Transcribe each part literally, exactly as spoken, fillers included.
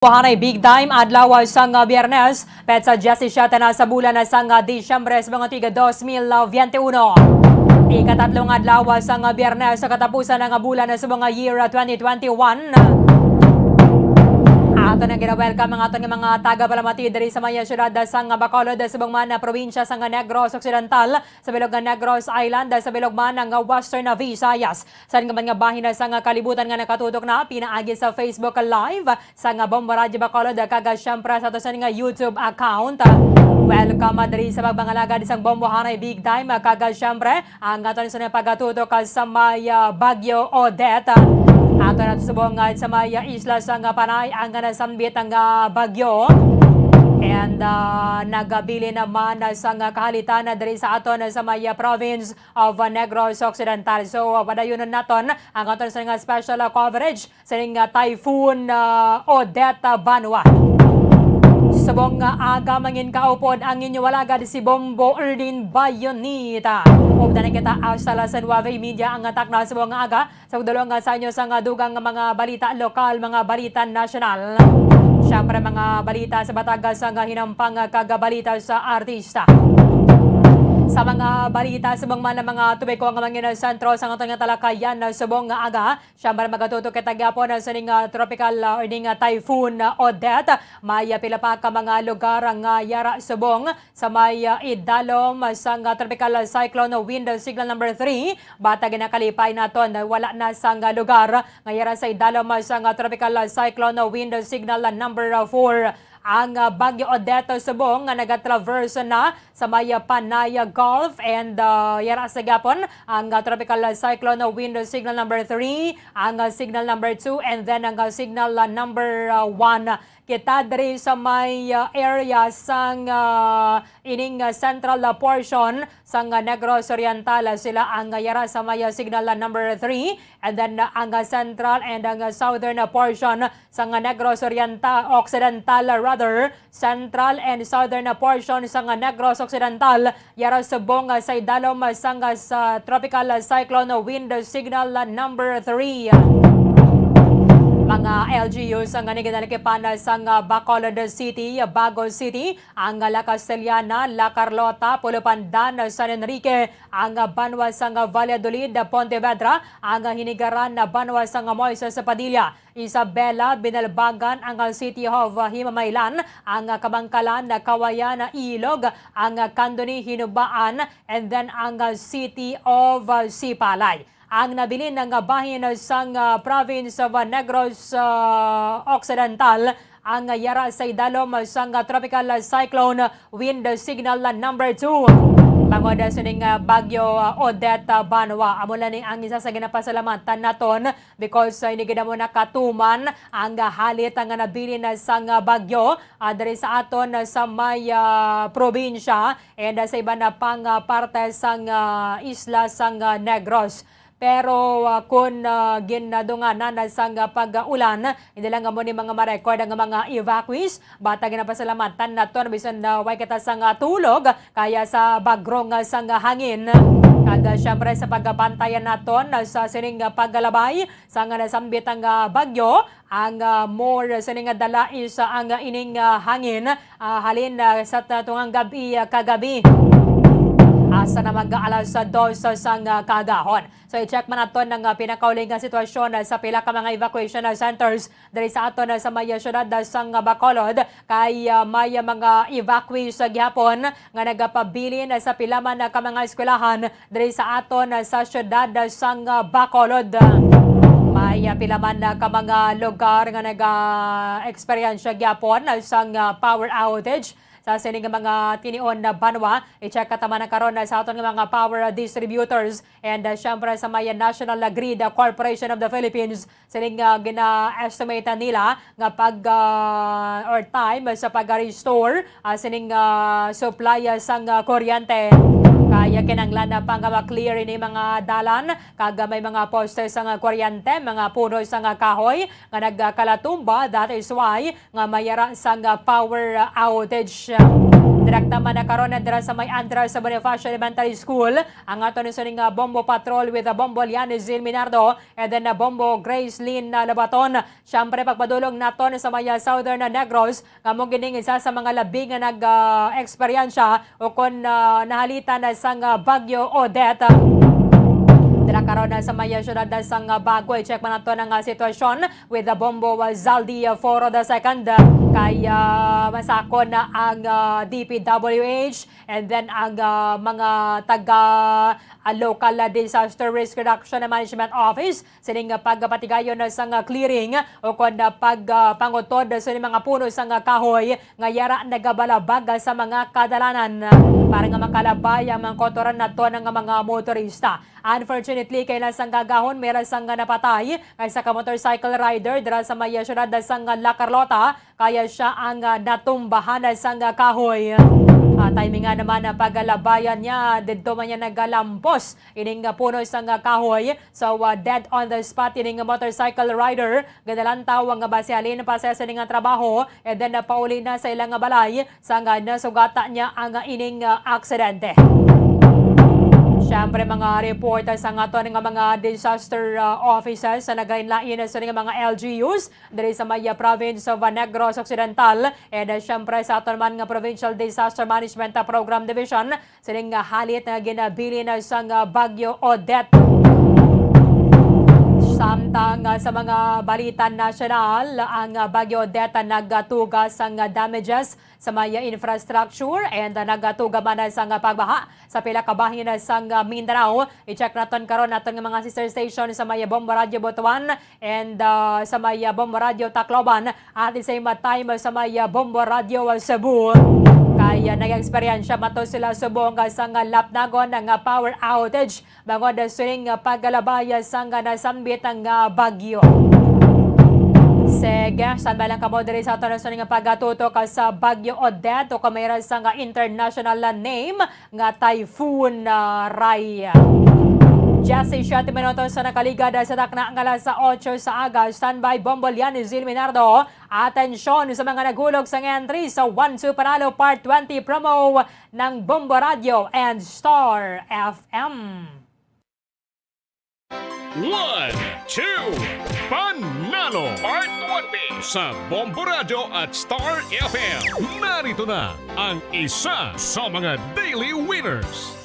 Buhanay Big Time, adlaw sang Biyernes, petsa diyesisiete na sa bulan sang Disyembre sa mga tiga dos mil biyente uno. Ikatatlo nga adlaw sang Biyernes sa katapusan nga bulan sa mga year twenty twenty-one. Ato nang gina-welcome ang aton nga mga tagapalamati diri sa may siyudad sang Bacolod, subong man na probinsya sang Negros Occidental, sa bilog nga Negros Island, sa bilog man ang Western Visayas. Sa nga man nga bahin sang kalibutan nga nakatutok na pinaagi sa Facebook Live sang Bombo Radyo Bacolod, kag siyempre sa ato sa nga YouTube account. Welcome, ah, diri sa pagpangalagad sang Bombo Hanay Big Time, kag siyempre ang aton sa pagatutok sa may, ah, Bagyo Odette. Ato na subong nga sa may, ah, isla sang Panay ang nasambit ang, ah, bagyo. And, ah, nagabilin naman sang kahalitan diri sa aton sa may, ah, province of, uh, Negros Occidental. So, uh, padayonon naton ang aton sa nga special, uh, coverage sa nga Typhoon, uh, Odette, uh, Banwa. Subong nga aga, mangin kaupod ang inyo alagad si Bombo Erdin Bayonita. Updan na kita hasta las nuebe y media ang takna subong nga aga. Sa pagdulong nga sa inyo sa nga dugang nga mga balita lokal, mga balita nasyonal. Siyempre, mga balita sa bataga sa nga hinampang kag balita sa artista. Sa mga balita, subong man ang mga tubig ko nga mga sentro sa aton nga talakayan na subong nga aga. Siyempre, magatutok kita gyapon sa ning, ah, tropical, ah, or ning, ah, typhoon, ah, Odette. May, ah, pila pa ka mga lugar nga yara subong sa may, ah, idalom sang, ah, tropical cyclone wind signal number three. Bata ginakalipay naton, wala na sang lugar nga yara sa idalom sang tropical cyclone wind signal number four. Ang, ah, Bagyo Odette subong nga nagatraverse na sa may, ah, Panay Gulf and, ah, yara sa gapon ang, ah, tropical cyclone wind signal number three, ang, ah, signal number two, and then ang, ah, signal, ah, number, ah, one. Kita diri sa may, ah, area sang, ah, ining, ah, central, ah, portion sang, ah, Negros Oriental, ah, sila ang, ah, yara sa may, ah, signal, ah, number three, and then, ah, ang, ah, central and ang, ah, southern, ah, portion sang, ah, Negros Oriental, Occidental, ah, rather, central and southern, ah, portion sang, ah, Negros Occidental, yara subong, ah, sa idalom, ah, sang, ah, sa tropical, ah, cyclone wind signal, ah, number three. Mga L G Us ang nga ginalakipan sang, ah, Bacolod City, Bago City, ang La Castellana, La Carlota, Pulupandan, San Enrique, ang banwa sang Valladolid, Pontevedra, ang Hinigaran, banwa sang Moises Padilla, Isabela, Binalbagan, ang City of Himamaylan, ang Kabangkalan, Kawayan, Ilog, ang Candoni, Hinubaan, and then ang City of Sipalay. Ang nabilin nga bahin sang, ah, province of Negros, ah, Occidental ang yara sa idalom sang, ah, tropical cyclone wind signal number two. Bangod sa ning, ah, Bagyo, ah, Odette, ah, Banwa, amo na ni ang isa sa ginapasalamatan naton because, ah, ini gid amo nakatuman ang, ah, halit nga nabilin sang, ah, bagyo, ah, diri sa aton, ah, sa may, ah, probinsya and, ah, sa iban na pang, ah, parte sang, ah, isla sang, ah, Negros. Pero, ah, kun, ah, ginadunganan na sang, ah, pag-ulan, hindi lang amo ni mga ma-record ang mga evacuees. Bata ginapasalamatan naton bisan na way kita sang, ah, tulog, kaya sa bagrong, ah, sang, ah, hangin. Kag, ah, syempre sa pagbantayan naton, ah, sa sining, ah, pagkalabay sang, ah, nasambit ang, ah, bagyo, ang, ah, more sining nga dala is, ah, ang, ah, ining, ah, hangin, ah, halin, ah, sa ta-, tungang gab-i, ah, kagabi. Hasta na mag-alas dos sang, ah, kaagahon. So, i-check man naton ang, ah, pinakauli nga sitwasyon, ah, sa pila ka mga evacuation, ah, centers diri sa aton, ah, sa may, ah, syudad, ah, sang, ah, Bacolod, kay, ah, may, ah, mga evacuees, ah, gihapon nga nagapabilin, ah, sa pila man, ah, ka mga eskwelahan diri sa aton, ah, sa syudad, ah, sang, ah, Bacolod. May, ah, pila man, ah, ka mga lugar nga naga-eksperyensya gihapon, ah, sang, ah, power outage. Sa sini nga mga tinion na banwa, i-check ka taman na karon na sa aton nga mga power distributors and, uh, syempre sa may National Grid Corporation of the Philippines. Sining, uh, gina-estimate nila nga pag, uh, or time sa pag-restore, uh, sining, uh, supply, uh, sang, uh, kuryente. Kaya kinahanglan na pang, uh, ma-clear ini mga dalan kag, uh, may mga poste sang, uh, kuryente, mga puno sang, uh, kahoy nga nagkalatumba. That is why nga mayara sang, ah, power, ah, outage. Direkta man na karon na dira sa may Andres Bonifacio Elementary School ang aton sining, ah, Bombo Patrol with, ah, Bombo Lianizin Minardo and then, ah, Bombo Grace Lynn, ah, Lobaton. Siyempre, pagpadulong naton sa may, ah, Southern, ah, Negros, nga mo gining isa sa mga labi nga nag, ah, eksperyensya o kon, ah, nahalitan na sang, ah, Bagyo Odette. Dira karon na sa may, ah, siyudad na sang, ah, Bago, i-check man nato ang, ah, sitwasyon with the Bombo, ah, Zaldi, ah, Foro the second, ah, kay, ah, masakon na ang, ah, D P W H and then ang, ah, mga taga, ah, Local, ah, Disaster Risk Reduction and Management Office sining, ah, pagpatigayon na sang, ah, clearing o kon, ah, pag, ah, pangutod sa mga puno sang, ah, kahoy nga yara nagabalabag, ah, sa mga kadalanan, ah, para nga makalabay ang mga kotoran naton nga mga motorista. Unfortunately, kay lang sang gagahon, may ra sang, ah, napatay nga isa ka motorcycle rider dira sa may, ah, siyudad sang, ah, La Carlota, kaya siya ang, ah, natumbahan sang, ah, kahoy. Ah, timing nga naman ang paglabayan niya, didto man niya nagalampos ining, ah, puno sang, ah, kahoy. So, ah, dead on the spot ining motorcycle rider. Ginalantaw ang basihalin pa sa sining nga trabaho, and then, ah, pauli na sa ilang balay sang, ah, nasugata niya ang, ah, ining, ah, aksidente. Siyempre, mga report sa aton nga mga disaster, ah, offices sa naglain-lain sa mga L G Us diri sa may, ah, province of, ah, Negros Occidental, and, ah, siyempre sa aton man nga Provincial Disaster Management, ah, Program Division, sining, ah, halit nga ginabilin sang, ah, Bagyo Odette. Samtang, ah, sa mga balita nasyonal, ang, ah, Bagyo Odette, ah, nagatuga sang, ah, damages sa may, ah, infrastructure and, ah, nagatuga man sang, ah, pagbaha sa pila ka bahin sang, ah, Mindanao. I-check naton karon naton nga mga sister station sa may, ah, Bombo Radio Butuan and, ah, sa may, ah, Bombo Radio Tacloban at the same time sa may, ah, Bombo Radio, ah, Cebu. Kaya nag-eksperyensya mato sila subong sang lapnagon nga power outage bangod sining, ah, pagkalabay sang, ah, nasambit nga bagyo. Sige, standby lang kamo diri sa aton nga pagatutok sa Bagyo Odette o kung may ra sang, ah, international name nga Typhoon, ah, Rai. Diyes siyete minutos sa nakaligad sa takna nga alas otso sa aga. Standby, Bombo Lianizin Minardo. Atensyon sa mga nagulog sang entry sa One Two Panalo Part twenty promo ng Bombo Radio and Star F M. One, two, Panalo Part twenty sa Bombo Radio at Star F M. Narito na ang isa sa mga daily winners.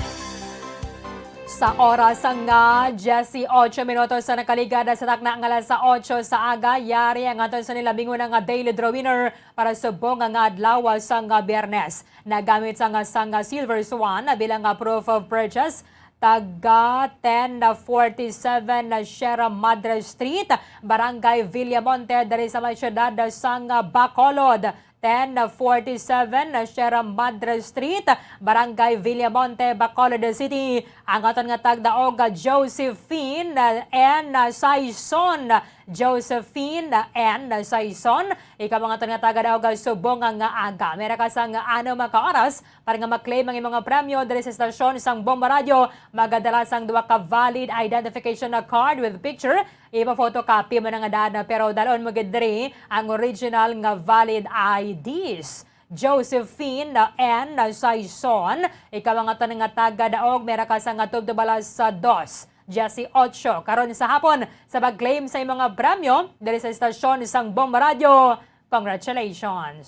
Sa oras nga diyes otso minutos sa nakaligad sa takna nga alas otso sa aga, yari ang aton sa nilabingon nga daily draw winner para subong nga adlaw sang Biyernes. Nagamit sang, sang Silver Swan bilang nga proof of purchase, taga ten forty-seven Sierra Madre Street, Barangay Villamonte, diri sa may siyudad sang Bacolod. Ten forty-seven Sierra Madre Street, Barangay Villamonte, Bacolod City. Ang aton nga tagdaog, Josephine N. Saison. Josephine N. Saison, ikaw ang aton nga tagdaog subong nga aga. May ra ka sang anom ka oras para nga ma-claim ang imong premyo diri sa estasyon sang Bombo Radio. Magadala sang duha ka valid identification card with picture. Ipa-photocopy mo na nga daan, pero dalon mo gid diri ang original nga valid I Ds. Josephine N. Saison, ikaw ang aton nga tagdaog, may ra ka sang tubtob alas dos diyes otso karon sa hapon sa pag-claim sa imong premyo diri sa estasyon sang Bombo Radio. Congratulations!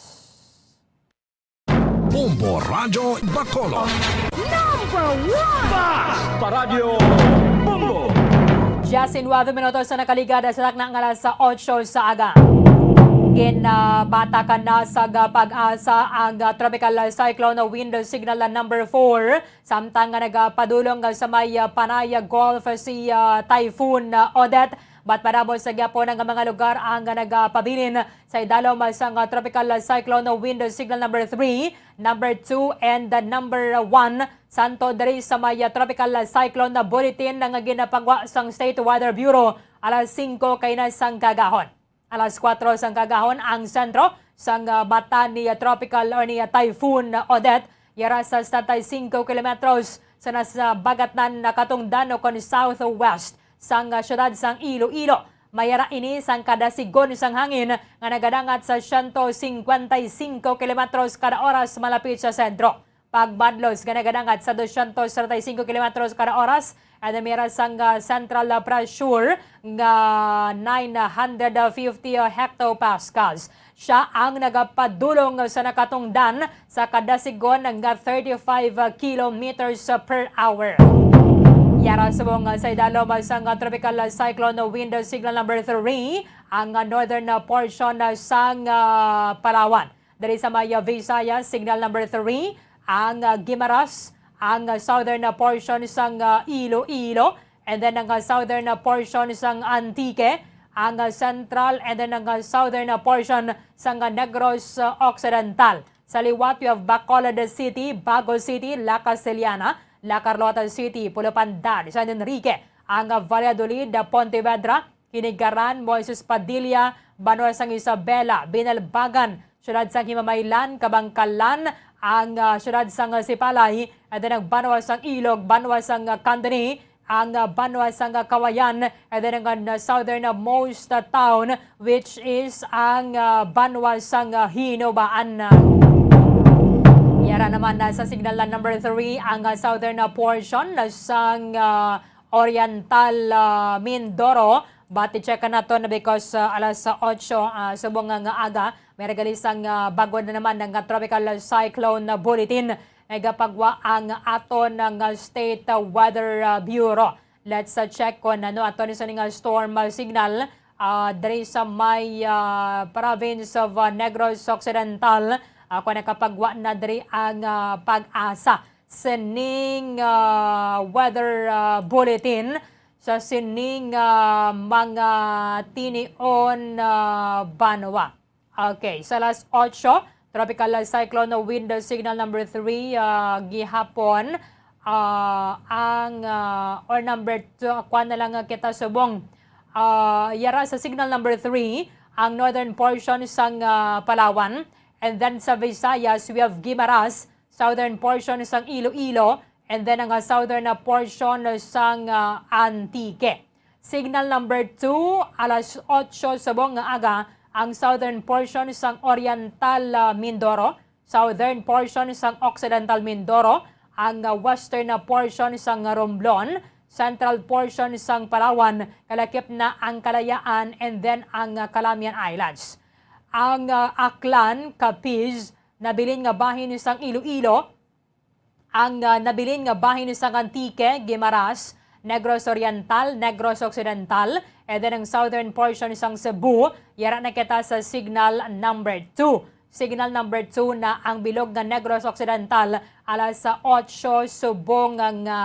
Bombo Radyo Bacolod. Number one! Basta Radyo Bombo! Diyes nuebe minutos sa nakaligad sa takna nga alas otso sa aga. Ginabatakan na sa PAGASA ang, ah, Tropical Cyclone Wind Signal na number four, samtang nga nagapadulong sa may, ah, Panay Gulf si, ah, Typhoon, ah, Odette. Bat madamo sa gyapon ang mga lugar ang nagapabilin sa idalom sang, ah, Tropical Cyclone Wind Signal number three, number two, and the number one. Santo diri sa may, ah, Tropical Cyclone na bulletin nga ginapagwa sang State Weather Bureau, alas singko kay na sang kagahon. Alas kuwatro sang kagahon ang sentro sang, ah, mata ni, ah, Tropical or ni, ah, Typhoon Odette, yara sa setenta y cinco kilometros sa nasa bagatnan na katungdan o kon southwest sang, ah, siyudad sang Iloilo. Mayara ini sang kadasigon sang hangin nga nagadangat sa siyento singkwenta y singko kilometros kada oras malapit sa sentro. Pagmadlos nga nagadangat sa dosyentos treinta y cinco kilometros kada oras, and mayara sang, ah, central, ah, pressure nga nine hundred fifty hectopascals. Siya ang nagapadulong sa nakatungdan sa kadasigon nga thirty-five kilometers per hour. Yara subong sa idalom sang Tropical Cyclone Wind Signal number three ang northern portion sang, ah, Palawan. Diri sa may Visayas, signal number three ang, ah, Guimaras, ang, ah, southern portion sang, ah, Iloilo, and then ang, ah, southern portion sang Antique, ang, ah, central, and then ang, ah, southern portion sang, ah, Negros, ah, Occidental. Sa liwat, we have Bacolod City, Bago City, La Castellana, La Carlota City, Pulupandad, San Enrique, ang, ah, Valladolid, ah, Pontevedra, Kinigaran, Moises Padilla, banwa sang Isabela, Binalbagan, siyudad sang Himamaylan, Kabangkalan, ang, ah, siyudad sang Sipalay, and then ang banwa sang Ilog, banwa sang, ah, Candoni, ang, ah, banwa sang, ah, Kawayan, and then ang, ah, southernmost, ah, town, which is ang, ah, banwa sang, ah, Hinobaan. Yara naman na sa signal na number three ang, ah, southern, ah, portion na sang, ah, Oriental, ah, Mindoro. But i-check naton na because, ah, alas otso, ah, subong nga, nga aga, may regali sang, ah, bago na naman nga tropical cyclone na bulletin nga igapagwa ang aton nga State, ah, Weather, ah, Bureau. Let's, ah, check kung ano ato ni sining, ah, storm, ah, signal, ah, diri sa may, ah, province of, ah, Negros Occidental. Ah, kung nakapagwa na diri ang, ah, PAGASA sining, ah, weather, ah, bulletin sa sining, ah, mga tinion, ah, banwa. Okay, sa alas otso, tropical cyclone wind signal number three, ah, gihapon, ah, ang, ah, or number two, ah, kuwan na lang nga kita subong. Ah, yara sa signal number three, ang northern portion sang, ah, Palawan, and then sa Visayas, we have Guimaras, southern portion sang Iloilo, and then ang, ah, southern na portion sang, ah, Antique. Signal number two, alas otso subong nga aga, ang southern portion sang Oriental, ah, Mindoro, southern portion sang Occidental Mindoro, ang, ah, western na portion sang Romblon, central portion sang Palawan, kalakip na ang Kalayaan, and then ang, ah, Calamian Islands. Ang, ah, Aklan, Capiz, nabilin nga bahin sang Iloilo, ang, ah, nabilin nga bahin sang Antique, Guimaras, Negros Oriental, Negros Occidental, and then ang southern portion sang Cebu, yara na kita sa signal number two. Signal number two na ang bilog nga Negros Occidental alas sa otso subong nga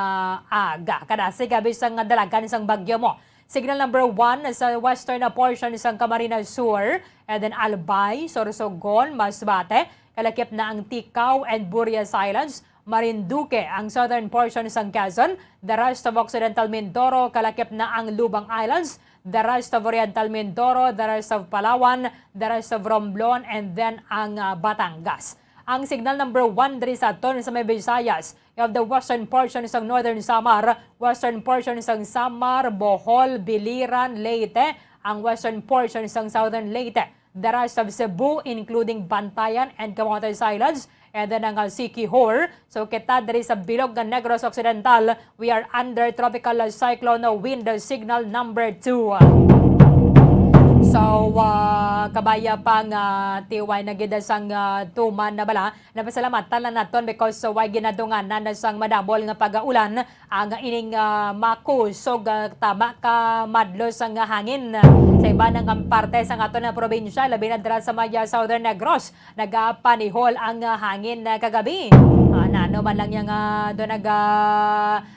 aga. Kadasig abi sang dalagan sang bagyo mo. Signal number one sa western na portion sang Camarines Sur, and then Albay, Sorsogon, Masbate, kalakip na ang Ticao and Burias Islands, Marinduque, ang southern portion sang Quezon, the rest of Occidental Mindoro, kalakip na ang Lubang Islands, the rest of Oriental Mindoro, the rest of Palawan, the rest of Romblon, and then ang, ah, Batangas. Ang signal number one diri sa aton sa may Visayas, you have the western portion sang Northern Samar, western portion sang Samar, Bohol, Biliran, Leyte, ang western portion sang Southern Leyte, the rest of Cebu, including Bantayan and Camotes Islands, and then ang, uh, Siquijor. So, kita diri sa bilog nga Negros Occidental, we are under tropical cyclone wind signal number two. So, uh, kabaya pa nga tiway na gid sang, uh, tuman na bala, napasalamatan lang naton because, uh, way ginadunganan na sang madabol nga pagaulan ang ining, ah, makusog, ah, tama ka madlos nga hangin, ah, sa iban nga parte sang aton nga probinsya, labi na dira sa may, ah, Southern Negros. Nagapanihol ang, ah, hangin, ah, kagabi. Ah, nano man lang yang, ah, do naga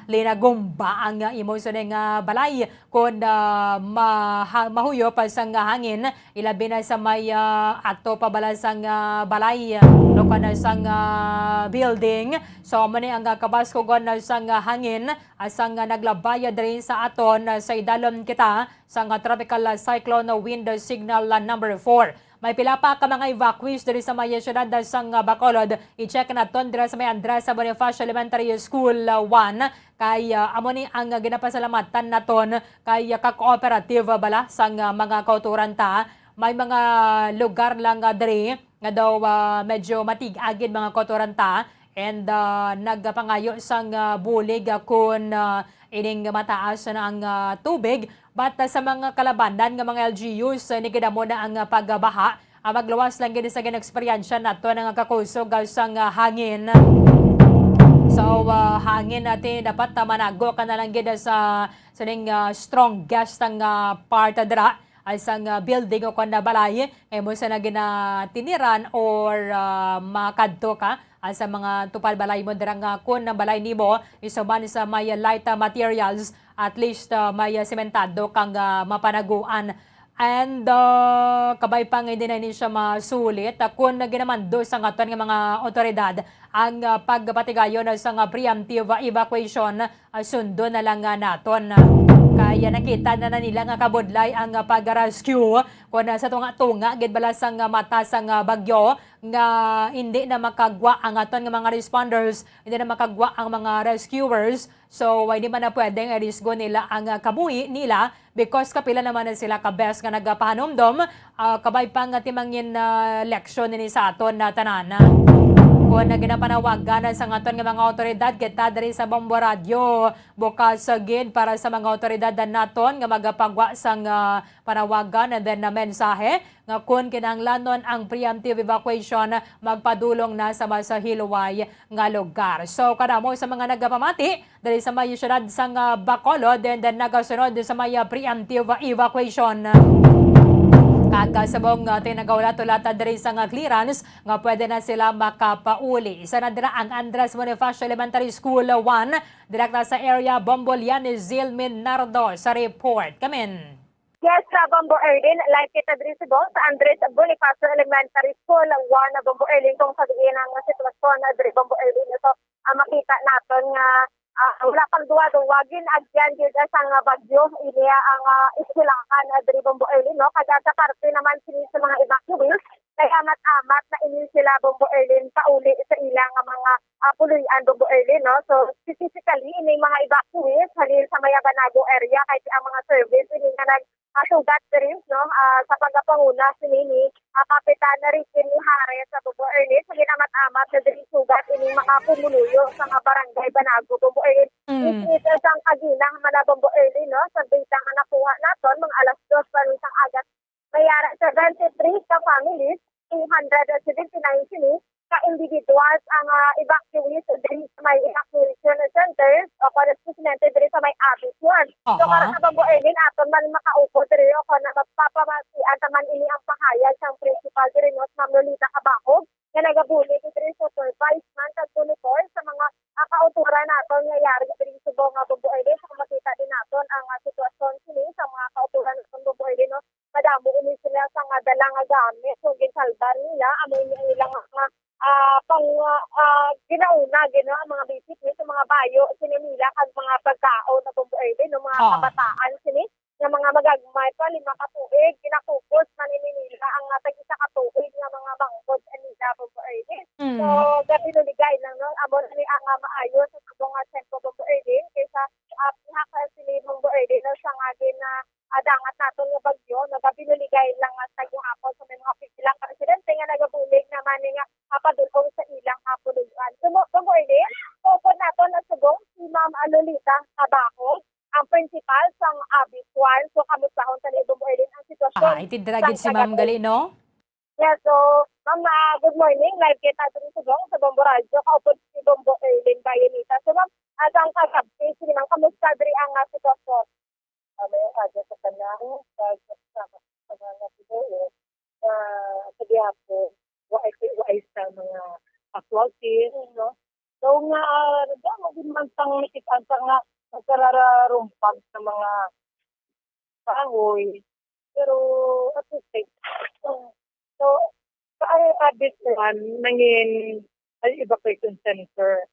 linagumba ang, ah, imo sining, ah, balay. Kon, ah, maha-, mahuyop sang hangin, ilabi na sa may, ah, ato pa bala sang, ah, balay, o kana sang, ah, building. So, amo ni ang, ah, kabaskugon na sang, ah, hangin, ah, sang, ah, naglabay diri sa aton, ah, sa idalom kita sang, ah, tropical, ah, cyclone wind signal, ah, number four. May pila pa ka mga evacuees diri sa may siyudad sang, ah, Bacolod. I-check naton dira sa may Andres Bonifacio Elementary School, ah, one. Kay, ah, amo ni ang, ah, ginapasalamatan naton kay, ah, ka-cooperative, ah, bala sang, ah, mga kauturan ta. May mga lugar lang, ah, diri nga daw, ah, medyo matig-a gid mga kauturan ta. And, ah, nagpangayo sang, ah, bulig, ah, kun, ah, ining mataas na ang, ah, tubig. But, ah, sa mga kalabanan nga mga L G Us, ah, nigidamo na ang, ah, pagbaha. Ah, magluwas lang gid sa gin-eksperyensya nato nga kakusog, ah, sang, ah, hangin. So, ah, hangin natin dapat, ah, manago ka na lang gid sa, sa ning, ah, strongest ang, ah, part, ah, dira, ah, sang, ah, building o kon na balay nga imo sa na ginatiniran or, ah, makadto ka, ah, sa mga tupad balay mo dira nga kun ang balay nimo isuman sa may light, ah, materials, at least, ah, may, ah, sementado kang, ah, mapanaguan. And, ah, kabay pa nga hindi na ini siya masulit, ah, kun ginamando sa aton nga mga awtoridad ang, ah, pagpatigayon sa nga preemptive evacuation, ah, sundo na lang nga naton. Kaya nakita na, na nila nga kabudlay ang, ah, pag-rescue kun, ah, sa tunga-tunga gid bala sang, ah, mata sang, ah, bagyo nga hindi na makagwa ang aton nga mga responders, hindi na makagwa ang mga rescuers. So, hindi man na pwedeng irisgo nila ang, ah, kabuhi nila because kapila naman na sila ka beses nga nagapahanumdom, ah, kabay pa nga timangin na leksyon nini sa aton na tanan. Kung na ginapanawagan sa aton nga mga awtoridad, kita diri sa Bombo Radyo, bukas sa gid para sa mga awtoridad naton nga magapagwa sang, ah, panawagan and then na mensahe nga kun kinahanglanon ang preemptive evacuation, magpadulong na sa mas hilway nga lugar. So, kadamo sa mga nagapamati diri sa may siyudad sang, ah, Bacolod, and then nagasunod sa may, ah, preemptive evacuation. Kag, ah, subong, ah, tinagahulat-hulatan diri sa nga clearance nga pwede na sila makapauli. Isa na dira ang Andres Bonifacio Elementary School one, direkta sa area, Bombo Lianes, Zil Minardo sa report. Kamin. Yes, sa Bombo Erlin, live kita diri subong sa Andres Bonifacio Elementary School one, Bombo Erlin, kung sa diin ang sitwasyon na diri, Bombo Erlin. So, ah, makita naton nga, ah, wala pang duwa-duwa, gin-agyan gyud sang bagyo ini ang, ah, eskwelahan, ah, diri, Bombo Erlin, no? Kag sa parte naman sini sa mga evacuees, kay amat-amat na ini sila, Bombo Erlin, pauli sa ilang mga, ah, puloy-an, Bombo Erlin, no? So, specifically, ini mga evacuees halin sa may Abanago area, kay ang mga service ini nga nag, ah, sugat diri, no? Ah, sa pagapanguna sini ni, ah, Kapitan Ricky Mijares sa Bombo Erlin, sa ginamat-amat na diri sugat ini mga pumuluyo sa mga barangay Banago, Bombo Erlin. Mm. It is isang kaginang man na, Bombo Erlin, no? Sa data nga nakuha naton, mga alas dos pa rin sang aga, may ara seventy-three ka families, two hundred seventy-nine sini ka individuals ang, ah, evacuees diri sa may evacuation center o correspondente diri sa may Abis one. So, aha, para sa Bombo Erlin, aton man makaupod diri o kung na magpapamatian ta man ini ang pahayag sang principal diri, no, si Ma'am Lolita Cabacog, nga nagabulig diri sa supervise man kag monitor sa mga, ah, kauturan naton nga yari diri subong nga, Bombo Erlin, sa makita din naton ang, ah, sitwasyon sini sa mga kauturan naton, Bombo Erlin, no? Madamo ini sila sa nga dala nga gamit, so ginsalbar nila, amo ini ang ilang mga, ah, pang, ah, ginauna, gina-, ang mga basic needs, sa mga bayo, sini nila, kag mga pagkaon na, Bombo Erlin, no, mga, ah, kabataan sini, nga mga magagmay pa, lima ka tuig, ginakupos man ini nila ang, ah, tag-isa ka tuig nga mga manggod nila, Bombo Erlin. Mm. So, gabinuligay lang, no, amo na ni ang, ah, maayo sa subong nga sentro, Bombo Erlin, kaysa, ah, pihak sa sini, Bombo Erlin, no, sa nga gina-, ah, dangat naton nga bagyo, nagabinuligay lang nga sa gihapon sa may mga pilang ka residente nga nagabulig naman ni nga, ah, padulong sa ilang, ah, puluyan. So, mo, Bombo Erlin, upod naton na subong si Ma'am Lolita Cabacog, ang principal sang Abis one. So, kamustahon ta ni, Bombo Erlin, ang sitwasyon. Ah, iti dira gid sang si Ma'am kagabi. Gali, no? Yeah, so, Ma'am, ah, good morning. Live kita diri subong sa Bombo Radyo. Kaupod si Bombo Erlin Bayanita. So, Ma'am, ah, sang kagabi, sige, Ma'am, kamusta diri ang, ah, sitwasyon? Ah, may aga sa tanan, kag sa, sa mga natibuo, ah, sa gihapon, wa ay, wa ay sa mga casualties, no? So, nga, ah, nagdamo din man sang nakit-an sa nga nagkarararumpag sa mga kahoy. Pero, at the same, so, so, sa ang Abis one, nangin, ay, evacuation center.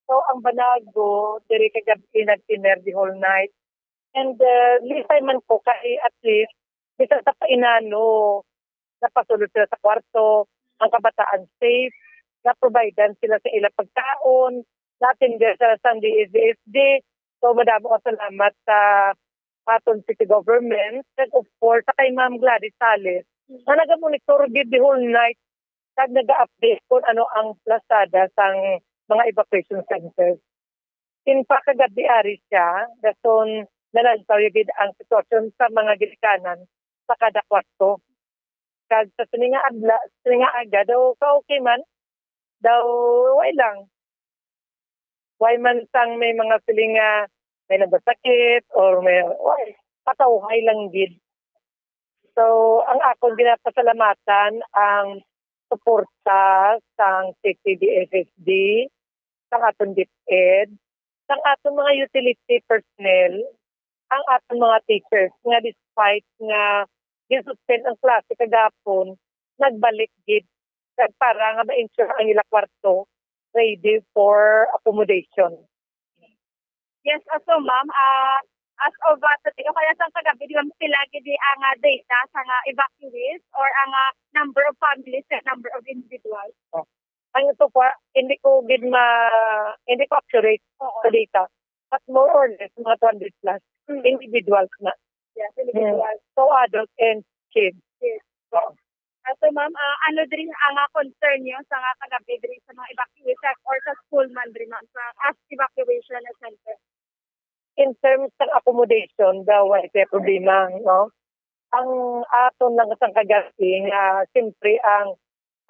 So, ang Banago, diri kagabi nagtiner the whole night. And, uh, lipay man ko kay at least, bisan sa painano, napasulod sila sa kwarto, ang kabataan safe, na-providean sila sa ilang pagkaon, na-attend sila sa D S D S D. So, madamo ang salamat sa aton city government, and of course, sa kay Ma'am Gladys Sales, nga nagamonitor gid the whole night kag naga-update kung ano ang plasada sang mga evacuation centers. In fact, kagabi ari siya, dason nalantaw gid ang sitwasyon sa mga ginikanan sa kada kwarto. Kag sa sini nga adla, sini nga aga, daw ka-okay man. Daw, way lang. Way man sang may mga feeling nga may nabasakit or may, way, patawhay lang gid. So, ang akon ginapasalamatan ang suporta sang C T D S S D, sang aton DepEd, sang aton mga utility personnel, ang aton mga teachers nga despite nga gin-suspend ang klase kagapon, nagbalik gid kag para nga ma-ensure ang ila kwarto ready for accommodation. Yes, ah, so ma'am, ah, as of, ah, today, o kaya sang kagabi, di ba, pila gid ang, ah, data sa nga evacuees or ang, ah, number of families and number of individuals? Oh. Ang so far, hindi ko gid ma-, hindi ko accurate Oo. sa data. But more or less, mga two hundred plus Mm. individuals na. Yes, individuals. Mm. So, adult and kids. Yes. Oo. Ah, so, ma'am, ah, ano diri ang, ah, concern niyo sa nga kagabi diri sa mga evacuees or sa school man diri, ma'am, sa as evacuation center? In terms ng accommodation, daw wala kay problema, no? Ang aton lang sang kagabi nga, siyempre, ang,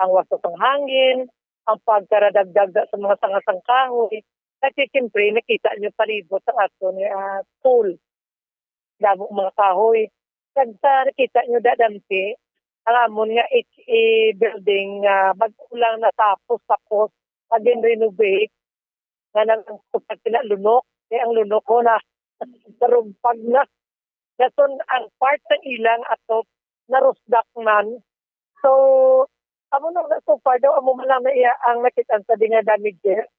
ang wasok sang hangin, ang pagkaradagdag sa mga sanga sang kahoy, kasi siyempre, nakita niyo palibot ang aton, ah, school. Damo mga kahoy. Kag sa nakita nyo, da, Dante, ang amon nga H E building nga bag-o lang natapos, tapos again renovate, nga nang sila lunok, kay ang lunok ko na narumpag na. Dason ang part sa ilang atop narusdak man. So, amo na, so far daw, amo man lang na iya ang nakita sa di nga damages.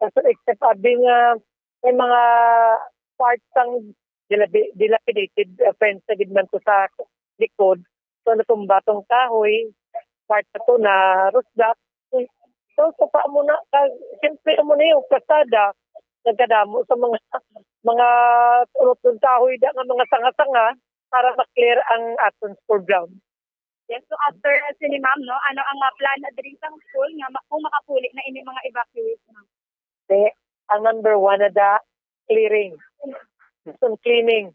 So, except abi nga may mga parts sang dilabi-, dilapidated, uh, fence na gid man to sa likod. So, natumba tong kahoy, part na to na rusdak. So, so pa mo na, kag, siyempre, amo na yung kalsada. Nagkadamo sa mga, mga unot ng kahoy da nga mga sanga-sanga para ma-clear ang aton school ground. Yes, so after, uh, sini ma'am, no, ano ang, uh, plan na diri sa school nga ma-, kung makapuli na ini mga evacuees, ma'am? Te, ang number one na da, clearing. Dason cleaning.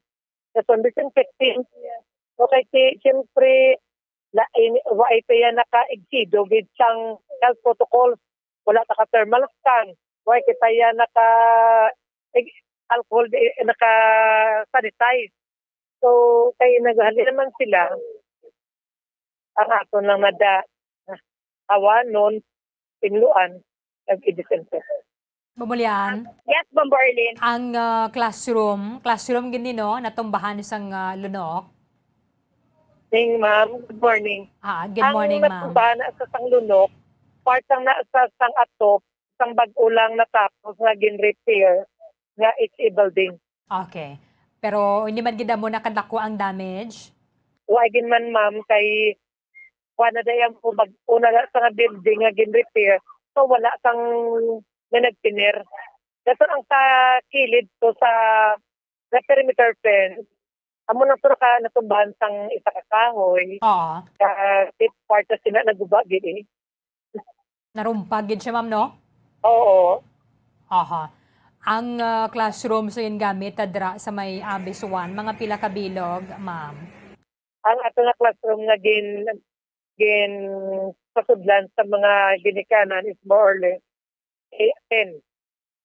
Dason disinfecting. Yes. Okay, si, siyempre, la, in, wa ito yan naka-exido gid sang health protocols. Wala ta ka thermal scan. Wa kita yan naka, eg-, alcohol, di, naka-sanitize. So, kay naghalin naman sila, ang aton lang nada, awanon, pinluan, kag i-disinfect. Bumulyan. Yes, Bombo Arlene. Ang, ah, classroom, classroom gini, no, natumbahan sang, ah, lunok. Ning, ma'am, good morning. Ah, good morning, ma'am. Ang natumbahan na sa sang lunok, part sang na sa sang atop, sang bag-o lang natapos nga gin-repair nga H E building. Okay. Pero hindi man gid amo nakadako ang damage? Wa gid man, ma'am, kay kuan na day ang bag-o na lang sa nga building nga gin-repair. So, wala sang may nagpiner. Dason ang sa kilid to sa, sa perimeter fence, amo na to ka natumbahan sang isa ka kahoy. Oo. Sa tip part sa sina naguba gid eh. Narumpag gid siya, ma'am, no? Oo. Aha. Ang, ah, classroom sa gingamit, ah, dira sa may Abis one, mga pila ka bilog, ma'am? Ang ato nga classroom nga gin-, ginpasudlan sa mga ginikanan is more or less, eh, ten.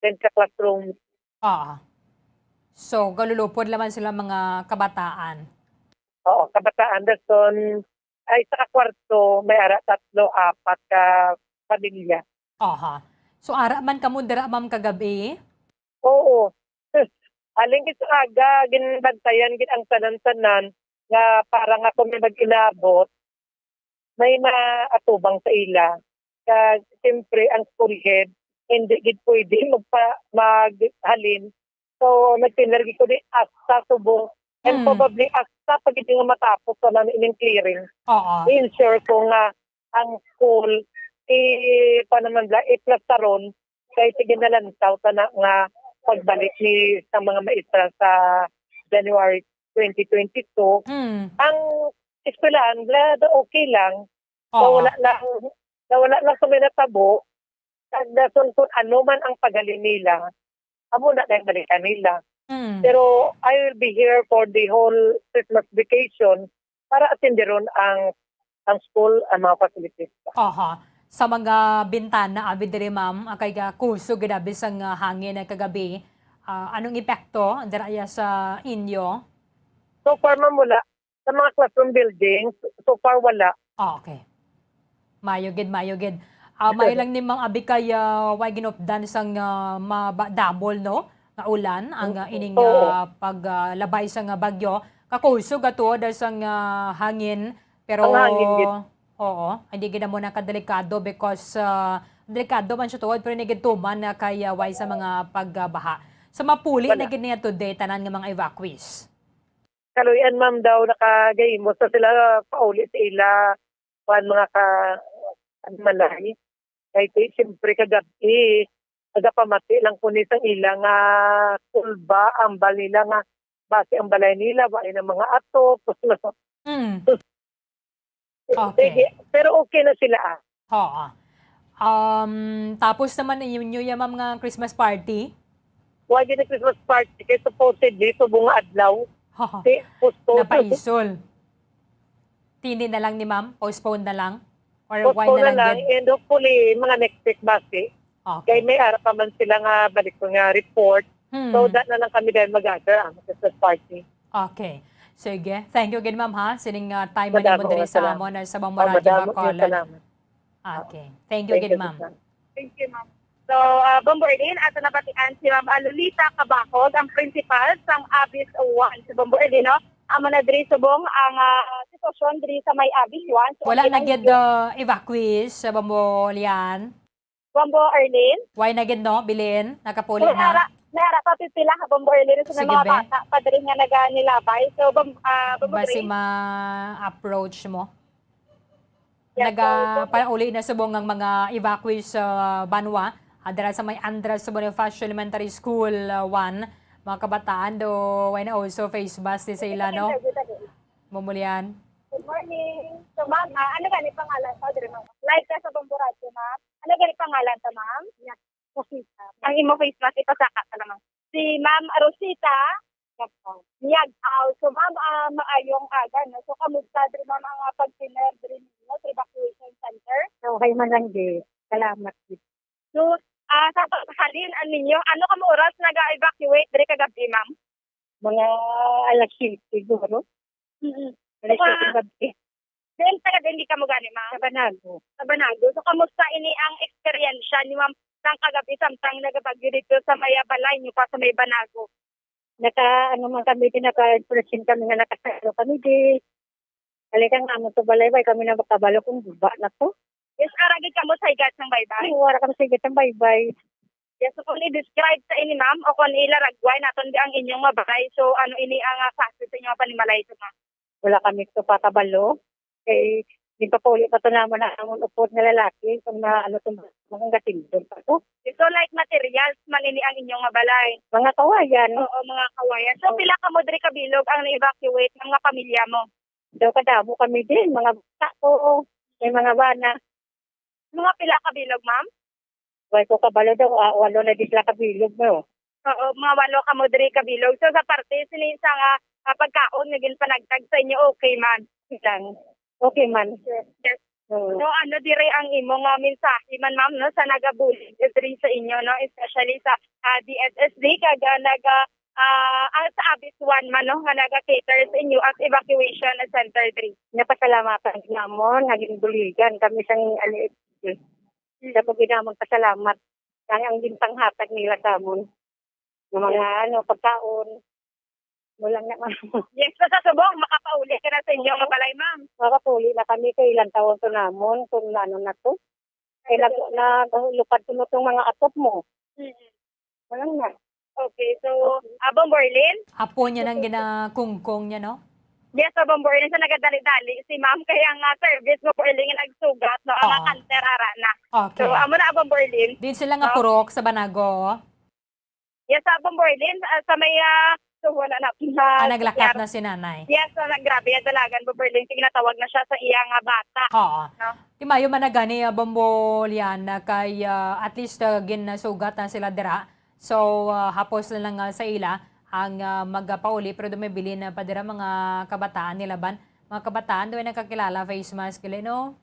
Ten ka classroom. Ah. So, galulupod lamang sila mga kabataan. Oo, kabataan. Dason, ay, sa kwarto, may ara tatlo, apat ka pamilya. Aha. So, ara man kamo dira, ma'am, kagabi? Oo. Aling gid sa aga, ginbantayan gid ang tanan-tanan nga para nga kung may mag-inabot, may maatubang sa ila. Kag, siyempre, ang school head, hindi gid pwede magpa-, maghalin. So, nagpiner gid ko di hasta subong And Hmm. probably, hasta pa gid nga matapos wala na ining clearing. Oo. I-ensure ko nga ang school, i-, pa naman bla, iplastaron, kay sige na lang, taw ta na nga pagbalik ni sa mga maestra sa January twenty twenty-two. Hmm. Ang eskwelahan, bla, okay lang. Oo. Nawala lang, nawala lang sa may natabo. Kag dason kung ano man ang paghalin nila, amo na lang balikan nila. Mm. Pero I will be here for the whole Christmas vacation para atenderon ang, ang school, ang mga facilities. Aha. Sa mga bintana, abi diri, ma'am, ang kay ga-, kusog gid abi sang, ah, hangin ang kagabi. Ah, anong epekto dira iya sa inyo? So far, ma'am, wala. Sa mga classroom buildings, so far wala. Ah, okay. Mayo gid, mayo gid. Ah, mayo lang ni Mang Abi kay, ah, way ginupdan sang, ah, maba-, double, no, nga ulan ang, ah, ining, Oo. ah, pag, ah, labay sang, ah, bagyo. Kakusog ato dahil sang, ah, hangin, pero Ang hangin gid. Oo, hindi gid mo na kadelikado because, ah, delikado man siya tuod, pero hindi gid tuman na kay, ah, way sa mga pagbaha. So, mapuli Wala. na gid niya today tanan nga mga evacuees. Kaluy-an, ma'am, daw nakagahimo sa sila pauli sa ila, kuwan, mga ka-, ano, malay. Kay ti-, siyempre, kagab-i, nagapamati lang ko ni sa ila nga kulba, ambal nila nga basi ang balay nila, wa na mga atop. Mm. Okay. Sige, pero okay na sila, ah. Oo. Um, tapos naman, inyo ya, ma'am, nga Christmas party? Wa gyud na Christmas party kay supposedly subong nga adlaw. Oo. Di, postpone. Napaisol. Tindi na lang ni ma'am? Postpone na lang? Or why Postpone na na lang lang, gid? And hopefully, mga next week basi. Okay. Kay may ara pa man sila nga balik ko nga report. Hmm. So, da na lang kami dahil mag-gather ang Christmas party. Okay. Sige. Thank you gid, ma'am, ha? Sining, ah, time man Madamo nimo diri nga sa salamat. amon, ah, sa Bambo Oh, Radyo madamo nga Bacolod. salamat. Okay. Thank you Thank gid, you, ma'am. ma'am. Thank you, ma'am. So, ah, Bombo Erlin, ato nabatian si Ma'am Lolita Cabacog, ang principal sang Abis one. So, Bombo Erlin, no? Amo na diri subong ang, ah, sitwasyon diri sa may Abis one. So, Wala okay na lang gid, yun. ah, evacuees sa Bambo Lian? Bombo Erlin? Why na gid, no, Bilin? Nakapuli May na? ara, may ara pa pipila ka Bombo Erlin sa Sige, mga be. bata pa diri nga naganilabay. So, Bom-, ah, Bombo Basi Grace? ma-approach mo. Yes, Naga-, so, pauli na subong ang mga evacuees sa banwa, ah, dira sa may Andres Bonifacio Elementary School, ah, one. Mga kabataan do, why na also face mask di sa ila, no? Interview ta, guys. Mumulian. Good morning. So, ma'am, ah, ano gani pangalan ta diri, ma'am? Live ka sa Bombo Radyo, ma'am. Ano gani pangalan ta, ma'am? Rosita. Ang imo face mask, ipasaka ka naman. Si Ma'am Rosita Yag-aw. Yag-aw. So, ma'am, ah, maayong aga, no? So, kamusta diri, ma'am, ang, ah, pag-dinner diri ninyo sa evacuation center? Okay man lang, di. Salamat, di. So, ah, sa paghalin, ah, ninyo, ano kamo oras naga-evacuate diri kagab-i, ma'am? Mga alas siyete siguro. Mm-mm. Alas Mga siyete gabi. Diin taga diin gid kamo gani, ma'am? Sa Banago. Sa Banago. So, kamusta ini ang eksperyensya ni ma'am sang kagabi samtang nagabagyo dito sa may balay niyo pa sa may Banago? Naka, ano man kami, naka-impression kami nga nakasalo kami di. Halika nga mo sa balay, bay, kami na makabalo kung guba na to. Yes, ara gid kamo sa higat sang baybay? Oo, ara kami sa higat sang baybay. Yes, so kung i-describe sa ini, ma'am, o kung ilaragway naton ang inyong mabalay, so ano ini ang, ah, klase sa inyong panimalay, so, ma'am? Wala kami to pakabalo. Kay, di pa pauli pa to naman ang amon upod nga lalaki, kung na, ano, tong mga gatindog pa to. So, like, materials man ini ang inyong mabalay? Mga kawayan. Oo, mga kawayan. So, Oo. pila kamo diri kabilog ang na-evacuate ng mga pamilya mo? Daw kadamo kami din, mga bata ko, may mga bana. Mga pila ka bilog, ma'am? Way ko kabalo daw, ah, walo na di sila kabilog, no? Oo, mga walo kamo diri kabilog. So, sa parte sini sa nga, ah, pagkaon nga ginpanagtag sa inyo, okay man? Lang. Okay man. Yes. Oo. So, ano diri ang imo nga mensahe man, ma'am, no, sa nagabulig diri sa inyo, no, especially sa, ah, D S S D kag, ah, naga, ah, ah, sa Abis One man, no, nga naga-cater sa inyo as evacuation center diri? Napasalamatan namon nga ginbuligan kami sang, ano, Mm. Damo gid namon pasalamat kay ang gintanghatag nila sa amon nga mga, ano, pagkaon. Wala na, ma'am. Yes, so sa subong, makapauli ka na sa inyo nga balay, ma'am. Makapauli na kami kay ilang taon to namon kung ano na to. Kay nag-, naglupad to mo tong mga atop mo. Mm. Wala na. Okay, so, ah, Bombo Erlin? Apo niya nang ginakungkong niya, no? Yes, so, Bombo Erlin, sa nagadali-dali si ma'am, kaya nga service, Bombo Erlin, nga nagsugat, no? Ang Oo. Canter, ara na. Okay. So, amo na, Bombo Erlin. Din sila nga Oo. purok sa Banago? Yes, sa Bombo Erlin, ah, sa may, ah, so, wala na, na, Ah, naglakat na si nanay? Yes, so, nag-, grabe, ang dalagan, Bombo Erlin, ginatawag na siya sa iya nga bata. Oo. No? Di maayo man na gani, ah, Bombo Lian, na kay, ah, at least, ah, ginasugat na sila dira. So, ah, hapos na lang, ah, sa ila ang, ah, magapauli, pero daw may bilin na pa dira mga kabataan nila ban. Mga kabataan, daw nakakilala face mask, gali, no?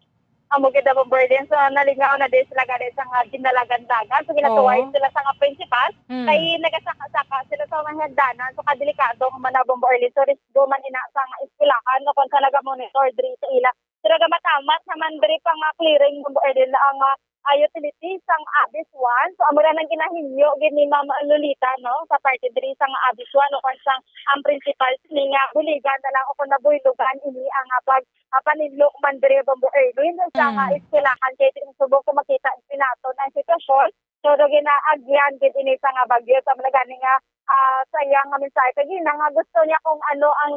Amo gid, Bombo Erlin, so nalingaw na din sila gani sa nga ginalagandagan. So, ginatuway Oo. sila sa nga principal. Mm. Kay nagasaka-saka sila sa mga hagdanan. So, kadelikado man na, Bombo Erlin. So, risgo man ina sa nga eskwelahan, no, kung sa nagamonitor diri sa ila. Pero gamatamat naman diri pa nga clearing, Bombo Erlin, ang, ah, ah, utilities sang Abis one. So, amo ra nang ginahinyo gid ni Ma'am Lolita, no, sa parte diri sang Abis one, o kung sang ang principal sini nga buligan na lang o kung nabuylogan ini ang, ah, pag, ah, paninlo man diri, Bombo Erlin, sa Mm. mga eskwelahan kay sa subong kung makita din naton ang sitwasyon. So, do ginaagyan gid ini sa nga bagyo. Sa mga gani nga, ah, sa iya nga mensahe kagina nga gusto niya kung ano ang,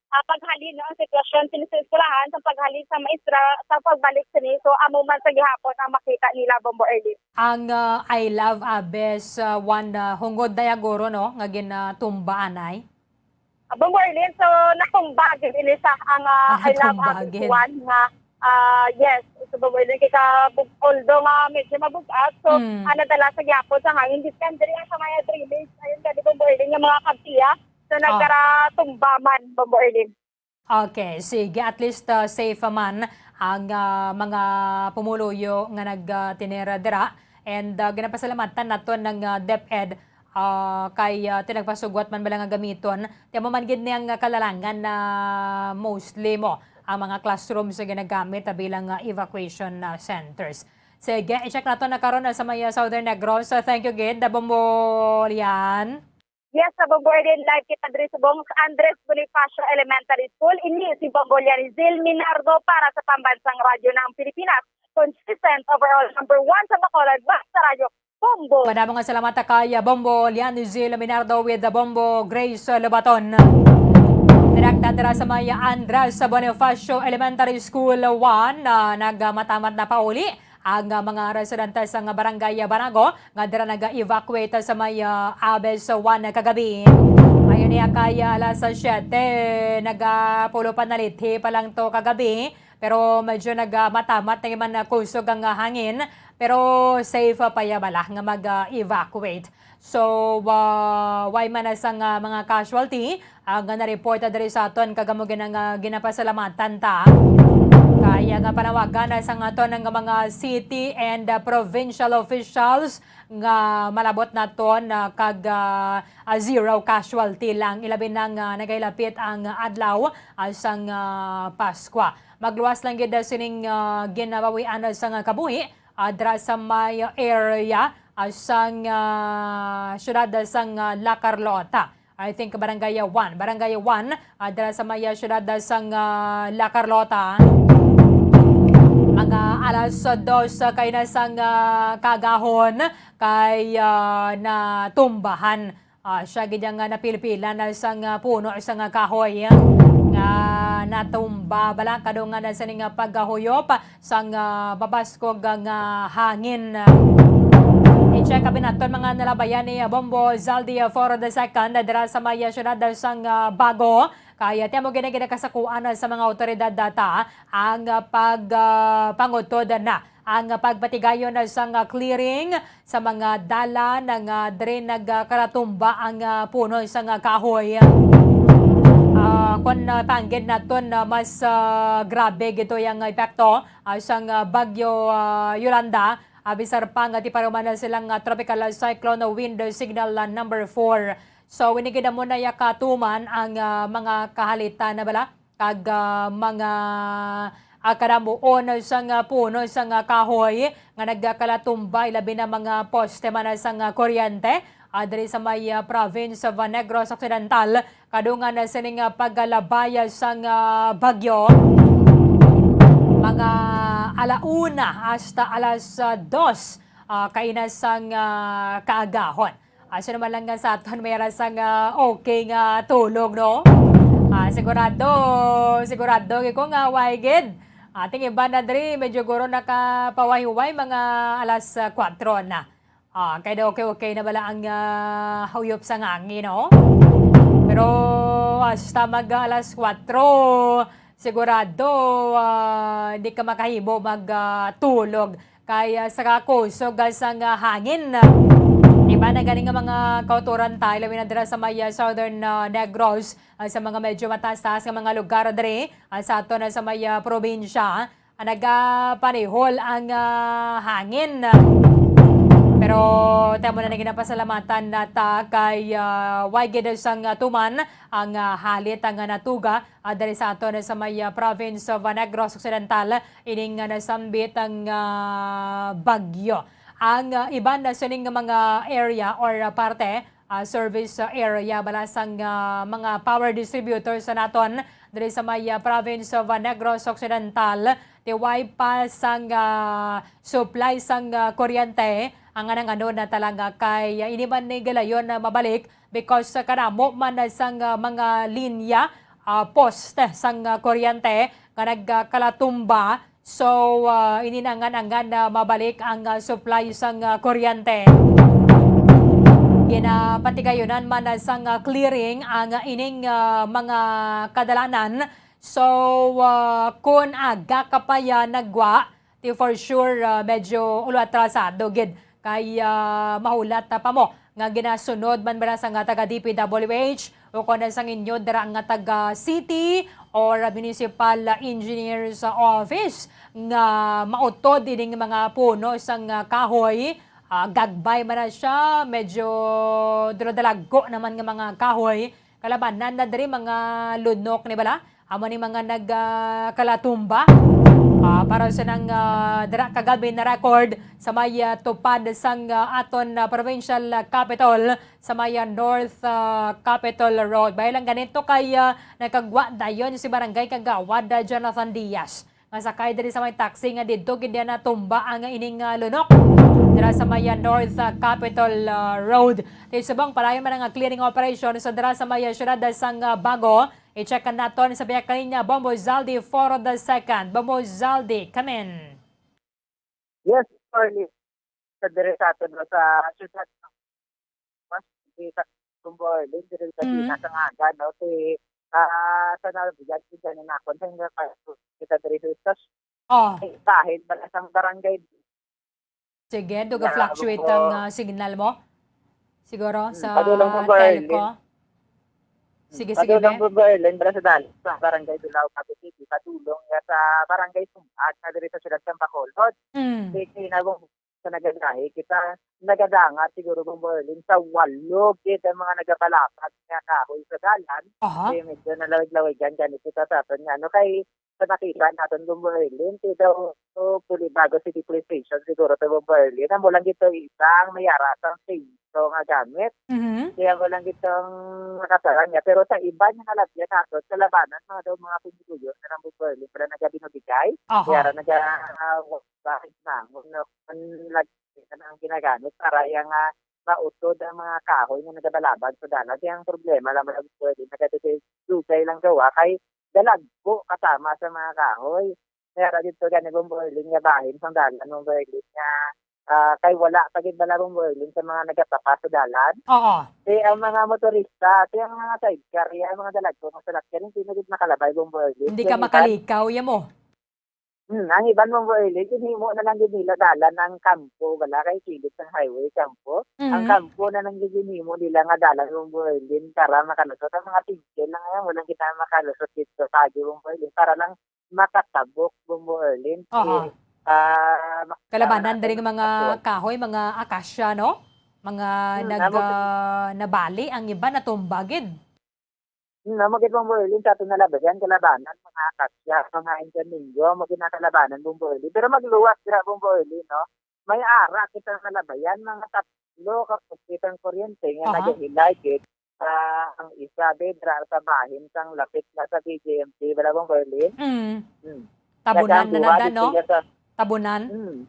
ah, paghalin, no, ang sitwasyon sini sa eskwelahan, sa paghalin sa maestra, sa pagbalik sini. So, amo man sa gihapon ang makita nila, Bombo Erlin. Ang, ah, I Love Abes, ah, one, ah, hungod na ya guro, no, nga ginatumba anay? Ah, Bombo Erlin, so natumba gid ini sa ang, ah, Ah, I Love natumba Abes gid. one nga, ah, yes, so Bombo Erlin, kay kabug-, although nga medyo mabug-at, so, Mm. ah, nadala sa gyapon sa hangin, biskan diri ang sa mga drainage, ayun, gani, Bombo Erlin, nga mga kabtiya, so Ah. nagkaratumba man, Bombo Erlin. Okay, sige. At least, ah, safe man ang, ah, mga pumuluyo nga nag, ah, tinira dira. And, ah, ginapasalamatan naton ang, ah, DepEd, ah, kay, ah, tinagpasugwat man bala nga gamiton. Ti amo man gid ni ang, ah, kalalangan na mostly mo ang mga classrooms nga ginagamit, ah, bilang, ah, evacuation, ah, centers. Sige, i-check nato na karon, ah, sa may, ah, Southern Negros. So, thank you gid, Bombo Lian. Yes, sa Bombo Erlin, live kita diri subong sa Andres Bonifacio Elementary School. Ini si Bombo Lianizil Minardo para sa Pambansang Radyo ng Pilipinas. Consistent overall number one sa Bacolod, basta Radyo Bombo. Madamo nga salamat kay Bombo Lianizil Minardo with the Bombo Grace Lobaton. Direkta dira sa may Andres Bonifacio Elementary School one, ah, nagmatamat na pauli ang, ah, mga residente sa nga barangay, ah, Banago nga dira naga-evacuate sa may, ah, Abes one kagabi. Ayon niya kay, ah, alas siyete, nagapulo pa, nalithi pa lang to kagabi, pero medyo nagmatamat na man, ah, kusog ang, ah, hangin, pero safe pa ya bala nga mag, ah, evacuate. So, ah, way man na sang, ah, mga casualty, ang na-report diri sa aton, kag amo gid ang, ah, ginapasalamatan ta. Kaya nga panawagan na sang aton ang mga city and, ah, provincial officials nga malabot naton, ah, kag, ah, ah, zero casualty lang, ilabi na nga nagahilapit ang adlaw, ah, sang, ah, Paskwa. Magluwas lang gid sining, ah, ginabawian sang kabuhi, ah, dira sa may area, ah, sang, ah, siyudad sang, ah, La Carlota. I think Barangay one. Barangay one, ah, dira sa may, ah, siyudad sang, ah, La Carlota. Mga alas dos, ah, kay na sang, ah, kagahon kay, ah, natumbahan. Ah, siya gid ang, ah, napilpilan na sang, ah, puno sang, ah, kahoy, ah, nga natumba bala kadungan na sini nga paghuyop sang, ah, mabaskog nga hangin. I-check abi naton mga nalabayan ni, ah, Bombo Zaldi, ah, for the second, ah, dira sa may, ah, siyudad, ah, sang, ah, Bago. Kaya ti amo gid ang ginakasakuan, ah, sa mga awtoridad data ang, ah, pag, ah, pangutod na ang, ah, pagpatigayon, ah, sang, ah, clearing sa mga dalan nga diri nagkalatumba ang, ah, puno sang, ah, kahoy. Ah, kon, ah, panggid naton, ah, mas, ah, grabe gito yang epekto, ah, sang, ah, Bagyo, ah, Yolanda, ah, bisar pa nga ti paruman na silang, ah, tropical, ah, cyclone wind signal, ah, number four. So, ini gid amo na ya katuman ang, ah, mga kahalitan na bala kag, ah, mga, ah, kadamuon sang, ah, puno sang, ah, kahoy nga nagkalatumba, ilabi na mga poste man sang, ah, kuryente, ah, diri sa may, ah, province of, ah, Negros Occidental, kadungan na sining, ah, pagkalabay sang, ah, bagyo. Mga ala una hasta alas, ah, dos, ah, kaina sang, ah, kaagahon. Asa naman lang nga sa aton may ara sang, ah, okay nga tulog, no? Ah, sigurado, sigurado gyud ko nga way gid. Ating iban na diri, medyo guro nakapawahiway, mga alas, ah, kuwatro na. Ah, kay daw okay-okay na bala ang, ah, huyop sa ngangin, no? Pero hasta mag, ah, alas kuwatro, sigurado, ah, hindi ka makahimo mag, ah, tulog. Kay, ah, sa kakusog, ah, sang, ah, hangin, ah, iba na gani nga mga kauturan tayo, labi na dira sa may, ah, Southern, ah, Negros, ah, sa mga medyo mataas-taas nga mga lugar diri, ah, sa aton, ah, sa may, ah, probinsya, ah, nagapanihol ang, ah, hangin. Pero tamo na ginapasalamatan na ta kay, ah, way gid sang, ah, tuman ang, ah, halit ang, ah, natuga, ah, diri sa aton sa may, ah, province of, ah, Negros Occidental, ining, ah, nasambit ang, ah, bagyo. Ang, ah, iban na sining mga area or, ah, parte, ah, service, ah, area bala sang, ah, mga power distributors sa naton diri sa may, ah, province of, ah, Negros Occidental, ti way pa sang, ah, supply sang, ah, kuryente ang anang ano na talaga kay, ah, ini man ni galayon na mabalik because sa kadamo man na sang, ah, mga linya, ah, poste sang, ah, kuryente nga nagkalatumba. So, ah, ini na angan-angan na mabalik ang, ah, supply sang, ah, kuryente. Ginapatigayunan man na sang, ah, clearing ang, ah, ining, ah, mga kadalanan. So, ah, kun aga ka pa ya nagwa, ti for sure, ah, medyo ulo atrasado gid kay, ah, mahulat na pa mo nga ginasunod man bala sang, ah, taga D P W H o kon sang inyo dira nga taga city or municipal, ah, engineer's office nga mautod ining mga puno sang, ah, kahoy, ah, gagbay man na siya, medyo duro-dalagko naman nga mga kahoy. Kalabanan na diri mga lunok ni bala. Amo ni mga nag, ah, kalatumba. Ah, para sa nang, ah, dira kagabi na record sa may, ah, tupad sang, ah, aton, ah, provincial, ah, capital sa may, ah, North, ah, Capitol Road. Bay lang ganito kay, ah, nagkagwa dayon si Barangay Kagawad, ah, Jonathan Diaz. Nga sakay diri sa may taxi nga didto gid niya natumba ang ining, ah, lunok dira sa may, ah, North, ah, Capitol, ah, Road. Ti subong padayon man ang clearing operation sa dira sa may, ah, siyudad sang, ah, Bago. I-check naton sa biya kaniya, Bombo Zaldi for the second. Bombo Zaldi, come in. Yes, Carly. Sa dire sa aton, no, sa siyudad, mas di sa Bombo Erlin, dire sa Mm. Pinas ang aga, no? Si, ah, sa nalabyan, si Janine Nakon, sa inyo, kita dire sa istas-, Oh. Bahin, bala sang barangay. Sige, duga Yeah, fluctuate Bombo. ang, ah, signal mo. Siguro Hmm, sa padulong Bombo telco. Erlin. Sige, sige, Padulong be. Bombo Erlin, bala sa dal-, sa barangay Dulao, Cavite City, padulong nga sa barangay Sumag, na dire sa siyudad sang Bacolod. Mm. Sige, na Bombo, sa nagagahi, kita nagadangat siguro, Bombo Erlin, sa walo gid ang mga nagabalabag nga kahoy sa dalan. Aha. Kaya medyo nalawig-lawigan gani kita sa aton nga, ano, kay sa nakita naton, Bombo Erlin, kay daw, oh, Pulibago City Police Station, siguro to, Bombo Erlin. Amo lang gid to isang may ara sang chainsaw nga gamit. Mhm. Kaya mo lang gid tong nakasarang niya. Pero sa iba nga nalabyan naton, kalabanan, mga daw, mga pumuluyo na lang, Bombo Erlin, para nagabinugigay. Aha. Kaya ra naga-, ah, bakit na, ano, ang lag-, ang ginagamit para yang, ah, mautod ang mga kahoy nga nagabalabag sa dalan. Kaya ang problema lang, Bombo Erlin, nagadugay-dugay lang gawa kay dalagko kasama sa mga kahoy. Kaya ra dito gani, Bombo Erlin, nga bahin sang dalan, Bombo Erlin, nga, ah, kay wala pa gid bala, Bombo Erlin, sa mga nagatapas sa dalan. Oo. Kay ang mga motorista, kay ang mga sidecar, kay ang mga dalagko nga salakyan, hindi na gid makalabay, Bombo Erlin. Hindi Kay ka ang iban, makalikaw, ya mo. Hmm, ang iban, Bombo Erlin, ginhimo na lang gid nila dalan ang kampo, bala kay kilid sang highway, kampo. Ang Mhm. kampo na lang gid ginhimo nila nga dalan, Bombo Erlin, para makalusot. Ang mga tigil lang yan, walang kita makalusot dito sa Baguio, Bombo Erlin, para lang makatabok, Bombo Erlin. Aha. Eh, ah, mak-, Kalabanan ah, diri nga mga aswang. Kahoy, mga akasya, no? Mga Hmm, nag, amo gid. Ah, nabali, ang iba natumba gid. Hmm, amo gid, Bombo Erlin, sa aton nalabayan, kalabanan, mga akasya, mga inkaminyo, amo gid na kalabanan, Bombo Erlin. Pero magluwas dira, Bombo Erlin, no? May ara kita nalabayan, mga tatlo ka poste sang kuryente nga Aha. nagahilay gid. Ah, ang isa, be, dira sa bahin sang lapit na sa B J M P, wala, Bombo Erlin? Mm. Hmm. Tabunan na Nagkaduha nanda, dito no? Sila sa Tabunan? Hmm.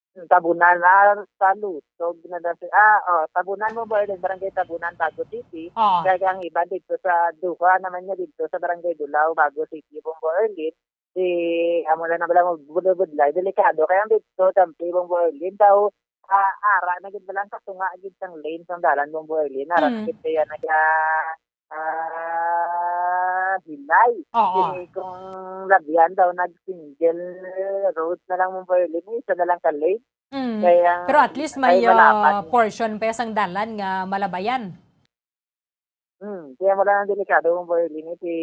Tabunan, ah, sa Lutog na lang si, ah, oh, Tabunan, Bombo Erlin, Barangay Tabunan, Bago City. Oo. Kag ang iban dito sa duha naman niya dito sa Barangay Dulao, Bago City, Bombo Erlin. Si, amo na na bala mo, budlay-budlay, delikado. Kaya ang dito, tampi, Bombo Erlin, daw, ah, ara na gid bala ang katunga gid sang lane sang dalan, Bombo Erlin. Ara na Hmm. gid kaya naga, ah, hilay. Oo. Kini kung labihan daw nag-single road na lang, Bombo Erlin, isa na lang ka lane. Mm. Kaya Pero at least ay may, ah, malapad. portion pa sang dalan nga malabayan. Hmm, kaya mo lang ang delikado, Bombo Erlin, eh, si,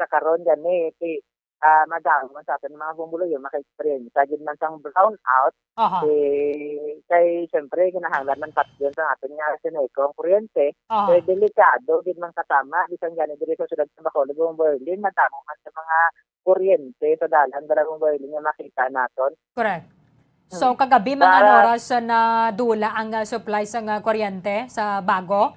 sa karon gani, si, ah, madamo man sa aton mga bumuluyo maka-experience. Sa gid man sang brownout, Aha. eh, kay, siyempre, kinahanglan man patyon sa aton nga Sineco ang kuryente. Aha. Eh, delikado gid man katama, bisan gani diri sa siyudad sa Bacolod, Bombo Erlin, madamo man sa mga kuryente sa dalan, bala, Bombo Erlin, nga makita naton. Correct. So, Hmm. kagabi, mga Sa ano oras na dula ang, ah, supply sa, ah, kuryente sa Bago?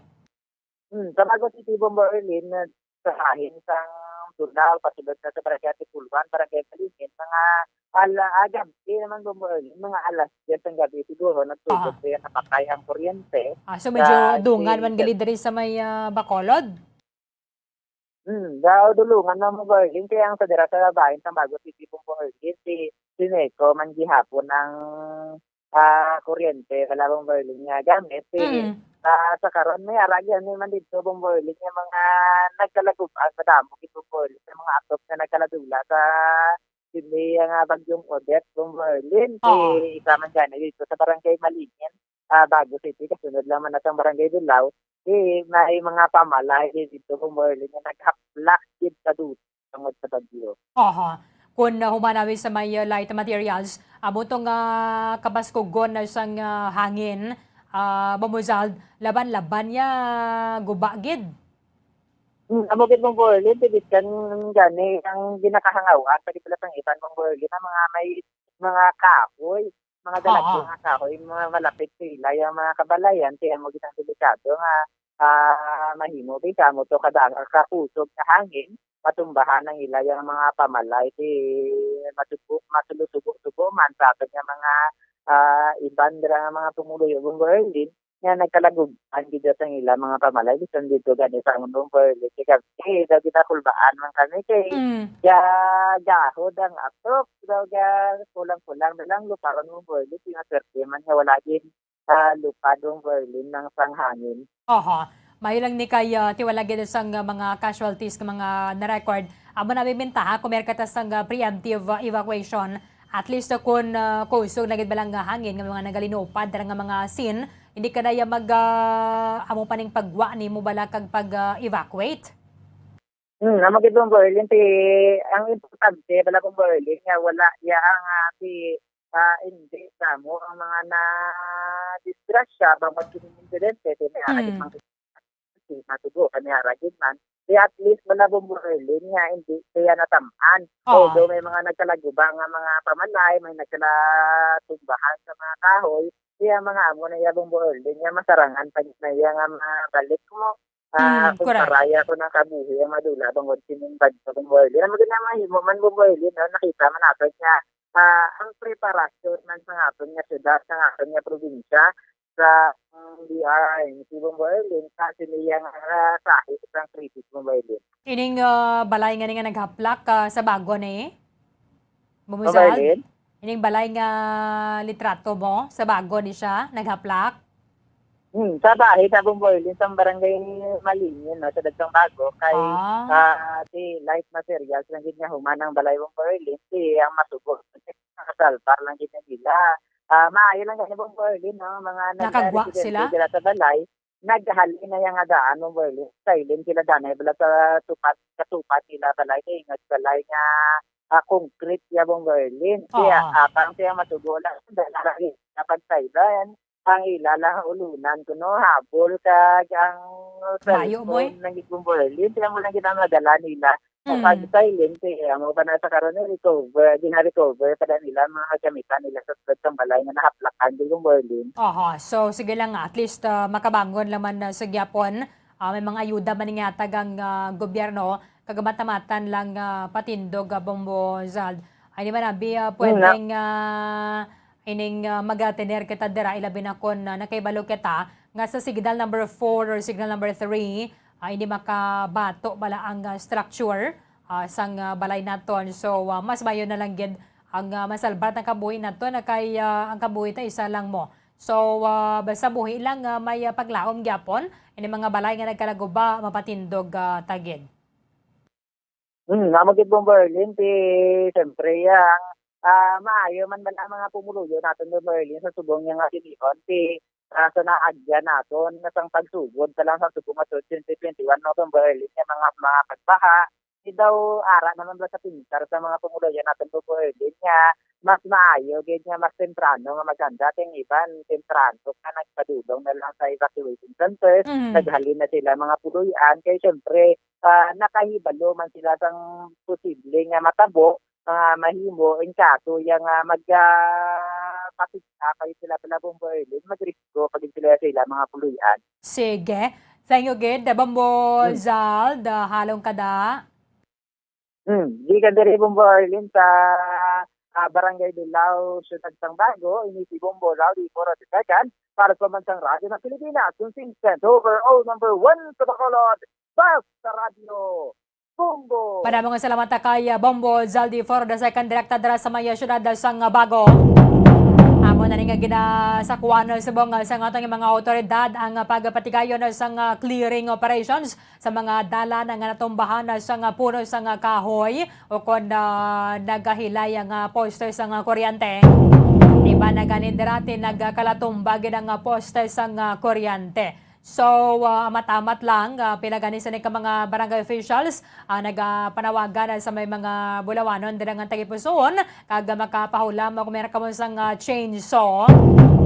Hmm, sa Bago City, Bombo Erlin, na sa bahin sang Dulao, pasulod na sa Barangay Atipulwan, Barangay Balingin, mga ala-, ah, gabi naman, Bombo Erlin, mga alas diyes ng gabi siguro, nagtugod Aha. kaya napatay ang kuryente Ah, so sa medyo dungan man City. gali diri sa may, ah, Bacolod? Hmm, daw dulungan na mo, Bombo Erlin, kaya ang sa dira sa bahin sang Bago City, Bombo Erlin, si Sineco man gihapon ang ah, kuryente, wala, Bombo Erlin, nga gamit. Eh, Mm. ah, sa karon, may ara gyud man dito, Bombo Erlin, nga mga nagkalagub-an, madamo gid, Bombo Erlin, sa mga atop nga nagkaladula sa sini nga Bagyong Odette, Bombo Erlin. Oo. Eh, isa man gani dito sa Barangay Malingin, ah, Bago City, kasunod lang man na sang Barangay Dulao. Eh, may mga pamalay dito, Bombo Erlin, nga naghaplak gid sa duta tungod sa bagyo. Aha. Kun, ah, human namin sa may, ah, light materials, amo to nga kabaskugon na sang, ah, hangin, ah, Bombo Zald, laban-laban niya guba gid. Hmm, amo gid, Bombo Erlin, ti bisan gani ang ginakahangawan, pwede pala sang iban, Bombo Erlin, ang mga may mga kahoy, mga dalagko Oo. nga kahoy, mga malapit sa ila, yung mga kabalayan, kaya mo gid ang delikado nga, ah, mahimo, di ka mo to kada kakusog sa hangin, matumbahan ang ila yung mga pamalay, di masubo-, masulo-subo-subo man sa aton nga mga, ah, iban dira nga mga pumuluyo, Bombo Erlin, nga nagkalaguban gid sa ila mga pamalay, bisan dito gani sa Bombo Erlin, kay kami, eh, daw ginakulbaan man kami, kay Mm. ga-, gahod ang atok, daw ga-, kulang-kulang na lang luparon, Bombo Erlin, pinaswerte man nga wala gid ah, lupa, Bombo Erlin, ng sanghangin. Oho. Mayo lang ni kay, ah, tiwala gid sang, ah, mga casualties nga mga na-record. Amo na may bentaha kung meron ka ta sang, ah, preemptive, ah, evacuation. At least, ah, kung, ah, kusog na gid ba lang nga hangin nga mga nagalinupad dira nga mga scene, hindi ka na ya mag, ah, amo pa ning pagwa nimo bala kag pag, ah, evacuate. Hmm, amo gid, Bombo Erlin, ti, ang importante bala, Bombo Erlin, nga wala ya ang, ah, ti, ah, hindi namo ang mga nadisgrasya bangod kining insidente, ti may ara gid Mm. mga matubo, kami ara gid man. Ti at least bala, Bombo Erlin, nga hindi siya natamaan. Oo. Although may mga nagkalaguba nga mga pamalay, may nagkalatumbahan sa mga kahoy, ti ang mga amo na ya, Bombo Erlin, nga masarangan pa gid na ya nga mabalik mo. Ah, Mm, kung correct. Paraya ko ng kabuhi ang madula bangod sining bagyo, Bombo Erlin. Ang maganda mahimo man, Bombo Erlin, no? Nakita man natin nga, ah, ang preparasyon man sa aton nga syudad, sa aton nga probinsya, sa, um, D R R M C, Bombo Erlin, sa siniya nga, ah, sahi sa krisis, Bombo Erlin. Ining, ah, balay nga ni nga naghaplak, ah, sa Bago ni? Bombo Zald? Erlin? Ining balay nga litrato mo, sa Bago ni siya, naghaplak? Hmm, sa bahay na, Bombo Erlin, sa barangay Malingin, no, sa Dagsang Bago, kay, Ah. ah, si Light Materials lang gid nga human ang balay, Bombo Erlin, si ang masubo, nakasalbar lang gid na nila. Ah, maayo lang gani, Bombo Erlin, no, mga Nakagwa nagresidente sila? dira sa balay, naghalin na yang adaan, Bombo Erlin. Silent sila danay bala sa tupad, sa tupad nila balay, kay ingag balay nga, ah, concrete ya, Bombo Erlin. Kaya Oo. apang siya masubo lang, dala lagi na pagsilent. Ang ila lang ulunan kuno, habol kag ang Mayo, boy. cellphone ng Bombo Erlin, kaya mo lang ginamadala nila. Ang Mm. pag-silent, eh, amo pa na sa karon, eh, recover, gina-recover pa na nila ang mga kagamitan nila sa sulod sang balay nga nahaplakan, di, Bombo Erlin. Aha, so sige lang, at least, ah, makabangon lang man na sa gyapon. Ah, may mga ayuda man nga hatag ang, ah, gobyerno, kag mata-matan lang, ah, patindog, ah, Bombo Zald. Ay, di man abi, ah, Hmm, na- pwedeng, ah, ining, ah, magatener kita dira, ilabi na kon, ah, nakahibalo kita nga sa signal number four or signal number three, ah, hindi makabato bala ang, ah, structure, ah, sang, ah, balay naton. So, ah, mas maayo na lang gid ang, ah, masalbar ang kabuhi naton, na kay, ah, ang kabuhi ta isa lang mo. So, ah, basta buhi lang, ah, may, ah, paglaom gyapon, ini mga balay nga nagkalaguba mapatindog, ah, ta gid. Hmm, amo gid, Bombo Erlin, ti, siyempre, ang, ah, maayo man, man ang mga pumuluyo naton, Bombo Erlin, sa subong niya nga sinihon, ti, ah, sa naagyan naton nga sang pagsugod pa lang sa subong nga twenty twenty-one, no, Bombo Erlin, nga mga, mga pagbaha, di daw ara naman ba sa pintar sa mga pumuluyo naton, Bombo Erlin, nga mas maayo gid nga mas temprano nga maghanda, kay ang iban temprano pa nagpadulong na lang sa evacuation centers, Mhm. naghalin na sila mga puloy-an, kay siyempre, ah, nakahibalo man sila sang posible nga matabo, nga mahimo in kaso iya nga mag, ah, pasigla pa gid sila pala, Bombo Erlin, magrisgo pa gid sila sa ila mga puloy-an. Sige. Thank you gid, Bombo Hmm. Zald. Ah, halong kada. Hmm. Gikan diri, Bombo Erlin, sa, ah, Barangay Bilao, Siyudad sang Bago, ini si Bombo Rowdy Foro the second, para sa Pambansang Radyo ng Pilipinas, yung Sinsent, overall number one sa Bacolod, Basta Radyo, Bombo! Madamo nga salamat ta kay, ah, Bombo Zaldi Foro the second, direkta dira sa may, ah, siyudad, ah, sang, ah, Bago. Amo na ni nga ginasakuan, ah, subong, ah, sang atong mga awtoridad ang, ah, pagpatigayon, ah, sang, ah, clearing operations sa mga dalan nga natumbahan, ah, sang, ah, puno sang, ah, kahoy ukon, ah, nagahilay ang, ah, poste sang, ah, kuryente. Iban na gani dira ti nagkalatumba gid ang, ah, poste sang, ah, kuryente. So, ah, amat-amat lang, ah, pila gani sini ka mga barangay officials, ah, nagapanawagan, ah, sa may mga bulawanon dira nga tagipusoon, kag, ah, makapahulam o kung meron kamo sang, ah, chainsaw.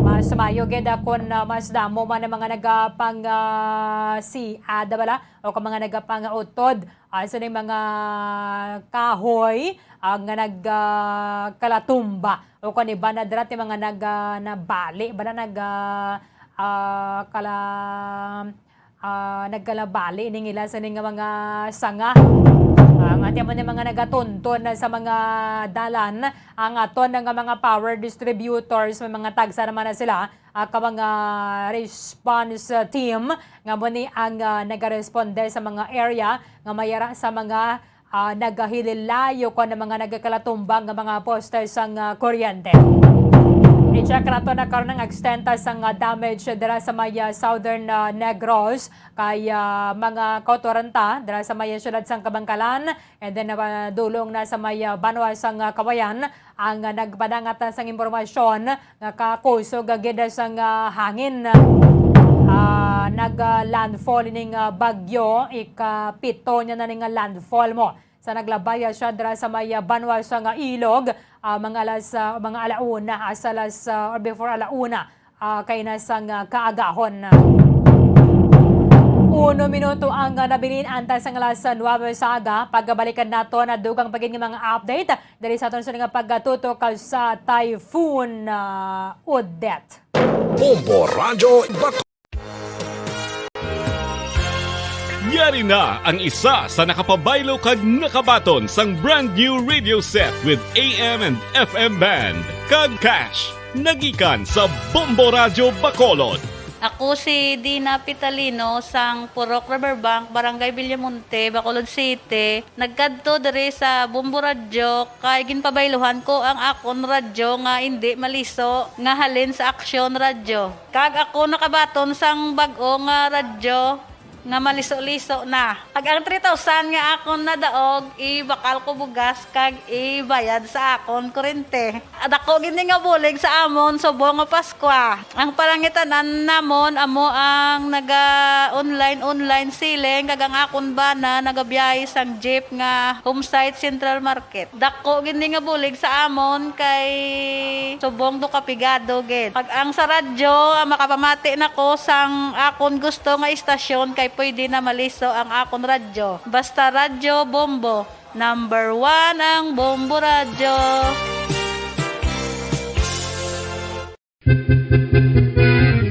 Mas maayo gid, ah, kung, ah, mas damo man ang mga nagapang, ah, siad, bala, o kung mga nagapang-utod, ah, sa ning mga kahoy, ah, nga nag, ah, kalatumba. O kung iban na dira ti mga nag, ah, nabali, bala nag, ah, ah, kala, ah, nagkalabali ning ila sa ning mga sanga. Ah, nga ti amo ni mga nagatunton na sa mga dalan, ang aton nga mga power distributors, may mga tagsa naman na sila, ah, ka mga response, ah, team nga mo ni ang, ah, nagaresponde sa mga area nga mayara sa mga, ah, nagahililay o kon mga nagakalatumba nga mga poste sang, ah, kuryente. I-check nato na karon ang extent, ah, sang, ah, damage dira sa may, ah, Southern, ah, Negros, kay, ah, mga kautoran ta dira sa may siyudad sang Kabankalan, and then, ah, dulong na sa may, ah, banwa sang, ah, Kawayan, ang, ah, nagpadangat na sang impormasyon nga kakusog gid sang, ah, hangin. Ah, nag, ah, landfall ining, ah, bagyo, ikapito niya na ni nga landfall mo. Sa naglabay, ah, siya dira sa may, ah, banwa sang, ah, Ilog, ah, mga alas, ah, mga alauna, hasta alas, ah, or before alauna, ah, kay na sang, ah, kaagahon. Uno minuto ang, ah, nabilin antes sang alas nuebe sa aga. Pagabalikan nato na dugang pa gid nga mga update diri sa aton sa nga pagkatutok sa Typhoon, ah, Odette. Bombo Radyo Bacolod. Yari na ang isa sa nakapabaylo kag nakabaton sang brand new radio set with A M and F M band kag cash, nagikan sa Bombo Radyo Bacolod. Ako si Dina Pitalino sang Purok Riverbank, Barangay Villamonte, Bacolod City. Nagkadto diri sa Bombo Radyo kay ginpabayluhan ko ang akon radyo nga indi maliso nga halin sa Aksyon Radyo. Kag ako nakabaton sang bag-o nga radyo nga maliso-liso na. Kag ang three thousand nga akon nadaog, ibakal ko bugas kag ibayad sa akon kurente. Dako gid ni nga bulig sa amon subong nga Paskwa. Ang palangitan-an namon amo ang naga-online-online selling, kag ang akon bana nagabiyahe sang jeep nga Homesite Central Market. Dako gid ni nga bulig sa amon kay subong do ka pigado gid. Pag ang sa radyo, ah, makapamati na ko sang akon gusto nga istasyon kay pwede na maliso ang akon radyo. Basta Radyo Bombo, number one ang Bombo Radyo.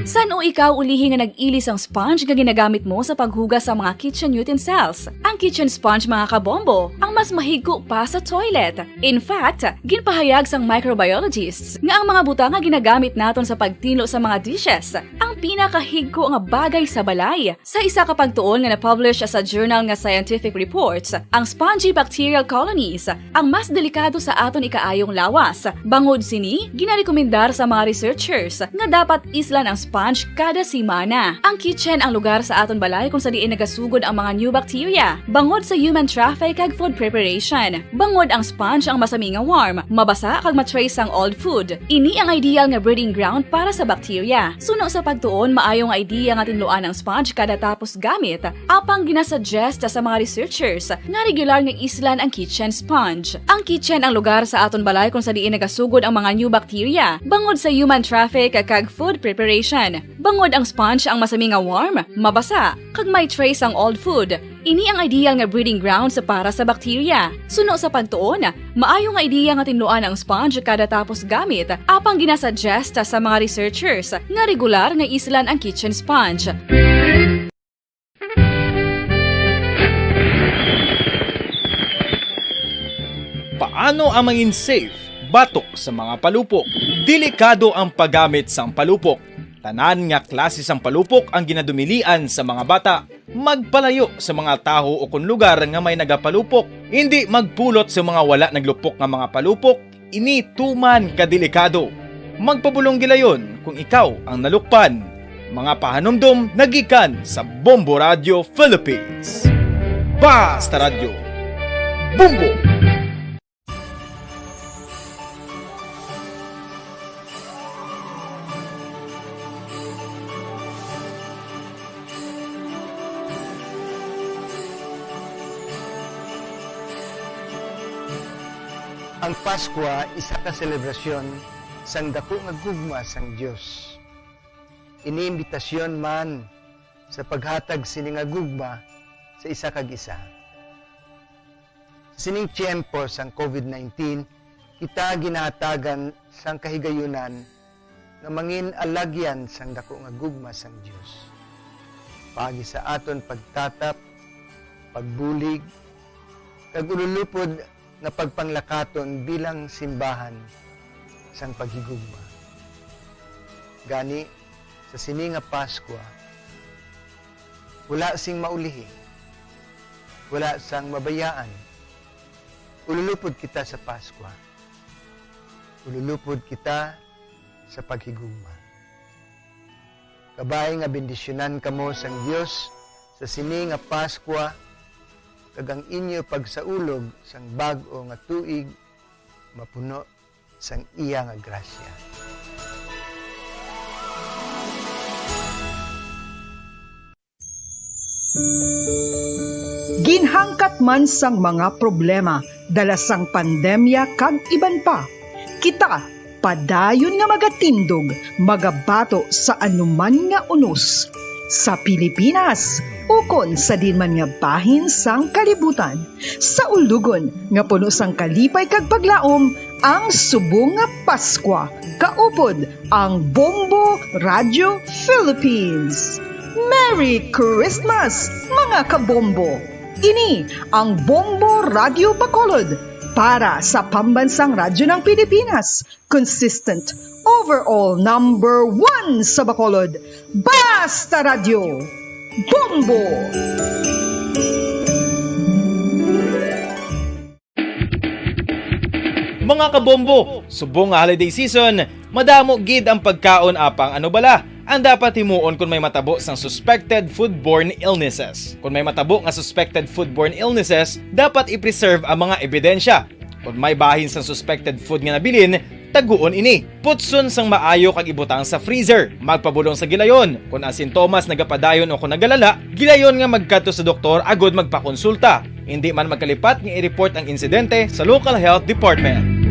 San-o ikaw ulihi nga nag-ili sang sponge nga ginagamit mo sa paghugas sa mga kitchen utensils? Ang kitchen sponge, mga kabombo, ang mas mahigko pa sa toilet. In fact, ginpahayag sang microbiologists nga ang mga butang nga ginagamit naton sa pagtinlo sa mga dishes ang pinakahigko nga bagay sa balay. Sa isa ka pagtuon nga na-publish sa journal nga Scientific Reports, ang spongy bacterial colonies ang mas delikado sa aton ikaayong lawas. Bangod sini, ginarekomendar sa mga researchers nga dapat islan ang sponge kada semana. Ang kitchen ang lugar sa aton balay kung sa diin nagasugod ang mga new bacteria, bangod sa human traffic kag food preparation. Bangod ang sponge ang masami nga warm, mabasa kag ma-trace ang old food. Ini ang ideal nga breeding ground para sa bacteria. Suno sa pagtuon, maayo nga idea nga tinluan ang sponge kada tapos gamit, apang ginasuggest sa mga researchers nga regular nga islan ang kitchen sponge. Ang kitchen ang lugar sa aton balay kung sa diin nagasugod ang mga new bacteria, bangod sa human traffic kag food preparation. Bangod ang sponge ang masami nga warm, mabasa, kag may trace ang old food, ini ang ideal nga breeding grounds para sa bacteria. Suno sa pagtuon, maayo nga idea nga tinluan ang sponge kada tapos gamit, apang ginasuggest sa mga researchers nga regular nga islan ang kitchen sponge. Paano ang mangin safe batok sa mga palupok? Delikado ang paggamit sang palupok. Tanan nga klase sang palupok ang ginadumilian sa mga bata. Magpalayo sa mga tawo o kon lugar nga may nagapalupok. Indi magpulot sa mga wala naglupok nga mga palupok. Ini tuman ka delikado. Magpabulong gilayon kung ikaw ang nalukpan. Mga pahanumdom nagikan sa Bombo Radio Philippines. Basta Radyo. Bombo! Ang Paskwa isa ka selebrasyon sang daku nga gugma sang Dios. Ini imbitasyon man sa paghatag sini nga gugma sa isa kag isa. Sa sining tiyempo sang COVID nineteen, kita ginahatagan sang kahigayunan nga mangin alagyan sang daku nga gugma sang Dios. Paagi sa aton pagtatap, pagbulig, kag ululupod nga pagpanglakaton bilang simbahan sang paghigugma. Gani, sa sini nga Paskwa, wala sing maulihi, wala sang mabayaan. Ululupod kita sa Paskwa. Ululupod kita sa paghigugma. Kabay nga bendisyonan kamo sang Dios sa sini nga Paskwa, kag ang inyo pagsaulog sang bag-o nga tuig mapuno sang iya nga grasya. Ginhangkat man sang mga problema dala sang pandemya kag iban pa, kita padayon nga magatindog, magabato sa anuman nga unos sa Pilipinas ukon sa diin man nga bahin sang kalibutan. Sa ulugon nga puno sang kalipay kag paglaom, ang subong nga Paskwa kaupod ang Bombo Radio Philippines. Merry Christmas, mga kabombo! Ini ang Bombo Radio Bacolod para sa Pambansang Radyo ng Pilipinas, consistent overall number one sa Bacolod. Basta Radyo, Bombo! Mga kabombo, subong nga holiday season, madamo gid ang pagkaon, apang ano bala ang dapat himuon kon may matabo sang suspected foodborne illnesses? Kon may matabo nga suspected foodborne illnesses, dapat i-preserve ang mga ebidensya. Kon may bahin sang suspected food nga nabilin, taguon ini. Putson sang maayo kag ibutang sa freezer. Magpabulong sa gilayon. Kon ang sintomas nagapadayon o kon nagalala, gilayon nga magkadto sa doktor agod magpakonsulta. Indi man magkalipat nga i-report ang insidente sa local health department.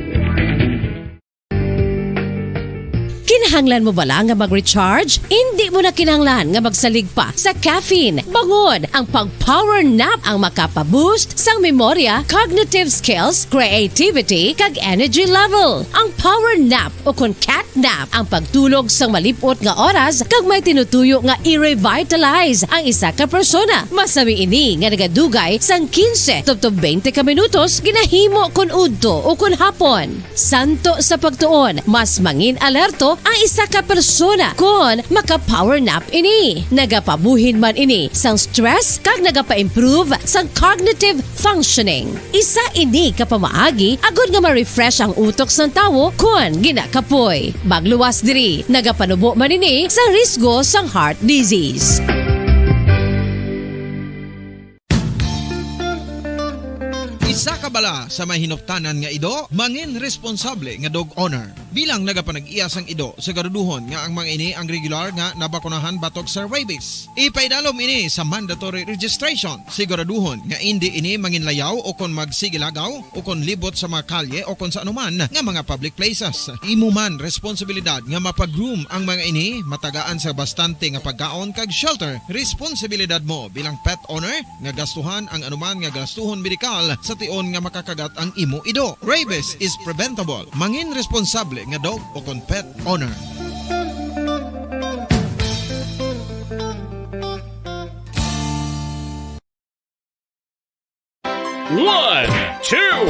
Kinahanglan mo bala nga mag-recharge? Indi mo na kinahanglan nga magsalig pa sa caffeine. Bangod ang pag-power nap ang makapa-boost sang memorya, cognitive skills, creativity, kag energy level. Ang power nap o kon cat nap ang pagtulog sang malip-ot nga oras kag may tinutuyo nga i-revitalize ang isa ka persona. Masami ini nga nagadugay sang quince tubtob twenty ka minutos ginahimo kon udto o kon hapon. Santo sa pagtuon, mas mangin alerto ang isa ka persona kon maka-power nap ini. Nagapabuhin man ini sang stress kag nagapa-improve sang cognitive functioning. Isa ini ka pamaagi agod nga ma-refresh ang utok sang tawo kon ginakapoy. Magluwas diri, nagapanubo man ini sa risgo sang heart disease. Isa ka bala sa may hinuptanan nga ido, mangin responsable nga dog owner. Bilang nagapanag-iya sang ido, siguraduhon nga ang mga ini ang regular nga nabakunahan batok sa rabies. Ipaidalom ini sa mandatory registration. Siguraduhon nga indi ini manginlayaw o kon magsigilagaw o kon libot sa mga kalye o kon sa anuman nga mga public places. Imo man responsibilidad nga mapa-groom ang mga ini, matagaan sa bastante nga pagkaon kag shelter. Responsibilidad mo bilang pet owner nga gastuhan ang anuman nga gastuhon medikal sa tion nga makakagat ang imo ido. Rabies is preventable. Mangin responsable nga dog o kon pet owner. One, two,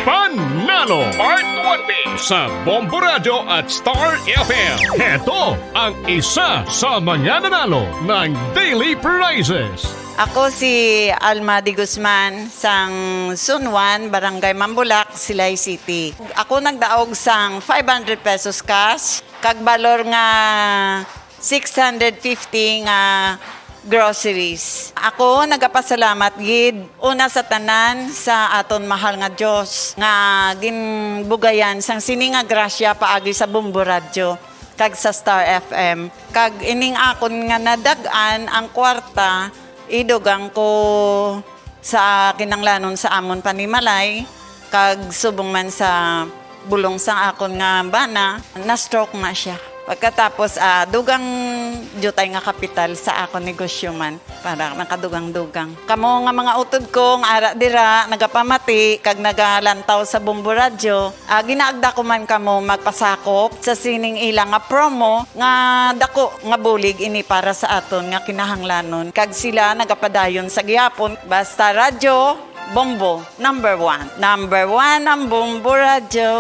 Panalo! Part one B sa Bombo Radyo at Star F M. Heto ang isa sa mga nanalo ng Daily Prizes. Ako si Alma de Guzman, sang Zone one, Barangay Mambulak, Silay City. Ako nagdaog sang five hundred pesos cash, kag balor nga six hundred fifty nga groceries. Ako nagapasalamat gid una sa tanan sa aton mahal nga Dios nga ginbugayan sang sini nga grasya paagi sa Bombo Radyo kag sa Star F M. Kag ining akon nga nadag-an ang kwarta, idugang ko sa kinahanglanon sa amon panimalay, kag subong man sa bulong sang akon nga bana, na-stroke na siya. Pagkatapos, ah, dugang diutay nga kapital sa akon negosyo man, para nakadugang-dugang. Kamo nga mga utod ko nga ara dira, nagapamati kag nagalantaw sa Bombo Radyo, ah, ginaagda ko man kamo magpasakop sa sining ila nga promo nga dako nga bulig ini para sa aton nga kinahanglanon, kag sila nagapadayon sa gihapon. Basta Radyo Bombo, number one. Number one ang Bombo Radyo.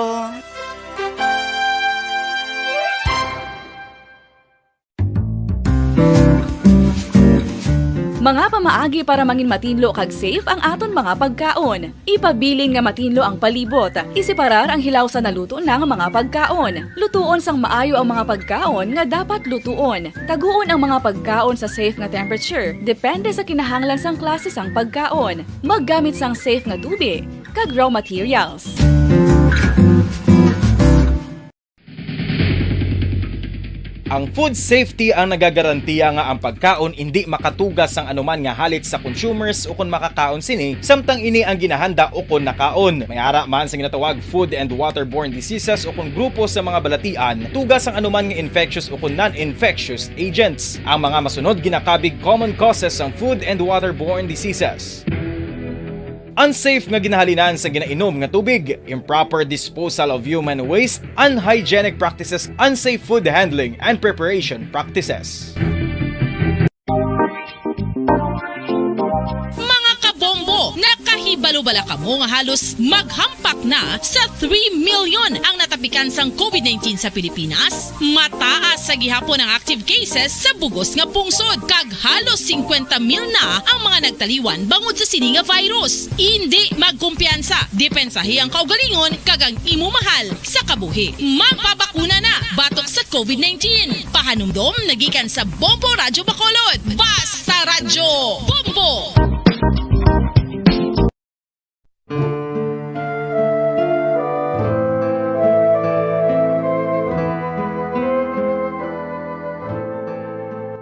Mga pamaagi para mangin matinlo kag safe ang aton mga pagkaon. Ipabilin nga matinlo ang palibot. Iseparar ang hilaw sa naluto na nga mga pagkaon. Lutuon sang maayo ang mga pagkaon nga dapat lutuon. Taguon ang mga pagkaon sa safe nga temperature. Depende sa kinahanglan sang klase sang pagkaon. Maggamit sang safe nga tubig kag raw materials. Ang food safety ang nagagarantiya nga ang pagkaon indi makatuga sang anuman nga halit sa consumers ukon makakaon sini, samtang ini ang ginahanda ukon nakaon. May ara man sa ginatawag food and waterborne diseases ukon grupo sa mga balatian, tuga sang anuman nga infectious ukon non-infectious agents. Ang mga masunod ginakabig common causes sang food and waterborne diseases. Unsafe nga ginahalinan sa ginainom nga tubig, improper disposal of human waste, unhygienic practices, unsafe food handling and preparation practices. Mga kabombo, nakahibalo bala kamo nga halos maghampak na sa three million ang natapikan sang covid nineteen sa Pilipinas? Mataas sa gihapon ang active cases sa bug-os nga pungsod, kag halos singkwenta mil na ang mga nagtaliwan bangod sa sini nga virus. Indi magkumpiyansa, depensahi ang kaugalingon kag ang imo mahal sa kabuhi. Magpabakuna na batok sa covid nineteen. Pahanumdom nagikan sa Bombo Radyo Bacolod. Basta Radyo Bombo!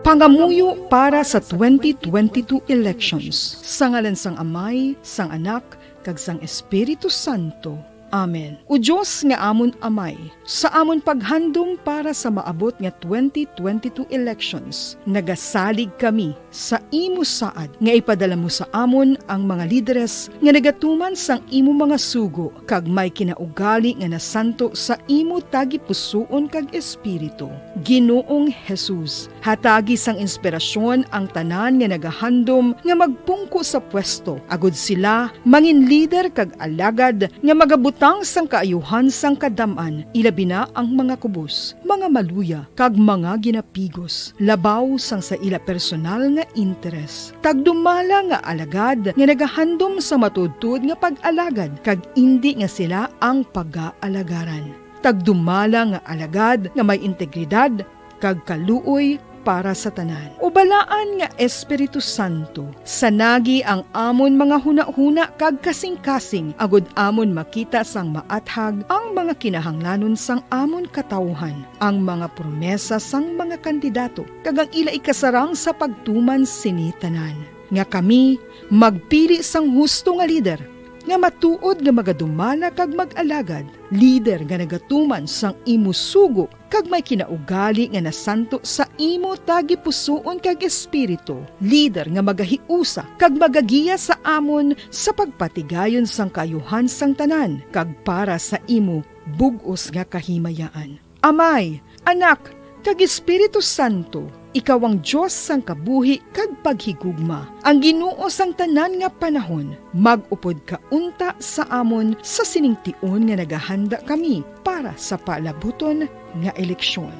Pangamuyo para sa twenty twenty-two elections. Sa ngalan sang Amay, sang Anak, kag sang Espiritu Santo. Amen. O Dios nga amon Amay, sa amon paghandom para sa maabot nga twenty twenty-two elections, nagasalig kami sa imo saad nga ipadala mo sa amon ang mga lideres nga nagatuman sang imo mga sugo kag may kinaugali nga nasanto sa imo tagipusoon kag espiritu. Ginoong Jesus, hatagi sang inspirasyon ang tanan nga nagahandom nga magpungko sa pwesto, agud sila mangin lider kag alagad nga magabutang sang kaayuhan sang kadam-an, ilabi na ang mga kubos, mga maluya, kag mga ginapigos, labaw sang sa ila personal nga interes. Tagdumala nga alagad nga nagahandom sa matuodtuod nga pag-alagad, kag indi nga sila ang pagaalagaran. Tagdumala nga alagad nga may integridad kag kaluoy para sa tanan. O Balaan nga Espiritu Santo, sanagi ang amon mga hunahuna kag kasingkasing, agud amon makita sang maathag ang mga kinahanglanon sang amon katawuhan, ang mga promesa sang mga kandidato, kag ang ila ikasarang sa pagtuman sini tanan, nga kami magpili sang husto nga lider, nga matuod nga magadumala kag mag-alagad, lider nga nagatuman sang imo sugo kag may kinaugali nga nasanto sa imo tagipusoon kag espiritu, lider nga magahiusa kag magagiya sa amon sa pagpatigayon sang kaayuhan sang tanan kag para sa imo bug-os nga kahimayaan. Amay, Anak, kag Espiritu Santo, ikaw ang Dios sang kabuhi kag paghigugma, ang Ginoo sang tanan nga panahon. Mag-upod ka unta sa amon sa sining tion nga nagahanda kami para sa palabuton nga eleksyon.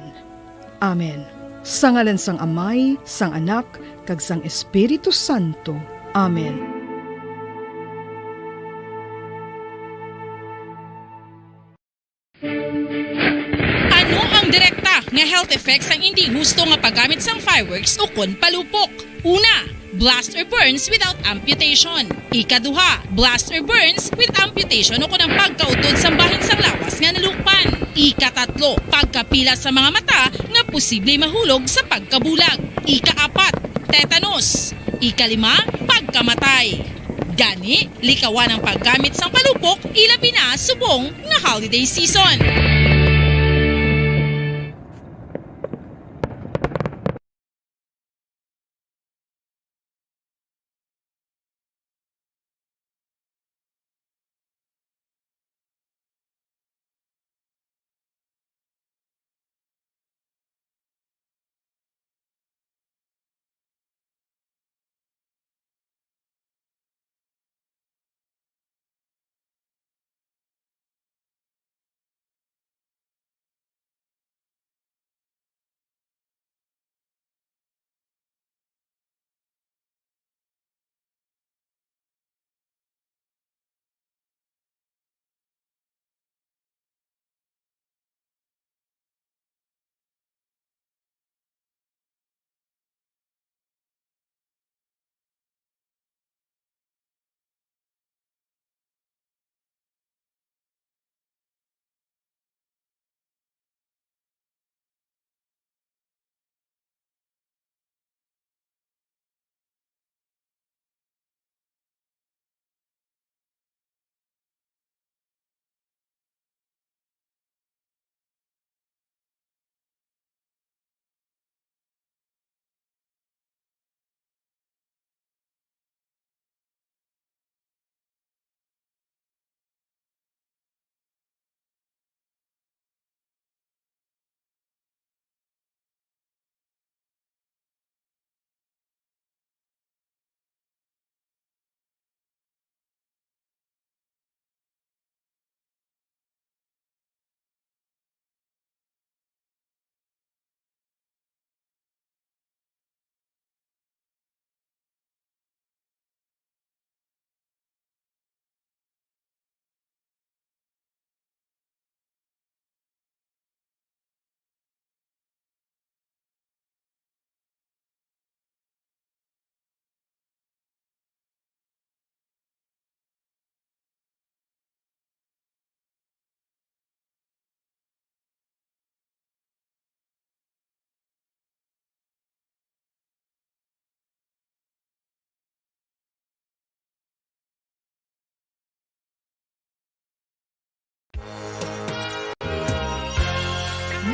Amen. Sa ngalan sang Amay, sang Anak, kag sang Espiritu Santo. Amen. Ano ang direkta nga health effects sang indi husto nga paggamit sang fireworks ukon palupok? Una, blast or burns without amputation. Ikaduha, blast or burns with amputation ukon ang pagkautod sang bahin sang lawas nga nalukpan. Ikatatlo, pagkapila sa mga mata nga posible mahulog sa pagkabulag. Ikaapat, tetanus. Ikalima, pagkamatay. Gani, likawan ang paggamit sang palupok, ilabi na subong nga holiday season.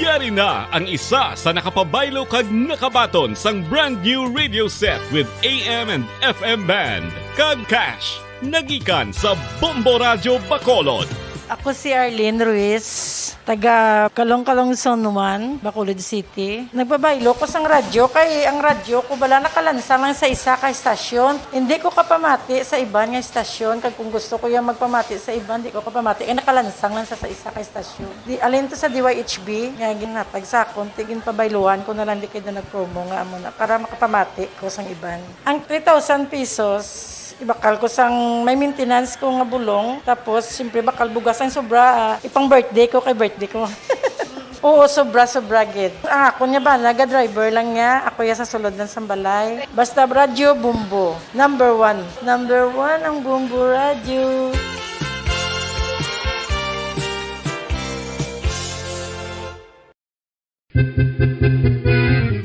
Yari na ang isa sa nakapabaylo kag nakabaton sang brand new radio set with A M and F M band kag cash. Nagikan sa Bombo Radyo Bacolod. Ako si Arlene Ruiz, taga Kalong-Kalong Zone one, Bacolod City. Nagbabaylo ko sang radyo kay ang radyo ko bala nakalansang lang sa isa ka estasyon. Hindi ko kapamati sa iban nga estasyon, kag kung gusto ko yung magpamati sa iban, di ko kapamati kay nakalansang lang sa, sa isa ka estasyon. Di, alin to sa D Y H B nga ginhatag sa akon, ti ginpabayluhan ko na lang di kay na nag-promo nga amo na para makapamati ko sang iban. Ang three thousand pesos, ibakal ko sang may maintenance ko nga bulong, tapos siyempre bakal bugas ang sobra, ah, ipang birthday ko kay birthday ko. Oo, sobra, sobra gid. Ang akon nga bana, ga-driver lang niya. Ako ya sa sulod lang sang balay. Basta radyo, Bombo. Number one. Number one ang Bombo Radyo.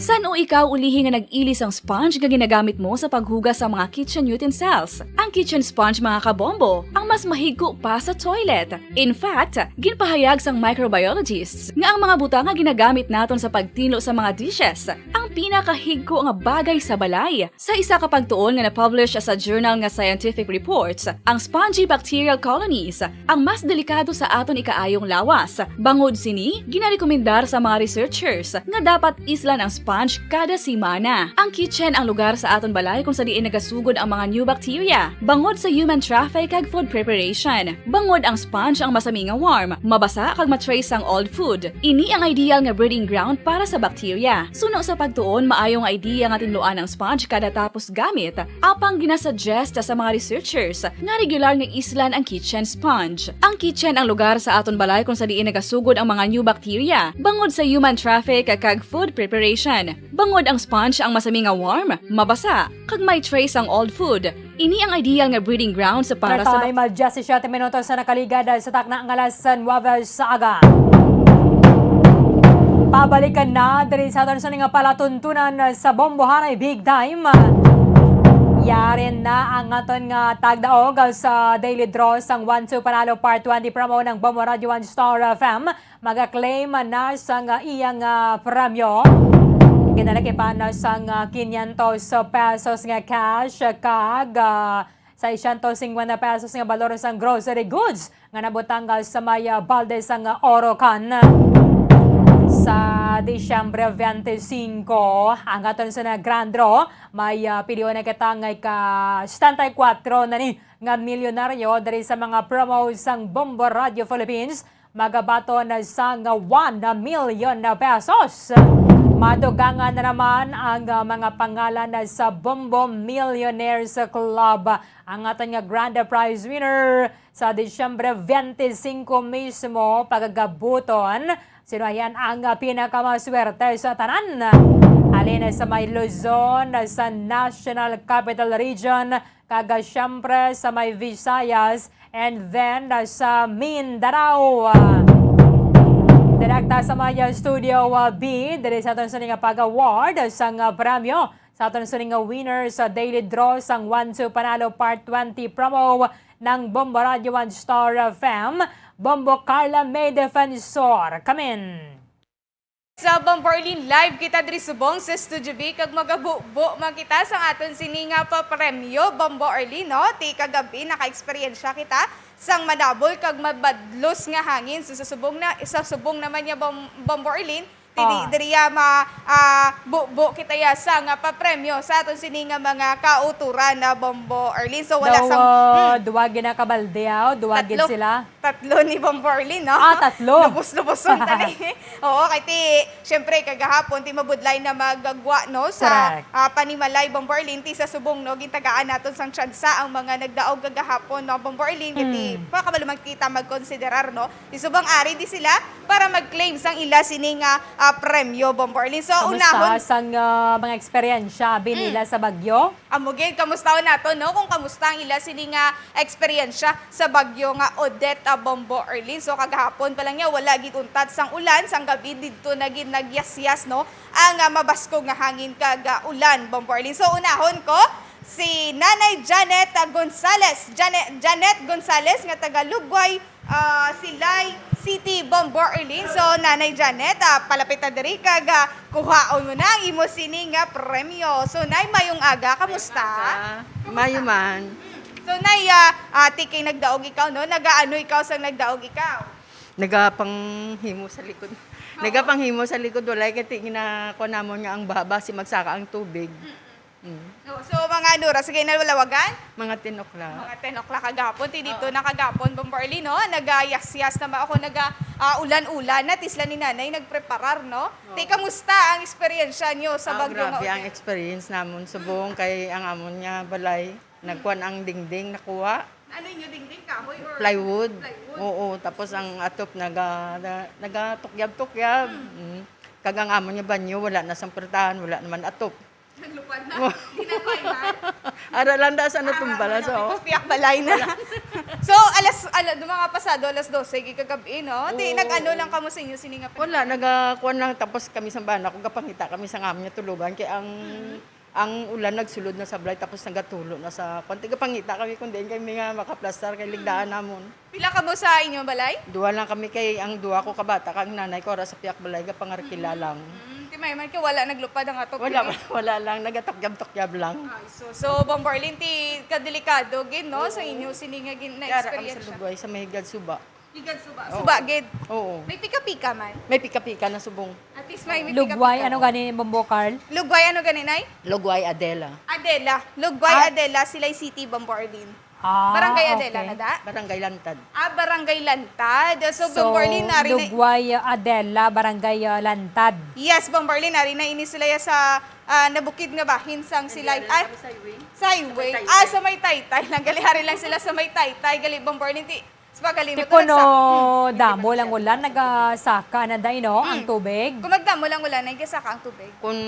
San-o ikaw ulihi nga nag-ili sang sponge nga ginagamit mo sa paghugas sa mga kitchen utensils? Ang kitchen sponge, mga kabombo, ang mas mahigko pa sa toilet. In fact, ginpahayag sang microbiologists nga ang mga butang nga ginagamit naton sa pagtinlo sa mga dishes ang pinakahigko nga bagay sa balay. Sa isa ka pagtuon nga na-publish sa journal nga Scientific Reports, ang spongy bacterial colonies ang mas delikado sa aton ikaayong lawas. Bangod sini, ginarekomendar sa mga researchers nga dapat islan ang sponge kada semana. Ang kitchen ang lugar sa aton balay kung sa diin nagasugod ang mga new bacteria, bangod sa human traffic kag food preparation. Bangod ang sponge ang masami nga warm, mabasa kag ma-trace ang old food. Ini ang ideal nga breeding ground para sa bacteria. Suno sa pagtuon, maayo nga idea nga tinluan ang sponge kada tapos gamit. Apang ginasuggest sa mga researchers nga regular nga islan ang kitchen sponge. Ang kitchen ang lugar sa aton balay kung sa diin nagasugod ang mga new bacteria, bangod sa human traffic kag food preparation. Bangod ang sponge ang masami nga warm, mabasa, kag may trace ang old food. Ini ang ideal nga breeding ground sa para sa Time, ah, diyesisiete minutos sa nakaligad sa takna nga alas nuebe sa aga. Pabalikan na diri sa aton sa nga palatuntunan sa Bombohanay Big Time. Yari na ang aton nga tagdaog sa Daily Draw sang One Two Panalo Part twenty promo ng Bombo Radio One Star F M. Maga-claim na sang iyang, ah, premyo. Ginalakipan na sang, ah, quinientos pesos nga cash kag, ah, seiscientos cincuenta pesos nga balor sang grocery goods nga nabutang sa may, ah, balde sang Orocan. Sa Disyembre twenty-five, ang aton sa nga grand draw, may, ah, pilion na kita nga ika-setenta y kuwatro na ni nga milyonaryo diri sa mga promo sang Bombo Radio Philippines. Magabaton sang one million pesos. Madugangan na naman ang, ah, mga pangalan sa Bombo Millionaires Club. Ang aton nga grand prize winner sa Disyembre twenty-five mismo, pagagabuton. Sino yan ang, ah, pinakamaswerte sa tanan? Halin sa may Luzon, sa National Capital Region, kag, ah, siyempre sa may Visayas, and then, ah, sa Mindanao. Direkta sa may, ah, Studio, ah, B, diri sa aton sa nga pag-award sang, ah, premyo sa aton sa nga winner sa Daily Draw sang One Two Panalo Part twenty promo ng Bombo Radio One Star F M, Bombo Carla May Defensor. Kamin. Sa Bombo Arlene, live kita diri subong sa Studio B, kag magabubo man kita sang aton sini nga papremyo, Bombo Arlene, no? Ti kagabi, naka-eksperyensya kita sang manabol kag mabadlos nga hangin. So, sa subong na, sa subong naman niya, Bom-, Bombo Arlene, ti di-, Ah. diriya ma-, ah, bubo kita ya sa nga papremyo sa aton sini nga mga kauturan na, Bombo Arlene. So, wala Daw, sang, ah, hmm. Duwa ginakabalde, ah, duwa gid Tatlo. sila. Tatlo ni Bombo Arlene, no? Ah, tatlo. Lubos-luboson tani. Oo, kay ti, syempre, kagahapon, ti mabudlay na magagwa, no, sa, Correct. ah, panimalay, Bombo Arlene, ti sa subong, no, gintagaan naton sang tsansa ang mga nagdaog kagahapon, no, Bombo Arlene, kay ti, Mm. pa kabalo man kita magkonsiderar, no? Ti subong ari di sila para mag-claim sang ila sini nga, ah, premyo, Bombo Arlene. So, Kamusta unahon sang, ah, mga eksperyensya, abi Mm. nila sa bagyo? Amo gid, kamustahon nato, no, kung kamusta ang ila sini nga eksperyensya sa bagyo nga Odette, ah, Bombo Arlene. So, kagahapon pa lang niya, wala gid untat sang ulan, sang gabi didto na gid nagyasyas, no, ang, ah, mabaskog nga hangin kag, ah, ulan, Bombo Arlene. So, unahon ko si Nanay Janet, ah, Gonzales. Jane-, Janet Gonzales nga taga Lugway, ah, Silay, City, Bombo Arlene. So, Nanay Janet, ah, palapit na diri kag, ah, kuhaon mo na ang imo sini nga premyo. So, Nay, mayong aga. Kamusta? Mayo man. So, Nay, ah, ati kay nagdaog ikaw, no? Nagaano ikaw sang nagdaog ikaw? Nagapanghimo sa likod. Oo. Nagapanghimo sa likod, walay kay ti-, ginakuha namon nga ang baba si magsaka ang tubig. Mm. Mm. So, so, mga ano oras, sige na lawagan? Mga ten o'clock. Mga ten o'clock kagapon, ti dito Oo. na kagapon, Bombo Arlene, no? Nagayasyas na ba ako, naga, ah, ulan-ulan na, tisla ni Nanay nagpreparar, no? Oo. Ti, kamusta ang eksperyensya nyo sa Ah, Bagyo nga grabe ang Odette? experience namon subong kay ang amon nga balay, nagkuan ang dingding, nakuha. Ano inyo dingding? Kahoy or Plywood. Plywood? Oo, tapos ang atop naga-, na-, nagatukyab-tukyab. Mm. Mm. Kag ang amon nga banyo, wala na sang pertahan, wala naman atop. Naglupad na. Oh. Di na may man. Ara lang da sa Ah, natumba wala lang, na, so. Tapos piyak balay na. Wala. So, alas, ala-, mga pasado alas dose, gikagabi, no? Ti, Oo. nag-ano lang kamo sa inyo, sini nga Wala, pagkaon? nagakuan lang, tapos kami sa bana ko, gapangita kami sa amin nga tulugan, kay ang, Mm. ang ulan nagsulod na sa balay, tapos nagatulo na sa, kuan, ti gapangita kami kung diin kami nga makaplastar, kay Mm. ligdaan namon. Pila kamo sa inyo balay? Duha lang kami, kay ang duha ko ka bata, kag nanay ko, ara sa piyak balay, gapangarkila Mm. lang. Mm, ti may man kay wala naglupad ang atop Wala, diri? wala lang, nagatukyab-tukyab lang. Ay, so, so, Bombo Arlene, ti kadelikado gid, no, sa Oo. inyo sini nga gin-, Kaya ara kami sa na-eksperyensya. Lugway, sa may Higad Suba. Higad Suba. Oo. Suba gid. Oo. May pika-pika man. May pika-pika na subong. At least may, may Lugway, pika-pika. ano gani, Bombo Carl? Lugway, ano gani, Nay? Lugway, Adela. Adela. Lugway, Ah. Adela, Silay City, Bombo Arlene. Ah, Barangay Adela okay. na da? Barangay Lantad. Ah, Barangay Lantad. So, So, Bombo Arlene, ari na Lugway, Adela, Barangay, ah, Lantad. Yes, Bombo Arlene, ari na ini sila ya sa, ah, nabukid nga bahin sang Silay. Nandyan Ay, kami sa highway. sa highway. Sa may Taytay. Ah, sa may Taytay. Naggalihari lang sila sa may Taytay. Gali, Bombo Arlene, ti, sa pagalimot Ti na kuno sa, hmm, damo lang ulan, nagasaka na day, no, ang Hmm. tubig? Kung magdamo lang ulan, nagasaka ang tubig. Kung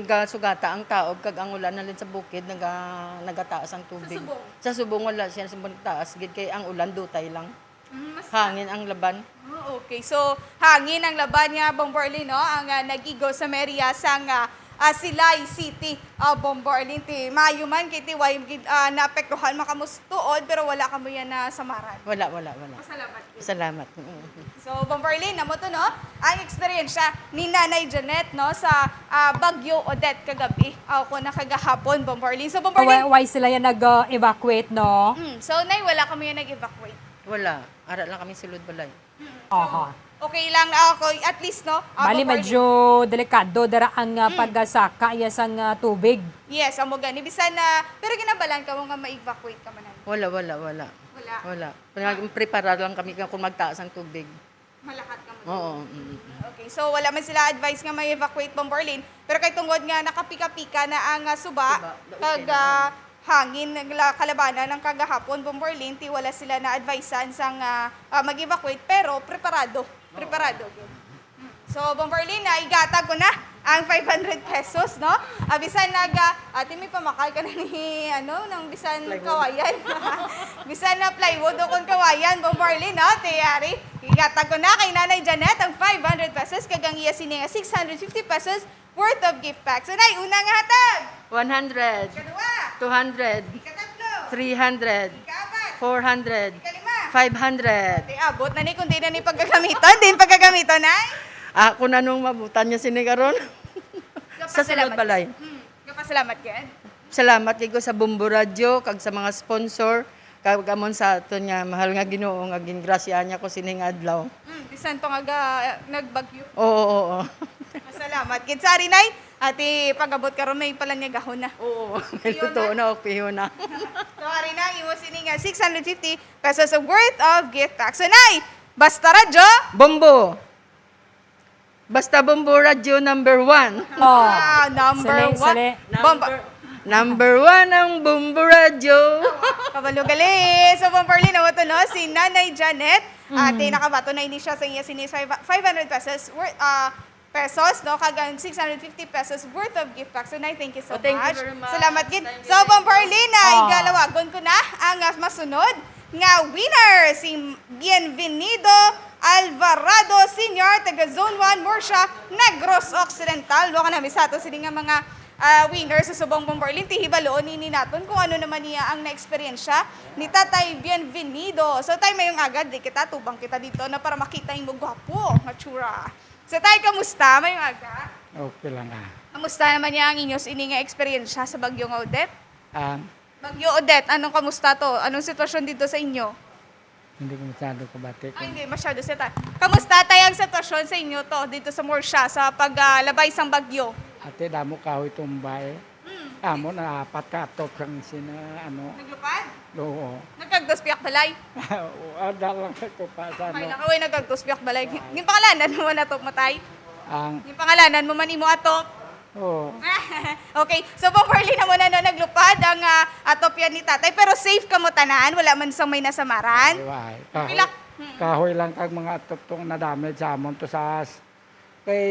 gasugata ang taog kag ang ulan halin sa bukid, naga-, nagataas ang tubig. Sa subong? Sa subong wala siya sa taas gid kay ang ulan dutay lang. Mm, mas Hangin ang laban. Ah, okay. So, hangin ang laban nga, Bombo Arlene, no? Ang, ah, nag-igo sa merya sang, ah, ah, Silay City, ah, Bombo Arlene. Ti, maayo man kay ti way gid, ah, naapektuhan man kamo sa tuod, pero wala kamo yan nasamaran. Wala, wala, wala. Pasalamat gid. Salamat. Mm. So, Bombo Arlene, amo to, no? Ang eksperyensya ni Nanay Janet, no, sa, ah, Bagyo Odette kagabi. Ah, ako na kagahapon, Bombo Arlene. So, Bombo Arlene, Why, why sila yan nag-evacuate, no? Mm, so, Nay, wala kamo yan nag-evacuate? Wala. Ara lang kami sulod balay. Mm. Aha. So, okay lang, ah, ako, at least, no? Ah, Bali, Bombo Arlene. medyo delikado dara ang, ah, Mm. pagsaka iya sang, ah, tubig. Yes, amo gani. Bisan na, pero ginabalan kamo nga ma-evacuate ka man? Wala, wala, wala. Wala. Wala. Nag-, Ah. prepara lang kami kung magtaas ang tubig. Malakat kamo. Oo, mm. Okay, so wala man sila advice nga ma-evacuate, Bombo Arlene, pero kay tungod nga nakapika-pika na ang, ah, suba, Suba, okay kag, na. ah, hangin, nagla-, kalabanan ang kagahapon, Bombo Arlene, ti wala sila na-advisean sang, ah, ah, mag-evacuate, pero preparado. Oo. Preparado gyud. Mm. So, Bombo Arlene, ah, igatag ko na ang five hundred pesos, no? Ah, bisan nag, ah, ate, may pamakal ka na ni, ano, nang bisan Plywood. kawayan. Bisan na plywood o kung kawayan, Bombo Arlene, no? Ti ari, igatag ko na kay Nanay Janet ang five hundred pesos, kag ang iya sini nga six hundred fifty pesos worth of gift pack. So, Nay, una nga hatag. One hundred. Ikaduha. Two hundred. Ikatatlo. Three hundred. Ikaapat. Four hundred. Ikalima. Five hundred. Ti, abot na ni, kung di na ni pagkagamiton, din pagkagamiton, Nay? Ah, kung anong mabutan niya sini karon. Sa sulod Gapasalamat. balay. Hmm. Gapasalamat gid. Salamat gid ko sa Bombo Radyo, kag sa mga sponsor, kag amon sa aton nga mahal nga Ginoo nga gingrasyahan niya ko sining adlaw. Mm, bisan pa nga ga-, nagbagyo. Oo, oo, oo. Salamat gid. Sorry, Nay. Ati, pag-abot karon may palanyagahon na. Oo, may Piyon luto na. na, o piyon na. So, ari na, imo sini nga six hundred fifty pesos worth of gift pack. So, Nay, basta radyo. Bombo. Basta Bombo Radyo number one. Oh. Ah, number Sali, one. sali. Bombo. Number, number one ang Bombo Radyo. Kabalo gali. So, Bombo Arlene, amo to, no? Si Nanay Janet. Mm. Ate, nakabato na ini siya sa iya sini five, five hundred pesos worth, ah, pesos, no? Kag ang six hundred fifty pesos worth of gift pack. So, Nay, thank you so Oh, thank you much. very much. Salamat gid. Thank you, So, thank you. Bombo Arlene, ah, Oh. igalawagon ko na ang, ah, masunod nga winner, si Bienvenido Alvarado Senior, taga Zone one, Murcia, Negros Occidental. Duha ka na, miss, ato sini nga mga, ah, winner sa subong, Bombo Arlene, ti hibaloon ini naton kung ano naman niya ang naeksperyensya ni Tatay Bienvenido. So, tay, mayong aga, di kita, tubang kita dito na para makita imo gwapo nga tsura. So, tay, kamusta? Mayong aga. Okay lang, ah. Kamusta naman niya ang inyo ini nga eksperyensya sa Bagyo nga Odette? Ah, Bagyo Odette, anong kamusta to? Anong sitwasyon dito sa inyo? Hindi ko masyado kabati. Ay, hindi masyado siya ta-, kamusta, tay, ang sitwasyon sa inyo to dito sa Murcia sa paglabay sang bagyo? Ate, damo kahoy tumba eh. Mm. Amo na apat ka atop sang sina, ano. Naglupad? Oo. Nagkagdos piyak balay? Oo, ada lang sa kupa sa, ano. Ay, nakaway, nagkagdos piyak balay. Ay. Yung pangalanan mo man atop mo, tay? Ang Yung pangalanan mo man imo atop? Oo. Okay. So, Bombo Arlene, amo na, no, naglupad ang, ah, atop yan ni tatay. Pero safe kamo tanan, wala man sang may nasamaran. Ay, wala. Kahoy, Pila- Hmm. kahoy lang kag mga atop tong na-damage sa amon to sa s-, kay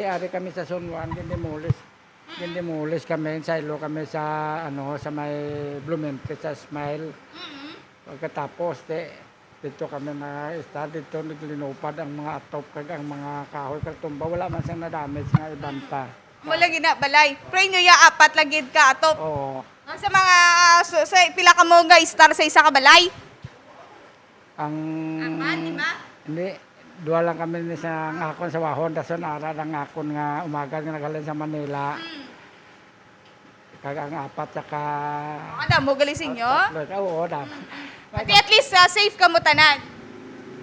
ari kami sa San Juan, gindemolish. Hmm. Gindemolish kami, sa ilo kami sa, ano, sa may Blumentritt, sa Smile. Mm. Pagkatapos, te, dito kami na-start, dito naglinupad ang mga atop kag ang mga kahoy kag tumba. Wala man sang na-damage nga iban pa. Mo lagi na balay. Pray nyo ya, apat lagi ka atop. Oo. Ah, sa mga, ah, so, sa pila ka mo nga star sa isa ka balay? Ang Apat, di ba? Hindi. Duha lang kami ni sa akon sa Wahon, dason ara lang akon nga umagad nga naghalin sa Manila. Mm. Kag ang apat saka Ah, damo gali sa inyo? Tatlo. Oo, damo. Mm. Ati, at least, ah, safe kamo tanan.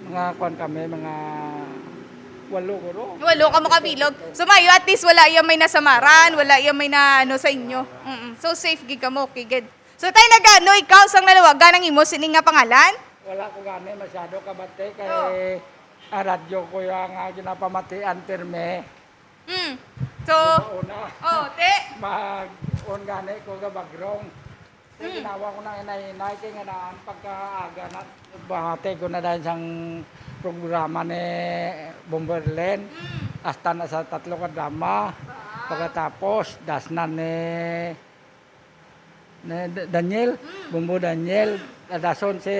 Mga kwan kami, mga walo guro. Walo kamo kabilog. So, mayo, at least wala iya may nasamaran, wala iya may na, ano, sa inyo. Mm-mm. So, safe gid kamo, okay, good. So, tay, nagano ikaw sang nalawagan ang imo sini nga pangalan? Wala ko gani masyado kabati kay Oh. ang radyo ko yung, ah, ginapamatian pirme. Mm. So, Una. Oh, te. Mag-on gani ko ga bagrong. Kay Mm. ginawa ko na hinay-hinay kay nga naan pagkaaga na bati ko na dahil sang programa ni Bombo Erlen. Mm. Hasta na sa tatlo ka drama. Wow. Pagkatapos, dasnan ni, ni D-, Daniel, Mm. Bombo Daniel, Mm. nadason si,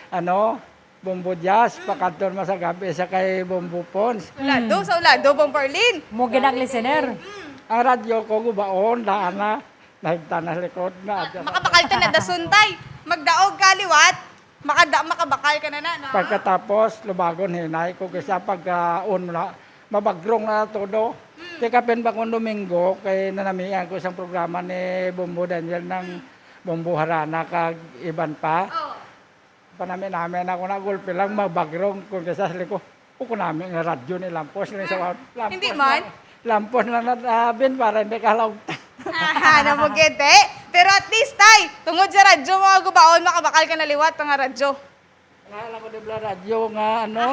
ano, Bombo Jazz, Mm. pakadto naman sa gabi sa kay Bombo Pons. Ulado, Mm. sa ulado, Bombo Arlene. Mo ginang listener. Mm. Ang radyo ko, gubaon, daan na. Nahigtan na sa likod na. Ma-, makabakal ka na, dason, tay. Magdaog ka liwat. Makada-, makabakal ka na na, no? Pagkatapos, lubagon hinay ko kasi pagka-on na, mabagrong na todo. Mm. Kay kapin ba kung Domingo, kay nanamian ko isang programa ni Bombo Daniel ng Mm. Bombo Harana kag iban pa. Oh. Panami-nami na ako na gulpi lang, mabagrong kung kisa sila ko. O, kunami nga radyo ni lampos lang sa Hmm. lampos Hindi lang. man. Lampos lang na, ah, bin, para hindi ka laugtan. Ano mo, gede? Pero at least, tay, tungod sa radyo, mga gubaon, makabakal ka na liwat, mga radyo. Nga, alam ko, di ba, radyo nga, ano?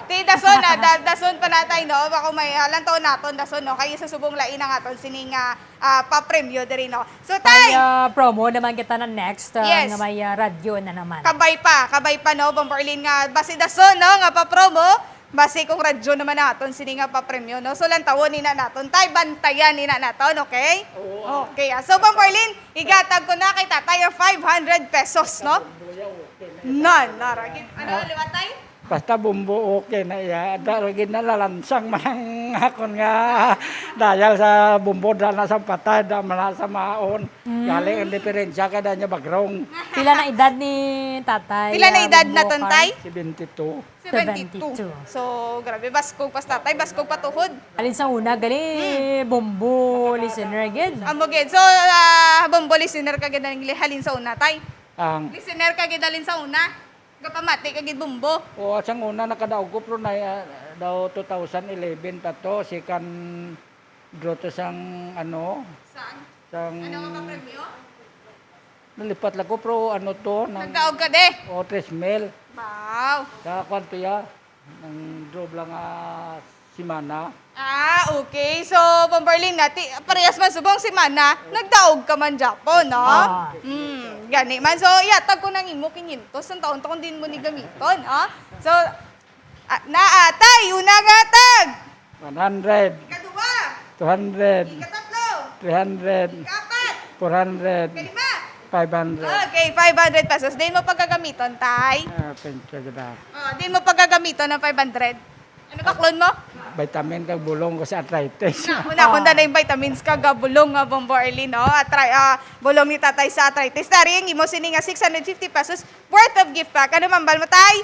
Ti, dason, ah, da-, dason pa natay, no? Bako may, ah, lantaw naton, dason, no? Kay isa subong lain ang aton sining, ah, ah, papremyo diri, no? So, Tay, tay! ah, promo naman kita na next, ah, Yes. nga may, ah, radyo na naman. Kabay pa, kabay pa, no, Bombo Arlene, nga basi dason, no, nga pa-promo, basi kung radyo naman naton sini nga pa-premyo, no? So, lantawon ina naton, tay, bantayan ina naton, okay? Oo, ah. Okay, ah. So, Bombo Arlene, igatag ko na kay tatay ang five hundred pesos, no? Nan, naragit. Ano, Ah. liwat, tay? Basta Bombo, okay na iya. Da, lagi na lalansang man ang akon nga dayal sa Bombo, da na sa patay, da man na sa maon. Mm. Galing ang diferensya kay da niya bagrong. Pila na edad ni tatay, Pila na ah, edad Bombo, naton, kay? tay? Seventy-two. Seventy-two. Seventy-two. So, grabe, baskog pas tatay, baskog pa tuhod. Alin sa una, gali, Hmm. Bombo, listener, gid. Amo gid. So, ah, Bombo, listener ka gid, halin sa una, tay? Ang Listener ka gid, halin sa una? Gapamati ka gid, Bombo. O, sang una nakadaog ko, pero na, ah, daw two thousand eleven pa to, second draw to sang, ano, Saan? sang Ano nga papremyo? Nalipat lang ko, pero ano to, nang Nagdaog ka, de? O, tres mil. Wow. Sa kwan to, ya? Nang draw lang, ah, simana. Ah, okay. So, Bombo Arlene, nati-, parehas man subong si Mana, nagdaog ka man, Japon, no? Ah. Hmm, gani man. So, ihatag ko nang imo quinientos, ang taon to kung din mo ni gamiton, ah. So, ah, na, ah, tay, una nga tag. One hundred. Ikaduha. Two hundred. Ikatatlo. Three hundred. Ikaapat. Four hundred. Ikalima. Five hundred. Okay, five hundred pesos. Din mo pagkagamiton, tay. Ah, thank you, gida. Oh, din mo pagkagamiton ang five hundred. Ano baklon mo? Vitamin kag bulong ko sa arthritis. Una, kung na yung vitamins ka, gabulong nga Bombo Arlene, no? At try, ah, bulong ni tatay sa arthritis. Tari, ang imo sini nga six hundred fifty pesos worth of gift pack. Ano mambal mo, tay?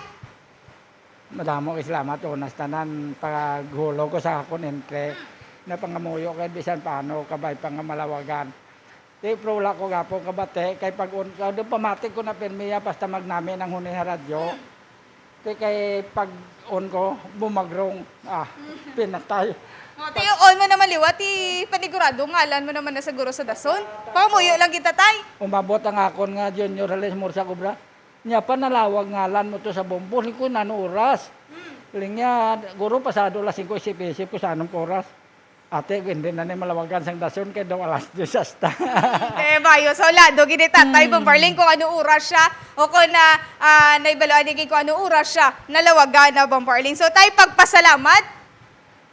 Madamo kay salamat, unas tanan, paghulog ko sa akon entre. Napangamuyo kay bisan paano, kabay pa nga malawagan. Di, pero wala ko gapon kabati, kay pag-on, ah, di, pamati ko na pirmi ya, basta magnami nang huni sa radyo. Di, kay pag-on ko, bumagrong. Ah, pinatay. O, ti, on mo naman liwat, ti, panigurado, ngalan mo naman na siguro sa dason. Pangamuyo lang kita, tay. Umabot ang akon nga junior, halos mursa kobra. Nya pa nalawag ngalan mo to sa Bombo, ko nano oras. Linya, guro pasado las singko, isip-isip ko sa anong oras. Ate, hindi na ni malawagan sang dason kay daw alas diyes hasta. Eh, bayo. So, lado gid ni Tatay Bombo Arlene kung ano oras siya o kung na, ah, naibaluan ni kung ano oras siya nalawagan na Bombo Arlene. So, tay, pagpasalamat.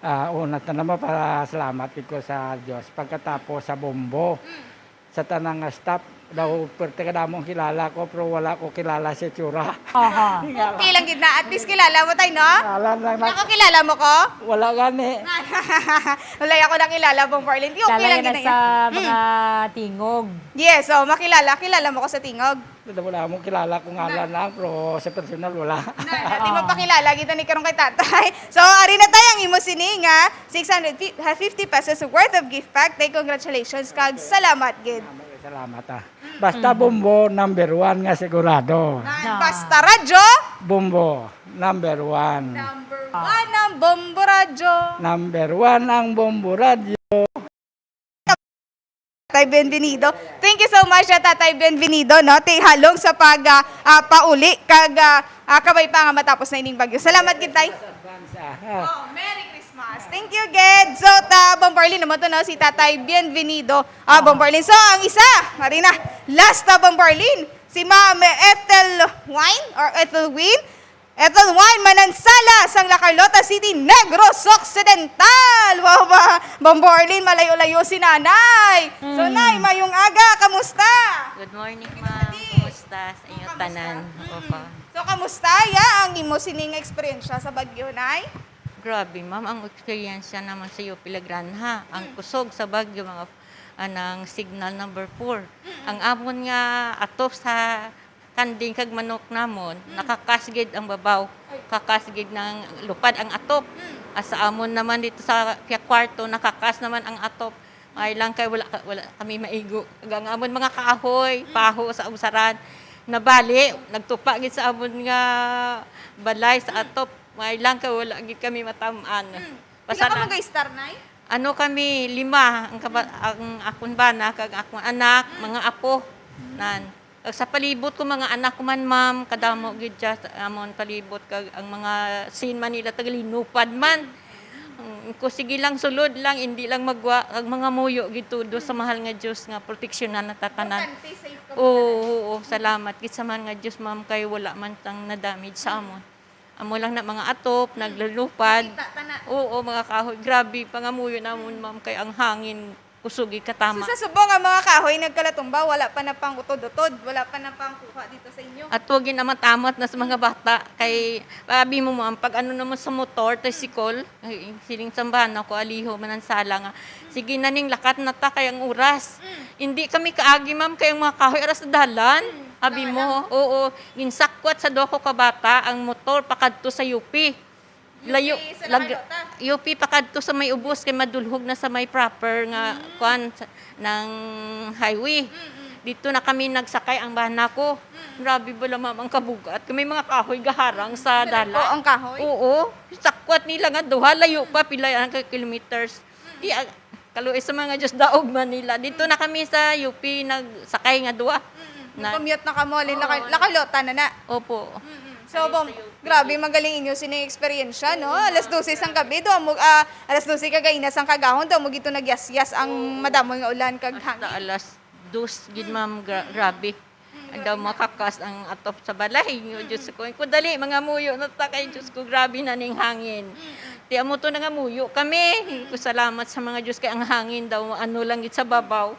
Ah, una ta naman, pasalamat gid ko sa Dios. Pagkatapos sa Bombo, sa tanang nga staff, daw perte kadamo ang kilala ko, pero wala ko kilala sa itsura. Aha. Nga lang. Okay lang gid na. At least kilala mo, tay, no? Kilala lang na. Ako, kilala mo ko? Wala gani. Wala ako nakilala, Bombo Arlene. Di, okay lang gid na sa mga tingog. Yes, oh, makilala. Kilala mo ko sa tingog. Wala mo kilala ko ngalan lang, pero sa personal, wala. Na, na, di mapakilala kita ni karong kay tatay. So, ari na, tay, ang imo sini nga six hundred fifty pesos worth of gift pack. Tay, congratulations kag salamat gid. Salamat, ah. Basta Bombo, number one nga sigurado. Basta radyo. Bombo, number one. Number one ang Bombo Radyo. Number one ang Bombo Radyo. Tatay Bienvenido. Thank you so much, ah, Tatay Bienvenido, no? Ti halong sa pag, ah, ah, pauli kag, ah, ah, kabay pa nga matapos na ining bagyo. Salamat gid, tay. Advance, ah. Oh, Merry Christmas. Thank you, gid. So, ta, Bombo Arlene naman to, no? Si Tatay Bienvenido. Ah, Bombo Arlene. So, ang isa, Marina, last ta, Bombo Arlene. Si Ma'am Ethel Wine or Ethel Win. Ethel Wine Manansala sang La Carlota City, Negros Occidental. Wow, ba? Bombo Arlene, malayo-layo si Nanay. So, Nay, mayong aga, kamusta? Good morning, ma'am. Kumusta sa inyo tanan? Opo. So, kamusta ya ang imo sining eksperyensya sa bagyo, Nay? Grabe, ma'am, ang eksperyensya naman sa U P La Granja. Ang kusog sa bagyo, mga anang signal number four. Ang amon nga atop sa kanding kag manok namon, nakakas gid ang babaw. Kakas gid ng lupad ang atop. As sa amon naman dito sa Pia Cuarto, nakakas naman ang atop. Ay lang kay wala ka, wala kami maigo. Kag ang amon mga kahoy, paho sa usaran, nabali, nagtupa gid sa amon nga balay sa atop. Ay lang kay wala gid kami matamaan. Pila ka mag-istar, Nay? Ano kami, lima, ang kaba-, ang akon bana kag akon anak, mga apo. Nan. Kag sa palibot ko, mga anak ko man, ma'am, kadamo gid siya sa amon palibot, kag ang mga sin man nila taga Linupad man. Ang ko, sige lang, sulod lang, hindi lang magwa, kag mga muyo gid tudo sa mahal nga Dios nga proteksyonan na tatanan. Importante, safe ka. Oo, oo, salamat gid sa mahal nga Dios, ma'am, kay wala man tang na-damage sa amon. Amo lang na mga atop, naglalupad. Kita ta na. Oo, mga kahoy. Grabe, pangamuyo namon, ma'am, kay ang hangin, kusugi katama. So, sa subong ang mga kahoy nagkalatumba, wala pa na pang utod-utod, wala pa na pang kuha dito sa inyo? At wag yun amat-amat na sa mga bata. Kay, abi mo, ma'am, pag ano naman sa motor, tricycle, ay, siling sambahan ako, aliho, manansala nga. Sige na ning lakat na ta, kay ang oras. Hindi kami kaagi, ma'am, kay ang mga kahoy aras sa dalan. Abi mo, oo, ginsakwat sa duha ko ka bata ang motor pakadto sa U P. Layo, U P sa lag-, Carlota? U P pakadto sa may ubos kay madulhog na sa may proper nga kuan sa, ng highway. Dito na kami nagsakay ang bana ko. Grabe bala, ma'am, ang kabugat. Kay may mga kahoy gaharang sa dalan. Ang kahoy? Oo. Sakwat nila nga duha, layo pa, pila ang ka-, kilometers. Di, ah, kaluoy sa mga Diyos, daog man nila. Dito na kami sa U P nagsakay nga duwa. Mm-mm. Na- Nagkamiyot na kamo, halin, Oo, laka-, na- lakalota na na. Opo. Mm-mm. So, Halin bom, sa U P. Grabe, magaling inyo sining eksperyensya, no? Alas dose sang gabi, do mo, ah, alas dose kagaina sang kagahon, do mo gito nagyasyas ang Oo. madamol nga ulan kag Hasta hangin. alas dos gid, Mm. ma'am, gra-, Mm. grabe. Mm, Ang daw grabe na. makakas ang atop sa balay. Yo, Mm. Diyos ko. Ko, dali, mga muyo na ta kay, Mm. Diyos ko, grabe na ning hangin. Mm. Ti amo to na nga muyo kami. Mm. Ko, salamat sa mga Diyos kay ang hangin daw, ano lang gid sa babaw.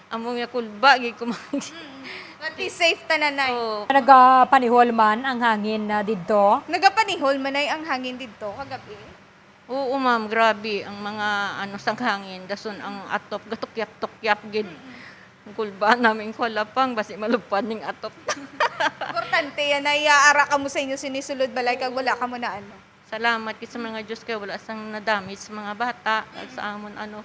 Amo nga kulba, gid ko mag- Mm. At least safe ta, Nanay. Oo. Nagapanihol man ang hangin na didto? Nagapanihol man ay ang hangin didto kagabi? Oo, ma'am, grabe ang mga, ano, sang hangin, dason ang atop, gatukyap-tukyap gid. Mm-mm. Kulba namin ko halapang, basi malupad ning atop. Importante yan ay, ah, ara kamo sa inyo sinisulod balay kag wala kamo na ano. Salamat gid sa mga Diyos kay wala sang na-damage sa mga bata, kag sa amon, ano,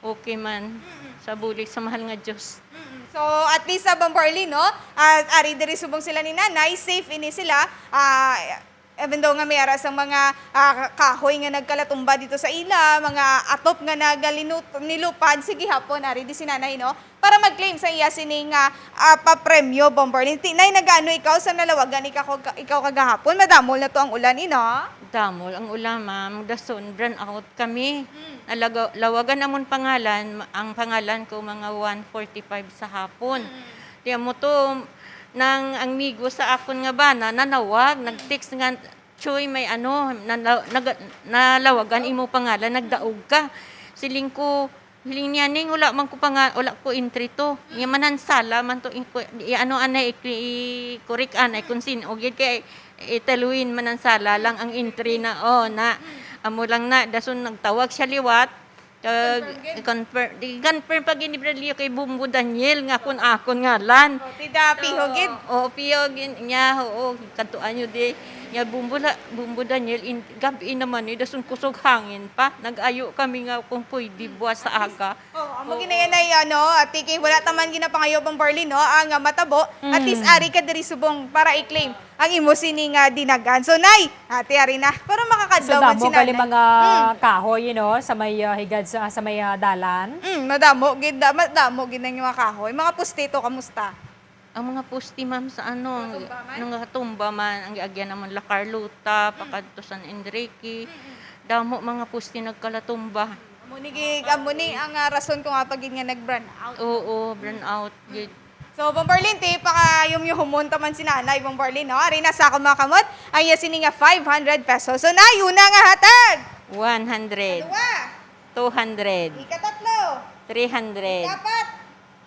okay man Mm-mm. sa bulig sa mahal nga Diyos. Mm-mm. So, at least sa Bombo Arlene, no? Ah, ari diri subong sila ni Nanay, safe ini sila. Ah, even though nga may ara sang mga, ah, kahoy nga nagkalatumba dito sa ila, mga atop nga nagalinut-, nilupad, sige hapon, ari di si Nanay, no? Para mag-claim sa iya sini nga, ah, papremyo, Bombo Arlene. Ti-, Nay, nagaano ikaw sa nalawagan ikaw, ikaw kagahapon? Madamol na to ang ulan, ino? Damol ang ulan, ma'am. Dason, brownout kami. Mm. Nalaga-, lawagan amon pangalan, ma-, ang pangalan ko mga one forty-five sa hapon. Mm. Di amo to, nang ang migo sa akon nga bana, nanawag, Mm. nag-text nga, "Choy, may ano, nala-, naga-, nalawagan imo pangalan, nagdaog ka." Siling ko, hiling niya, "Ning, wala man ko panga-, wala ko entry to." Niya, manansala man to, i-, i-, ano, anay, i-, i-correct anay kung sin-o gid kay Italuin, manansala lang ang entry na, oh, na, amo lang na, dason nagtawag siya liwat, kag Confirm gid. i-confirm, di, confirm pa gid ni Brad Leo kay Bumbo Daniel nga kun akon ngalan. Oh, tida, piho So, gid. oh, piho gid niya, oo, kadtuan nyo di. Niya, Bumbo la-, Bumbo Daniel, in, gabi naman, eh, dason kusog hangin pa. Nag-ayo kami nga kung pwede buwas sa aga. Oh, amo Oo. ginayanay, ano, ate, kay wala ta man ginapangayo, Bombo Arlene, no, ang, ah, matabo. At least, Mm. ari ka diri subong para i-claim ang imo sini nga dinagan. So, Nay, ate, ari na. Para So, makakadlaw man damo si kali Nanay. mga Mm. kahoy, you know, sa may, ah, higad sa, sa may, ah, dalan. Mm, madamo gid, da-, madamo gid ang mga kahoy. Mga poste to, kamusta? Ang mga poste, ma'am, sa ano, ang, Nakatumba man? nakatumba man, ang giagyan namon La Carlota, Mm. pakadto San Enrique. Mm-mm. Damo mga poste nagkalatumba. Amo ni gi-, amo ni ang, ah, rason kung apa gid nga nag-brownout. Oo, brownout Mm. gid. So, Bombo Arlene, ti, pakayumyuhumon ta man si Nanay, Bombo Arlene, no? Ari na sa akong mga kamot, ang iya sini nga five hundred pesos. So, Nay, una nga hatag. One hundred. Kaduwa. Two hundred. Ikatatlo. Three hundred. Ikapat.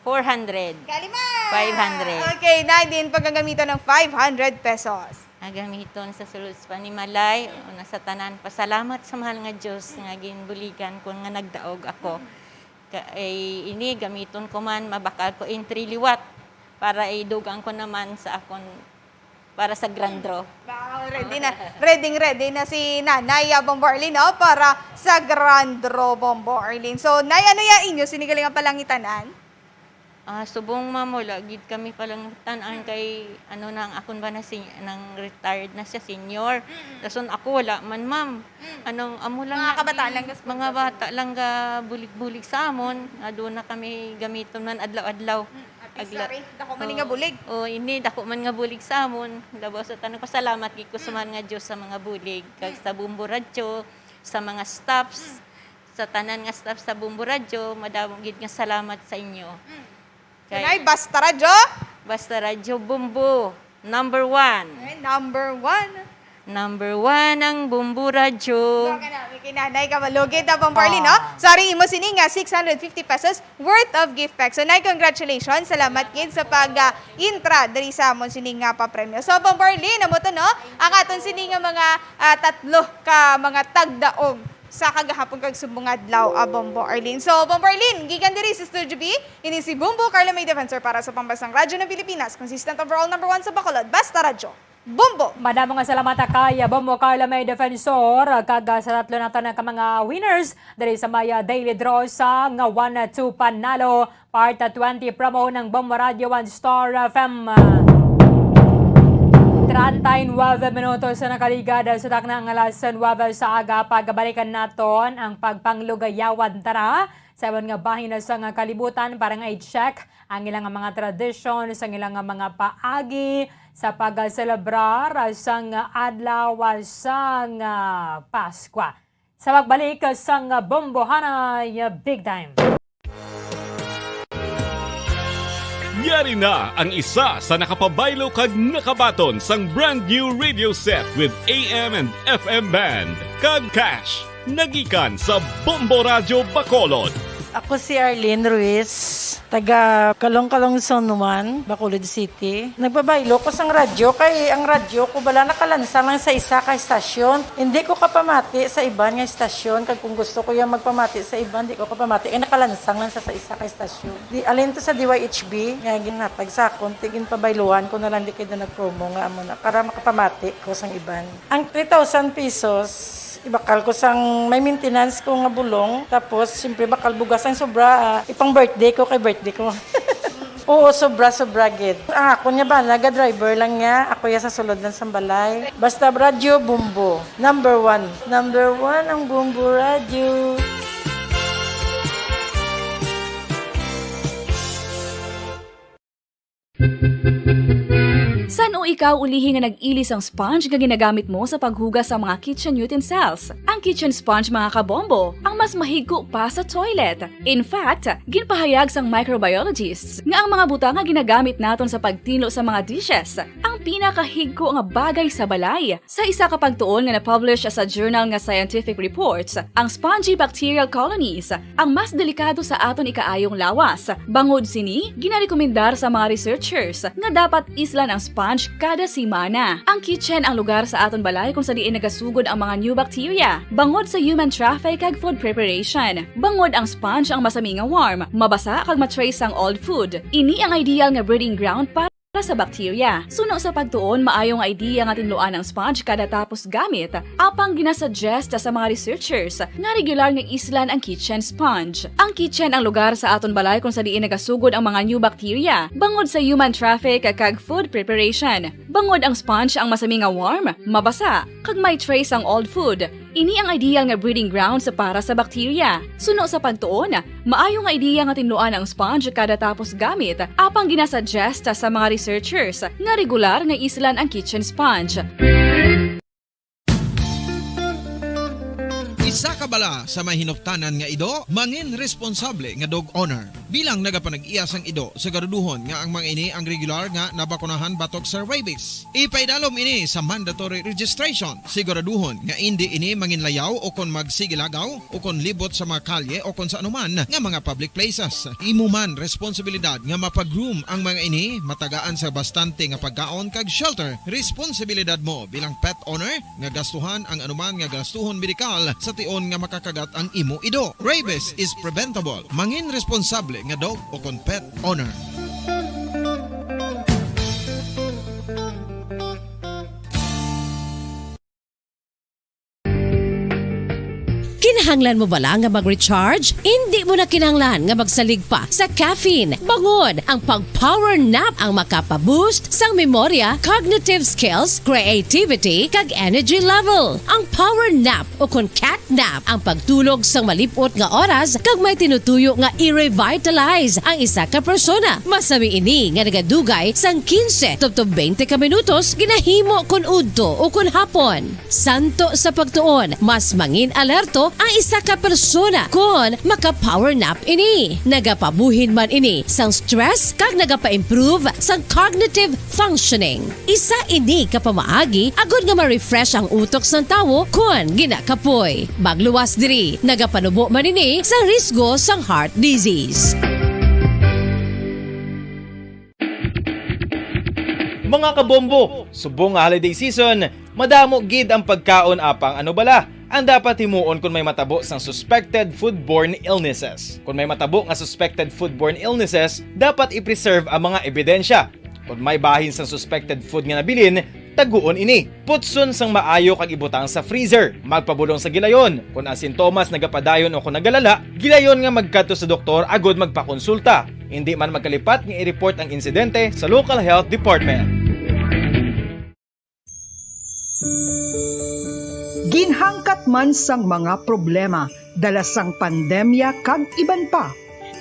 Four hundred. Kalima. Five hundred. Okay, Nay, din pagkagamitan ng five hundred pesos. Agamiton sa sulod sa panimalay, una sa tanan, pasalamat sa mahal nga Diyos nga ginbuligan ko nga nagdaog ako. Ka-, ay, ini, gamiton ko man, mabakal ko entry liwat para idugang ko naman sa akon, para sa grand draw. Wow, ready na. Ready, ready na si Nanay, ah, Bombo Arlene, no? Para sa grand draw, Bombo Arlene. So, Nay, ano ya inyo sini gali nga palangitanan? Ah, subong, ma'am, wala gid kami palangitanan Mm. kay, ano, nang akon ba na si-, nang retired na siya, senior. Mm. Dason ako, wala man, ma'am. Mm. Anong, amo lang Mga na, kabataan lang, mga bata lang ga bulig-bulig sa amon. Aduna kami gamiton man adlaw-adlaw. Mm. At least, Agla-, sorry, dako man nga oh, bulig. Oh, ini, dako man nga bulig sa amon. Labaw sa tanan, pasalamat gid ko sa Mm. mahal nga Diyos sa mga bulig, kag Mm. sa Bombo Radyo, sa mga staffs, Mm. sa tanan nga staff sa Bombo Radyo, madamo gid nga salamat sa inyo. Mm. Kay Nay, Basta Radyo? Basta Radyo Bombo, number one. Eh, number one. Number one ang Bombo Radyo. Baka namin kay Nanay Kamalugit, ah, Bombo Arlene, no? Ah. Sorry, imo sini nga six hundred fifty pesos worth of gift pack. So, Nay, congratulations. Salamat gid sa pag, ah, intra diri sa amon sini nga papremyo. So, Bombo Arlene, amo to, no? Ang aton sini nga mga, ah, tatlo ka mga tagdaog sa kagahapon kag subong adlaw, ah, Bombo Arlene. So, Bombo Arlene, gikan diri sa Studio B, ini si Bombo Carla May Defensor para sa Pambansang Radyo ng Pilipinas, consistent overall number one sa Bacolod, Basta Radyo. Bombo! Madamo nga salamat kay Bombo Carla May Defensor, kag, ah, sa tatlo nato na ka mga winners diri sa may, ah, daily draw sa nga one two Panalo Part twenty promo ng Bombo Radio One Star F M. Treinta y nueve minutos na nakaligad sa takna nga alas nueve sa aga. Pagabalikan naton ang pagpanglugayawan tara sa iban nga bahin sa nga kalibutan para nga i-check ang ilang mga tradisyon, sa ilang mga paagi sa pagselebrar sang adlaw sang Paskwa. Sa pagbalik sang Bombohanay Big Time. Yari na ang isa sa nakapabaylo kag nakabaton sang brand new radio set with A M and F M band kag cash, nagikan sa Bombo Radyo Bacolod. Ako si Arlene Ruiz. Taga Kalong-Kalong Zone one, Bacolod City. Nagpabaylo ko sang radyo kay ang radyo ko bala nakalansang lang sa isa ka estasyon. Hindi ko kapamati sa iban nga estasyon, kag kung gusto ko yung magpamati sa iban, di ko kapamati kay nakalansang lang sa, sa isa ka estasyon. Di, alin to sa D Y H B nga ginhatag sa akon, ti ginpabayluan ko na lang, di kay da nag-promo nga amo na para makapamati ko sang iban. Ang three thousand pesos, ibakal ko sang may maintenance ko nga bulong. Tapos, siyempre, bakal bugas ang sobra, ah, ipang birthday ko kay birthday ko. Oo, sobra, sobra gid. Ang akon nga bana, ga-driver lang niya. Ako ya sa sulod lang sang balay. Basta radyo, Bombo. Number one. Number one ang Bombo Radyo. San-o ikaw ulihi nga nag-ili sang sponge nga ginagamit mo sa paghugas sa mga kitchen utensils? Ang kitchen sponge, mga kabombo, ang mas mahigko pa sa toilet. In fact, ginpahayag sang microbiologists nga ang mga butang nga ginagamit naton sa pagtinlo sa mga dishes ang pinakahigko nga bagay sa balay. Sa isa ka pagtuon nga na-publish sa journal nga Scientific Reports, ang spongy bacterial colonies ang mas delikado sa aton ikaayong lawas. Bangod sini, ginarekomendar sa mga researchers nga dapat islan ang sponge kada semana. Ang kitchen ang lugar sa aton balay kung sa diin nagasugod ang mga new bacteria, bangod sa human traffic kag food preparation. Bangod ang sponge ang masami nga warm, mabasa kag ma-trace ang old food. Ini ang ideal nga breeding ground para sa bacteria. Suno sa pagtuon, maayo nga idea nga tinluan ang sponge kada tapos gamit. Apang ginasuggest sa mga researchers nga regular nga islan ang kitchen sponge. Ang kitchen ang lugar sa aton balay kung sa diin nagasugod ang mga new bacteria, bangod sa human traffic kag food preparation. Bangod ang sponge ang masami nga warm, mabasa, kag may trace ang old food. Ini ang ideal nga breeding grounds para sa bacteria. Suno sa pagtuon, maayo nga ideya nga tinluan ang sponge kada tapos gamit, apang ginasuggest sa mga researchers nga regular nga islan ang kitchen sponge. Isa ka bala sa may hinuptanan nga ido, mangin responsable nga dog owner. Bilang nagapanag-iya sang ido, siguraduhon nga ang mga ini ang regular nga nabakunahan batok sa rabies. Ipaidalom ini sa mandatory registration. Siguraduhon nga indi ini manginlayaw o kon magsigilagaw o kon libot sa mga kalye o kon sa anuman nga mga public places. Imo man responsibilidad nga mapa-groom ang mga ini, matagaan sa bastante nga pagkaon kag shelter. Responsibilidad mo bilang pet owner nga gastuhan ang anuman nga gastuhon medikal sa tion nga makakagat ang imo ido. Rabies is preventable. Mangin responsable nga dog o kon pet owner. Kinahanglan mo bala nga mag-recharge? Indi mo na kinahanglan nga magsalig pa sa caffeine. Bangod ang pag-power nap ang makapa-boost sang memorya, cognitive skills, creativity, kag energy level. Ang power nap o kon cat nap ang pagtulog sang malip-ot nga oras kag may tinutuyo nga i-revitalize ang isa ka persona. Masami ini nga nagadugay sang quince tubtob twenty ka minutos, ginahimo kon udto o kon hapon. Santo sa pagtuon, mas mangin-alerto ang isa ka persona kon maka-power nap ini. Nagapabuhin man ini sang stress kag nagapa-improve sang cognitive functioning. Isa ini ka pamaagi agod nga ma-refresh ang utok sang tawo kon ginakapoy. Magluwas diri, nagapanubo man ini sa risgo sang heart disease. Mga kabombo, subong nga holiday season, madamo gid ang pagkaon, apang ano bala ang dapat himuon kon may matabo sang suspected foodborne illnesses? Kon may matabo nga suspected foodborne illnesses, dapat i-preserve ang mga ebidensya. Kon may bahin sang suspected food nga nabilin, taguon ini. Putson sang maayo kag ibutang sa freezer. Magpabulong sa gilayon. Kon ang sintomas nagapadayon o kon nagalala, gilayon nga magkadto sa doktor agod magpakonsulta. Indi man magkalipat nga i-report ang insidente sa local health department. Ginhangkat man sang mga problema dala sang pandemya kag iban pa,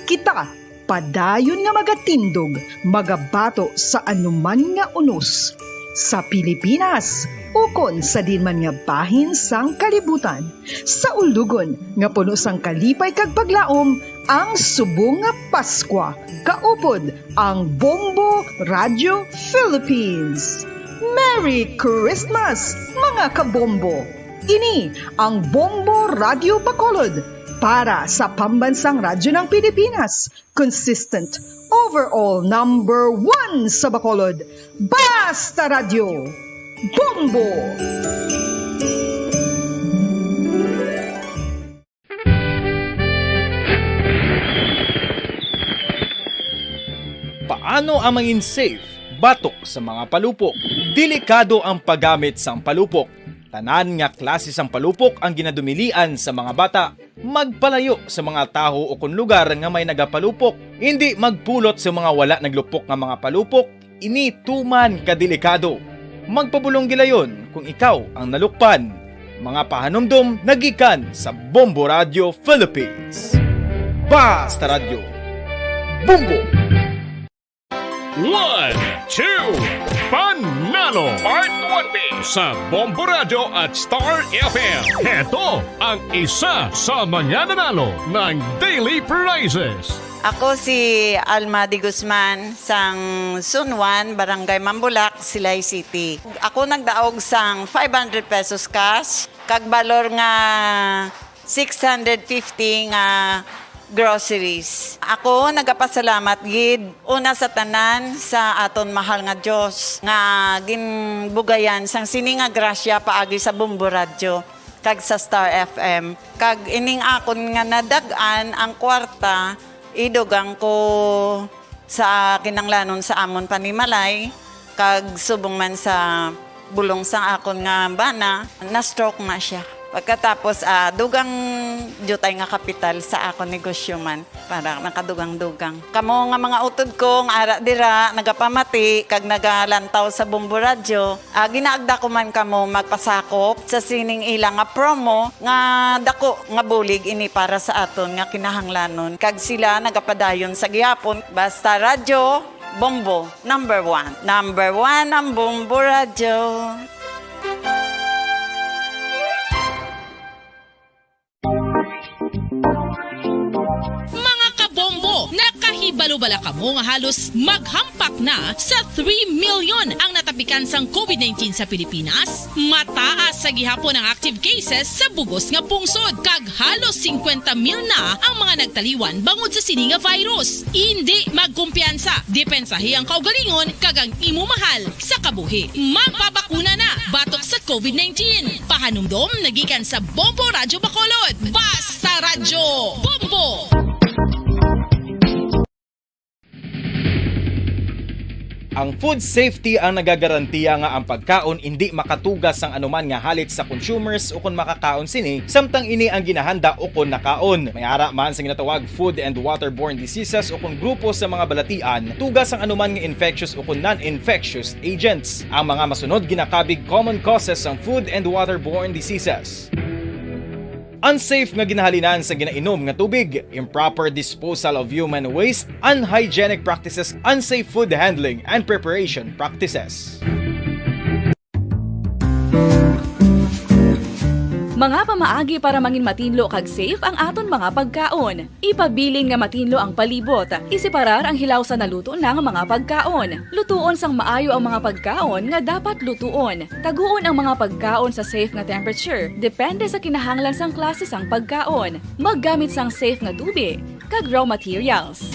kita padayon nga magatindog, magabato sa anuman nga unos, sa Pilipinas ukon sa diin man nga bahin sang kalibutan. Sa ulugon nga puno sang kalipay kag paglaom, ang subong nga Paskwa, kaupod ang Bombo Radio Philippines. Merry Christmas, mga kabombo! Ini ang Bombo Radio Bacolod, para sa Pambansang Radyo ng Pilipinas, consistent, overall number one sa Bacolod. Basta Radyo, Bombo! Paano ang mangin safe batok sa mga palupok? Delikado ang paggamit sang palupok. Tanan nga klase sang palupok ang ginadumilian sa mga bata. Magpalayo sa mga tawo ukon lugar nga may nagapalupok. Indi magpulot sa mga wala naglupok nga mga palupok. Ini tuman ka delikado. Magpabulong gilayon kung ikaw ang nalukpan. Mga pahanumdom nagikan sa Bombo Radio Philippines. Basta Radyo, Bombo! One, two, Panalo Part one B sa Bombo Radio at Star F M. Heto ang isa sa mga nanalo ng daily prizes. Ako si Alma de Guzman, sang Zone one, Barangay Mambulak, Silay City. Ako nagdaog sang five hundred pesos cash, kag balor nga six hundred fifty nga groceries. Ako nagapasalamat gid una sa tanan sa aton mahal nga Dios nga ginbugayan sang sini nga grasya paagi sa Bombo Radyo kag sa Star F M. Kag ining akon nga nadag-an ang kwarta, idugang ko sa kinanglanon sa amon panimalay, kag subong man sa bulong sang akon nga bana, na-stroke na sia. Pagkatapos, ah, dugang diutay nga kapital sa akon negosyo man, para nakadugang-dugang. Kamo nga mga utod ko nga ara dira, nagapamati kag nagalantaw sa Bombo Radyo, ah, ginaagda ko man kamo magpasakop sa sining ila nga promo nga dako nga bulig ini para sa aton nga kinahanglanon. Kag sila nagapadayon sa gihapon. Basta Radyo, Bombo, number one. Number one ang Bombo Radyo. Mga kabombo, nakahibalo bala kamo nga halos maghampak na sa three million ang natapikan sang covid nineteen sa Pilipinas? Mataas sa gihapon ang active cases sa bugos nga pungsod, kag halos singkwenta mil na ang mga nagtaliwan bangod sa sini nga virus. Indi magkumpiyansa, depensahi ang kaugalingon kag ang imo mahal sa kabuhi. Magpabakuna na batok sa covid nineteen. Pahanumdom nagikan sa Bombo Radyo Bacolod. Basta Radyo, Bombo! Ang food safety ang nagagarantiya nga ang pagkaon indi makatuga sang anuman nga halit sa consumers ukon makakaon sini, samtang ini ang ginahanda ukon nakaon. May ara man sa ginatawag food and waterborne diseases ukon grupo sa mga balatian, tuga sang anuman nga infectious ukon non-infectious agents. Ang mga masunod ginakabig common causes sang food and waterborne diseases. Unsafe nga ginahalinan sa ginainom nga tubig, improper disposal of human waste, unhygienic practices, unsafe food handling and preparation practices. Mga pamaagi para mangin matinlo kag safe ang aton mga pagkaon. Ipabilin nga matinlo ang palibot. Iseparar ang hilaw sa naluto na nga mga pagkaon. Lutuon sang maayo ang mga pagkaon nga dapat lutuon. Taguon ang mga pagkaon sa safe nga temperature, depende sa kinahanglan sang klase sang pagkaon. Maggamit sang safe nga tubi kag raw materials.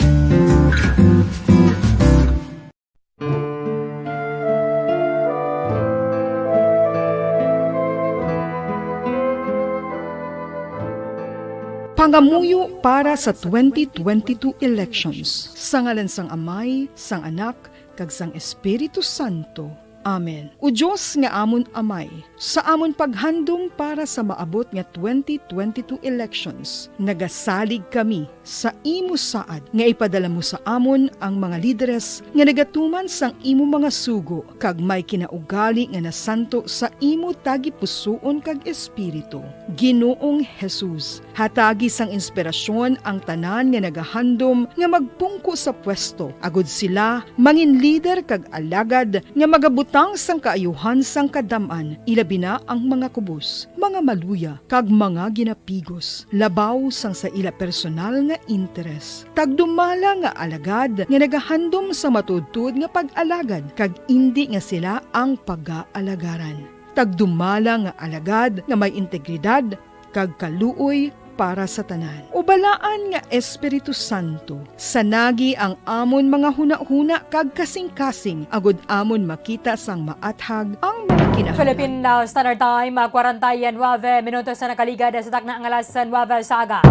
Pangamuyo para sa twenty twenty-two elections. Sa ngalan sang Amay, sang Anak, kag sang Espiritu Santo. Amen. O Dios nga amon Amay, sa amon paghandom para sa maabot nga twenty twenty-two elections, nagasalig kami sa imo saad nga ipadala mo sa amon ang mga lideres nga nagatuman sang imo mga sugo kag may kinaugali nga nasanto sa imo tagipusoon kag espiritu. Ginoong Jesus, hatagi sang inspirasyon ang tanan nga nagahandom nga magpungko sa pwesto, agud sila mangin lider kag alagad nga magabutang sang kaayuhan sang kadam-an, ilabi na ang mga kubos, mga maluya, kag mga ginapigos, labaw sang sa ila personal nga interes. Tagdumala nga alagad nga nagahandom sa matuodtuod nga pag-alagad, kag indi nga sila ang pagaalagarang. Tagdumala nga alagad nga may integridad kag kaluoy para sa tanan. O Balaan nga Espiritu Santo, sanagi ang amon mga hunahuna kag kasingkasing, agod amon makita sang maathag ang mga kinahanglan. Philippine, uh, Standard Time, uh, kwarenta y nuebe minutos na nakaligad sa takna nga alas nuebe sa aga.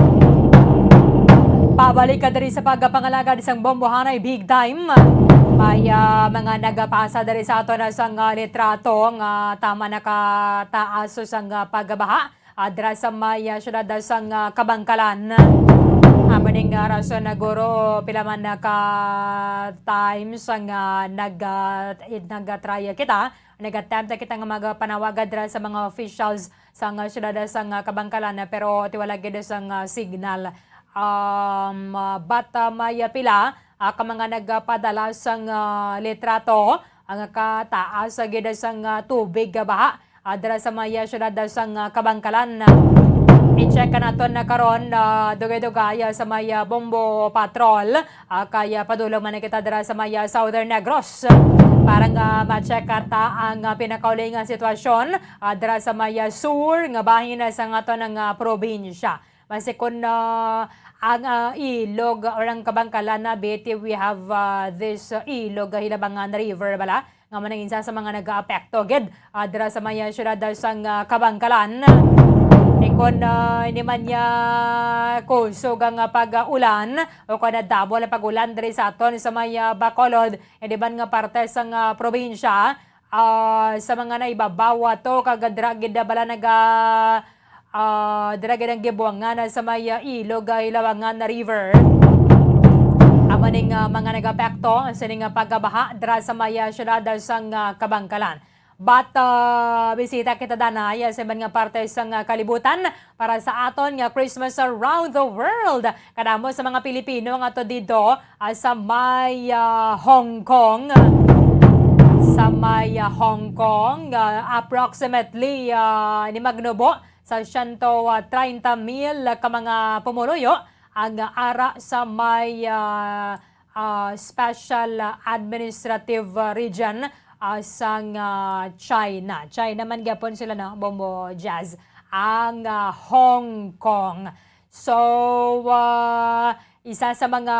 Pabalik ka diri sa pagpangalagad sang Bombohanay Big Time. May, uh, mga nagapasa diri sa aton sang, uh, litrato nga tama nakataas sang, uh, pagbaha, ah, dira sa may, ah, siyudad, ah, sang, ah, Kabankalan. Amo ning, ah, rason na guro, pila man na ka times ang, ah, nag, ah, id-, nag-try kita, nag-attempt kita nga magpanawagan dira sa mga officials sang, ah, siyudad, ah, sang, ah, Kabankalan, ah, pero tiwala gid sang, ah, signal. Um, ah, but, ah, may, ah, pila, ah, ka mga nagpadala sang, ah, litrato, ang kataas, ah, gid sang, ah, tubig, ah, baha, ah, dira sa may, ah, siyudad, ah, sang, ah, Kabankalan. I-check ka naton na karon, ah, dugay-dugay, ah, sa may, ah, Bombo Patrol, ah, kay, ah, padulong man na kita dira sa may, ah, Southern Negros. Para nga ma-check ta ang, ah, pinakauling nga sitwasyon, ah, dira sa may, ah, sur nga bahin, ah, sang aton nga, ah, probinsya. Basi kon, ah, ang, ah, ilog or ang Kabankalan na, Betty, we have, ah, this, ah, ilog, ah, Hilabangan River bala, nga man ang isa sa mga nagaapekto gid, ah, dira sa may, ah, siyudad, ah, sang, ah, Kabankalan. Ti kon, ah, hindi man niya kusog ang, ah, pag-ulan o kon double ang pag-ulan diri sa aton sa may, ah, Bacolod, hindi man nga parte sang, ah, probinsya, ah, sa mga naibabaw ato, kag dira gid bala naga, ah, dira gid ang gibuangan sa may, ah, ilog, ah, Hilabangan River. Amo ning, ah, mga nagapekto sining, ah, pagkabaha dira sa may, ah, siyudad sang, ah, Kabankalan. But, ah, bisita kita danay, ah, sa iban nga parte sang, ah, kalibutan para sa aton nga Christmas Around the World. Kadamo sa mga Pilipino nga to dito, ah, sa may, ah, Hong Kong. Sa may, ah, Hong Kong, ah, approximately, ah, ni magnubo sa siyento treinta mil ka mga pumuluyo ang ara sa may, ah, ah, special, ah, administrative, ah, region, ah, sang, ah, China. China man gyapon sila, no, Bombo Jazz, ang, ah, Hong Kong. So, ah, isa sa mga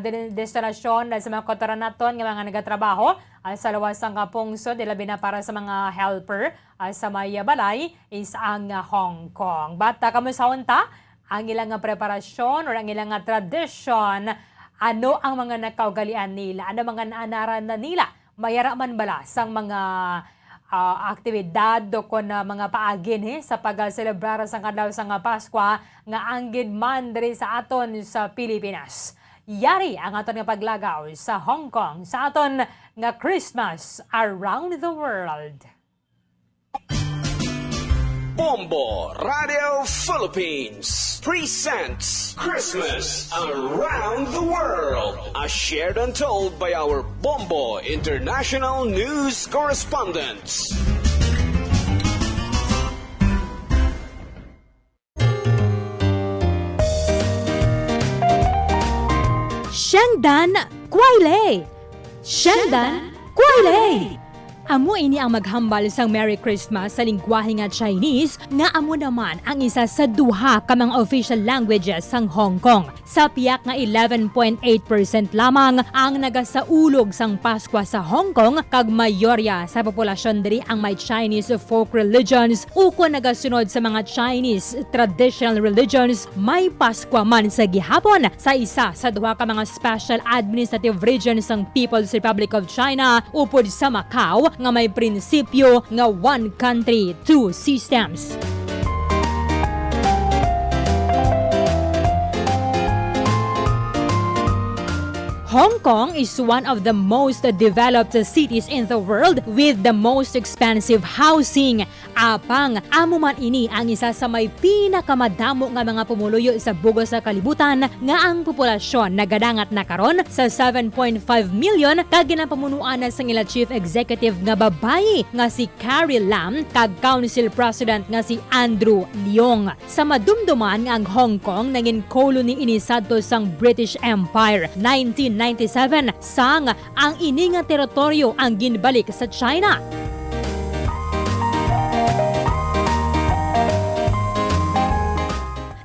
de-, destinasyon na sa mga kautoran naton nga mga nagatrabaho, ah, sa luwas sang, ah, pungsod, ilabi na para sa mga helper, ah, sa may, ah, balay, is ang, ah, Hong Kong. But, ah, kamusta unta ang ilang nga preparasyon or ang ilang nga tradisyon? Ano ang mga nakaugalian nila? Ano mga naanaran na nila? May ara man bala sang mga, ah, aktibidad o kon, ah, mga paagi ni sa pagselebrar sang adlaw sang, ah, Paskwa nga anggid man diri sa aton sa Pilipinas? Yari ang aton nga paglagaw sa Hong Kong sa aton nga Christmas Around the World. Bombo Radio Philippines presents Christmas Around the World, a shared untold by our Bombo International News correspondents. Shengdan Kuailei. Shengdan Kuailei. Amo ini ang maghambal sang Merry Christmas sa lingwahe nga Chinese, nga amo naman ang isa sa duha ka mga official languages sang Hong Kong. Sa piyak nga eleven point eight percent lamang ang nagasaulog sang Paskwa sa Hong Kong, kag mayorya sa populasyon diri ang may Chinese folk religions ukon nagasunod sa mga Chinese traditional religions. May Paskwa man sa gihapon sa isa sa duha ka mga special administrative region sang People's Republic of China upod sa Macau nga may prinsipyo nga one country, two systems. Hong Kong is one of the most developed cities in the world with the most expensive housing. Apang, amo man ini ang isa sa may pinakamadamo nga mga pumuluyo sa bugos sa kalibutan, nga ang populasyon nagadangat na karon sa seven point five million, kag ginapamunuan na sang ila chief executive nga babayi nga si Carrie Lam kag council president nga si Andrew Leong. Sa madumduman nga ang Hong Kong nangin colony ini sadto sang British Empire, nineteen ninety-seven, sang ang ini nga teritoryo ang ginbalik sa China.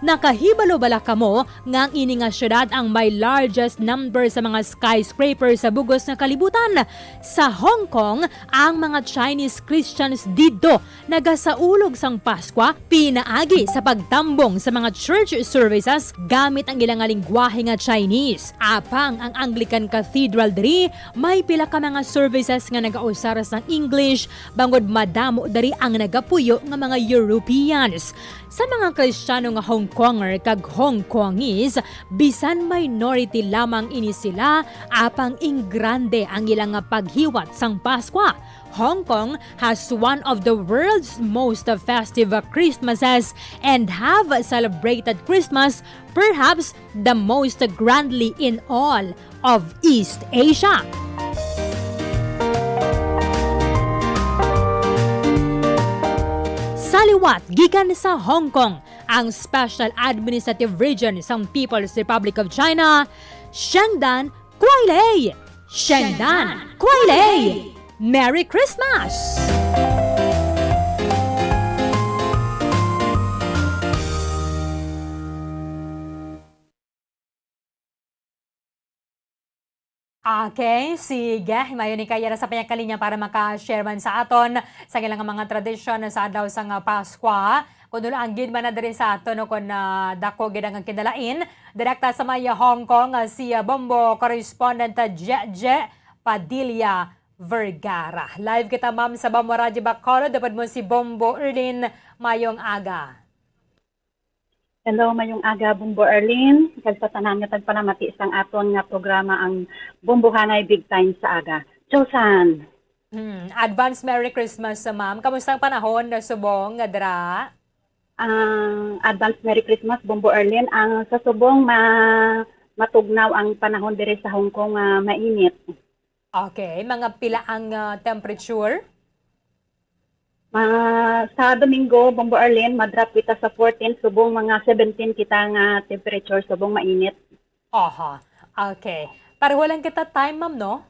Nakahibalo bala kamo nga ang ini nga syudad ang may largest number sa mga skyscraper sa bugos nga kalibutan? Sa Hong Kong, ang mga Chinese Christians didto nagasaulog sang Paskwa pinaagi sa pagtambong sa mga church services gamit ang ila nga linggwahe nga Chinese. Apang ang Anglican Cathedral diri may pila ka mga services nga nagausar sang English, bangod madamo diri ang nagapuyo nga mga Europeans. Sa mga Kristiyano nga Hong Konger kag Hong Kongese, bisan minority lamang ini sila, apang ingrande ang ila nga paghiwat sang Paskwa. Hong Kong has one of the world's most festive Christmases and have celebrated Christmas perhaps the most grandly in all of East Asia. Sa liwat gikan sa Hong Kong, ang Special Administrative Region sang People's Republic of China, Shengdan Kuailei! Shengdan Kuailei! Merry Christmas! Okay, sige. Mayo ni kaya na sa panyakalinya para maka-share man sa aton sa ilang mga tradisyon sa adlaw sang Paskwa. Kung dulaan gid man na diri sa aton, no, kung, ah, dako gid ang kinalain, direkta sa may Hong Kong, ah, si, ah, Bombo correspondent, ah, Jeje Padilla Vergara. Live kita, ma'am, sa Bombo Radyo Bacolod. Dapat mo si Bombo Erlin. Mayong aga. Hello, mayong aga, Bombo Arlene, kag sa tanan nga tagpalamati sang aton nga programa, ang Bombohanay Big Time sa Aga. Chosan! Hmm, advance Merry Christmas, ma'am. Kamusta ang panahon na subong nga dira? Ang advance Merry Christmas, Bombo Arlene. Ang sa subong, ma-, matugnaw ang panahon diri sa Hong Kong, ah, mainit. Okay, mga pila ang, ah, temperature? Ma-, sa Domingo, Bombo Arlene, ma-drop kita sa fourteen, subong mga seventeen kita nga temperature, subong mainit. Aha. Okay. Pareho lang kita time, ma'am, no?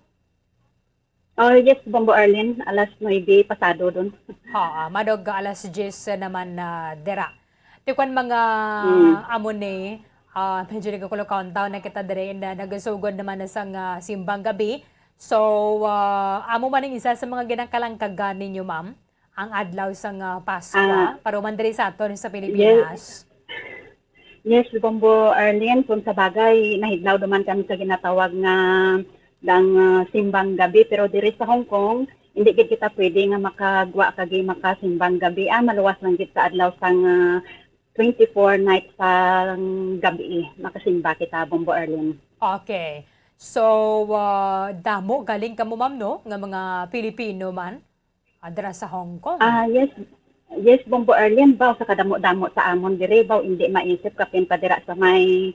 Oh, yes, Bombo Arlene, alas nuebe pasado dun. Ha, madog alas diyes naman na dira. Ti kwan mga Mm. amo ni, ah, medyo nagkukulo countdown na kita diri na nagasugod naman na sang, ah, simbang gabi. So, ah, amo man ang isa sa mga ginakalangkagan ninyo, ma'am, ang adlaw sang, ah, Paskwa, Ah. para man diri sa aton sa Pilipinas. Yes, Bombo Arlene, kung sa bagay, nahidlaw naman kami sa ginatawag nga dang, ah, simbang gabi, pero diri sa Hong Kong, hindi gid kita pwede nga makagwa kag makasimbang gabi. Ah, maluwas lang gid sa adlaw sang, ah, twenty-four night sang gabi, makasimba kita, Bombo Arlene. Okay. So, ah, damo galing kamo, ma'am, no, nga mga Pilipino man, ah, dira sa Hong Kong? Ah, yes. Yes, Bombo Arlene, baw sa kadamo-damo sa amon diri, baw hindi maisip kapin pa dira sa may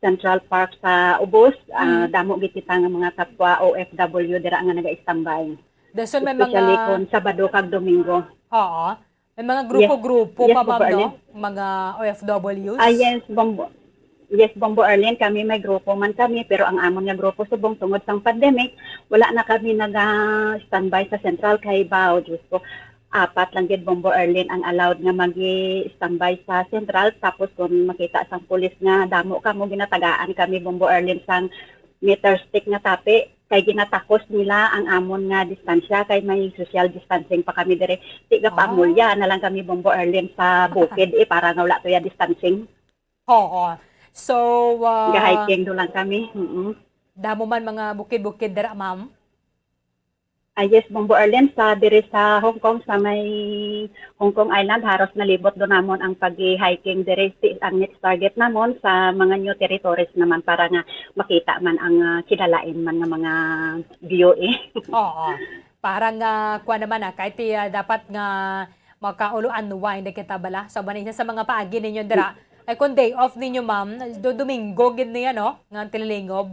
Central Park sa Ubos, ah, Mm. damo gid kita nga mga kapwa O F W dira nga naga-istambay. Dason may Especially mga kung Sabado kag Domingo. Oo. May mga Yes. grupo-grupo Yes, pa, ma'am, Bombo no? Arlene. Mga O F Ws? Ah, yes, Bombo. Yes, Bombo Arlene, kami may grupo man kami, pero ang amon nga grupo subong tungod sang pandemic, wala na kami naga-standby sa sentral kay baw, Diyos ko, apat lang gid, Bombo Arlene, ang allowed nga magi-standby sa sentral. Tapos kung makita sang pulis nga damo kamo, ginatagaan kami, Bombo Arlene, sang meter stick nga tapi, kay ginatakos nila ang amon nga distansya, kay may social distancing pa kami diri. Di Ah. gapaamulya na lang kami, Bombo Arlene, sa bukid, eh, para nga wala tuya distancing. Oo. So, ah, Ga-hiking do lang kami. Mm. damo man mga bukid-bukid dira, ma'am? Ah, yes, Bombo Arlene, sa diri sa Hong Kong, sa may Hong Kong Island, haros nalibot do namon ang pag-hiking diri. Si, ang next target namon sa mga new territories naman para nga makita man ang, ah, kilalain man nga mga view, eh. Oo. Parang, ah, kuwan naman, ah, kahit, ah, dapat nga makaulo unwind na kita bala. So, man isa sa mga paagi ninyo dira. Ay, kung day off ninyo, ma'am, do Domingo gid niya, no? Nga tililingob.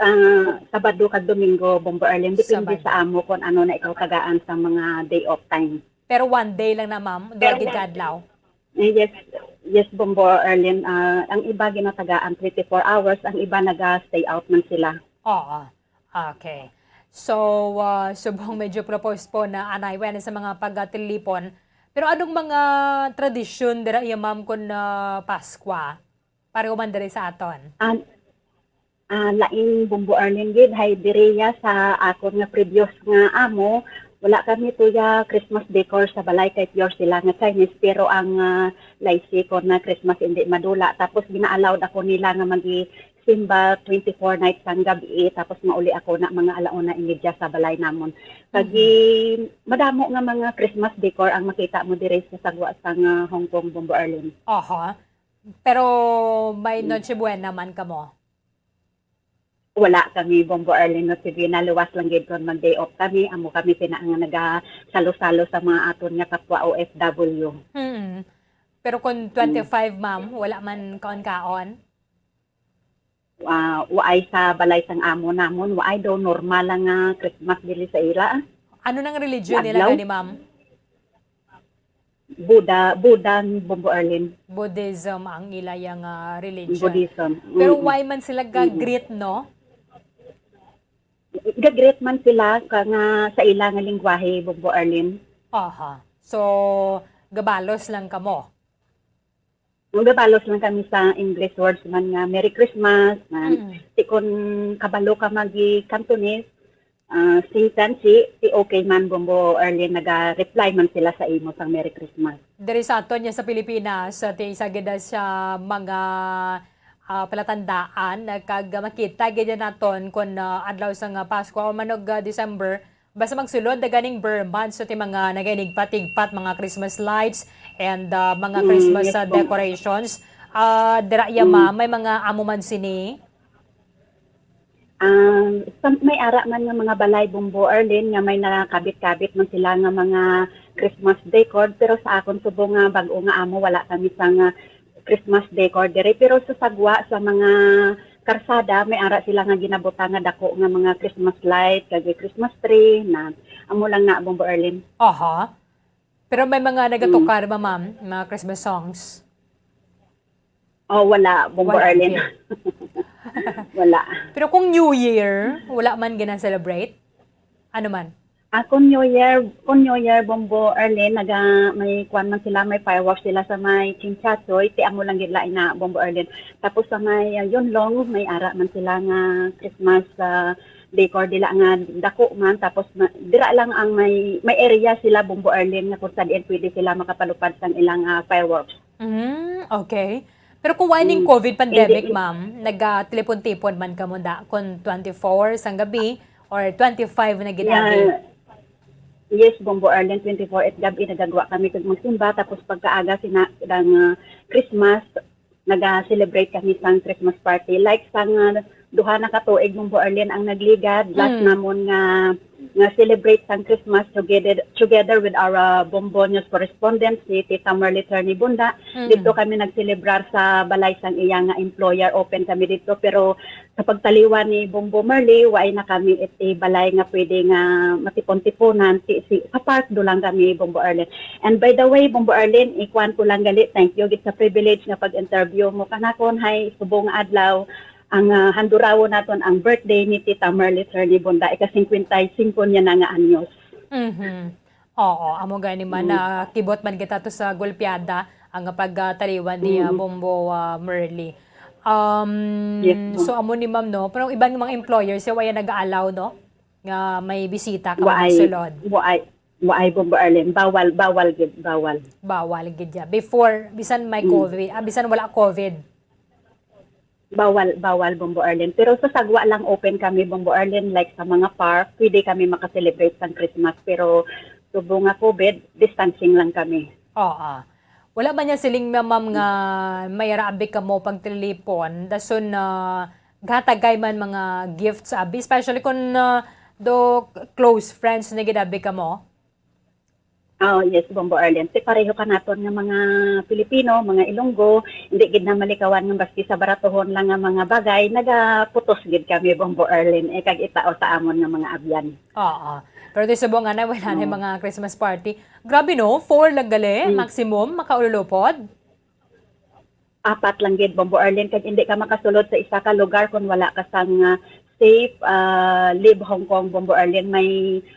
Ah, Sabado kag Domingo, Bombo Arlene. Depende Sabado. sa amo kung ano na ikaw tagaan sa mga day off time. Pero one day lang na, ma'am? Duha Pero gid one ka adlaw? Eh, yes, yes, Bombo Arlene. Ah, ang iba ginatagaan twenty-four hours, ang iba naga-stay out man sila. Oo. Okay. So, ah, subong medyo propose po na anay, when sa mga pagtilipon, Pero anong mga tradisyon dira iya, ma'am, kun, ah, Paskwa? Pareho man diri sa aton. An-, ah, lain, Bombo Arlene, gid, hay diri ya sa akon nga previous nga amo, wala kami tuya Christmas decor sa balay kay pure sila nga Chinese, pero ang, ah, laisi ko na Christmas hindi madula. Tapos gina-allowed ako nila nga magi-simba twenty-four nights ang gabi, tapos mauli ako na mga alauna inidya sa balay namon. Kag Mhm. madamo nga mga Christmas decor ang makita mo diri sa sagwa sang, ah, Hong Kong, Bombo Arlene. Aha. Pero may Mm. Noche Buena man kamo? Wala kami, Bombo Arlene, Noche Buena. Luwas lang gid kon mag-day off kami. Amo kami sina nga nagasalo-salo sa mga aton nga kapwa O F W. Mm. Pero kung Mm. twenty-five, ma'am, wala man kaon-kaon? Ah, waay sa balay sang amo namon, waay daw, normal lang nga Christmas diri sa ila, ah. Ano nang religion nila Adlaw? gani, ma'am? Buddha, Buddha, Bombo Arlene. Buddhism ang ila yang, ah, religion. Buddhism. Pero Mm. why man sila Mm. ga-greet, no? Ga-greet man sila ka nga sa ila nga lingwahe, Bombo Arlene. Aha. So, gabalos lang kamo? Ang gabalos lang kami sa English words man nga, "Merry Christmas," man. Mm. Ti kun kabalo ka magi Cantonese, ah, "Sing Tan Si," ti okay man, Bombo Arlene, naga-reply man sila sa imo sang Merry Christmas. Diri sa aton niya sa Pilipinas, ah, ti isa gid sa mga, ah, palatandaan, ah, kag makita gid naton kun, ah, adlaw sang, ah, Pasko o man og, ah, December, basta magsulod na ganing Ber months, so ti mga nagainigpat-igpat, mga Christmas lights and, ah, mga Mm, Christmas, yes ah, po. decorations. Ah, dira iya, Mm. ma'am, may mga amo man sini? Um, sa, may ara man nga mga balay, Bombo Arlene, nga may nakabit-kabit man sila nga mga Christmas decor, pero sa akon subong nga bag-o nga amo, wala kami sa nga Christmas decor diri. Pero sa sagwa, sa mga karsada, may ara sila nga ginabutang nga dako nga mga Christmas light, kag Christmas tree, na amo lang na, Bombo Arlene. Aha. Pero may mga Mm. nagatukar ba, ma'am? Mga Christmas songs? Oh, wala, Bombo Wala, Arlene. okay. Wala. Pero kung New Year, wala man gina-celebrate? Ano man? Ah, kung New Year, kung New Year, Bombo Arlene, naga-, may kwan man sila, may fireworks sila sa may Chinchachoy, ti amo lang gid lain na, Bombo Arlene. Tapos sa may, ah, Yunlong, may ara man sila nga Christmas, ah, decor dila nga dako man. Tapos na, dira lang ang may, may area sila, Bombo Arlene, nga kung sa diin pwede sila makapalupad sang ilang, ah, fireworks. Mm, okay. Pero kung waning Mm. COVID pandemic, Hindi. ma'am, nagatelepon-tipon man kamo da, kung twenty-four sang gabi or twenty-five na gid Yeah. abi? Yes, Bombo Arlene, twenty-four at gabi nagagwa kami kag magsimba, tapos pagkaaga sina-, dang, ah, Christmas, naga-celebrate kami sang Christmas party. Like sang, ah, duha na ka tuig, Bombo Arlene, ang nagligad, last Mm. namon nga nga celebrate sang Christmas together, together with our, uh, Bombo News correspondent, si Tita Marley Ternibunda. Mm. Dito kami nagselebrar sa balay sang iya nga employer. Open kami dito, pero sa pagtaliwan ni Bombo Marley, waay na kami iti balay nga pwede nga matipon-tiponan. Si, si, sa park do lang kami, Bombo Arlene. And by the way, Bombo Arlene, ikuan ko lang gali, thank you gid sa privilege nga pag-interview mo kanakon. Hay, subong nga adlaw, ang, ah, handurawon naton ang birthday ni Tita Marley Ternibunda, ika-singkwenta y singko niya na nga anyos. Mhm. Oo, amo gani man, Mm. ah, kibot man kita to sa golpeada ang pagtaliwan ni, ah, Mm. Bombo, ah, Merly. Um, Yes, ma'am. so amo ni ma'am, no? Pero ang iban nga mga employers, siya wala nag-allow, no? Nga may bisita ka Waay, magsulod. waay, waay, Bombo Arlene. Bawal, bawal gid, bawal. Bawal gid ya. Before, bisan may Mm. COVID, ah, bisan wala COVID. Bawal, bawal, Bombo Arlene. Pero sa sagwa lang open kami, Bombo Arlene, like sa mga park, pwede kami maka-celebrate sang Christmas. Pero subong nga COVID, distancing lang kami. Oo. Wala ba niya siling, ma-, ma'am, nga may ara abi kamo pagtilipon? Dason na gatagay man mga gifts abi, especially kung, ah, do close friends na gid abi kamo? Oh, yes, Bombo Arlene. Ti pareho ka naton nga mga Pilipino, mga Ilonggo, hindi gid na malikawan nga baski sa baratuhon lang nga mga bagay, nagaputos gid kami, Bombo Arlene, eh, kag itao sa amon nga mga abyan. Oo. Pero ti subong nga na, wala na Oo. mga Christmas party. Grabe, no? Four lang gali, Mm. maximum, makaululupod? Apat lang gid, Bombo Arlene, kag hindi ka makasulod sa isa ka lugar kung wala ka sang, ah, Safe, ah, Live Hong Kong, Bombo Arlene. May,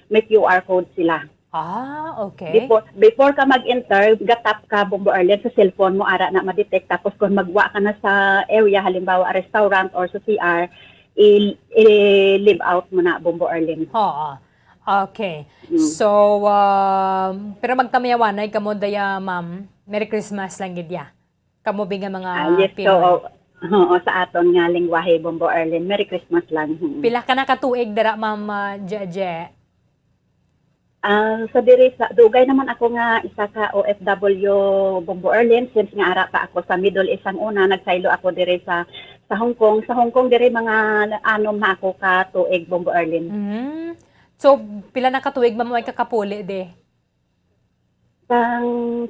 may Q R code sila. Ah, okay. Before, before ka mag-enter, gatap ka, Bombo Arlene, sa cellphone mo, ara na ma-detect. Tapos kung magwa ka na sa area, halimbawa, restaurant or sa C R, i- i-leave out mo na, Bombo Arlene. Oo. Okay. Mm. So, um, pero magtamyawanay kamo daya, ma'am. Merry Christmas lang gid ya. Kamo bi nga mga Ah, yes, so, Pinoy. Oo, sa aton nga lingwahe, Bombo Arlene, Merry Christmas lang. Hmm. Pila ka na ka tuig dira, ma'am, ah, Jeje? Ah, sa diri sa dugay naman ako nga isa ka O F W, Bombo Arlene, since nga ara pa ako sa Middle East ang una, nagsaylo ako diri sa sa Hong Kong. Sa Hong Kong diri mga anom na ako ka tuig, Bombo Arlene. Mhm. So, pila na ka tuig, ma'am, way ka kapuli di? Sang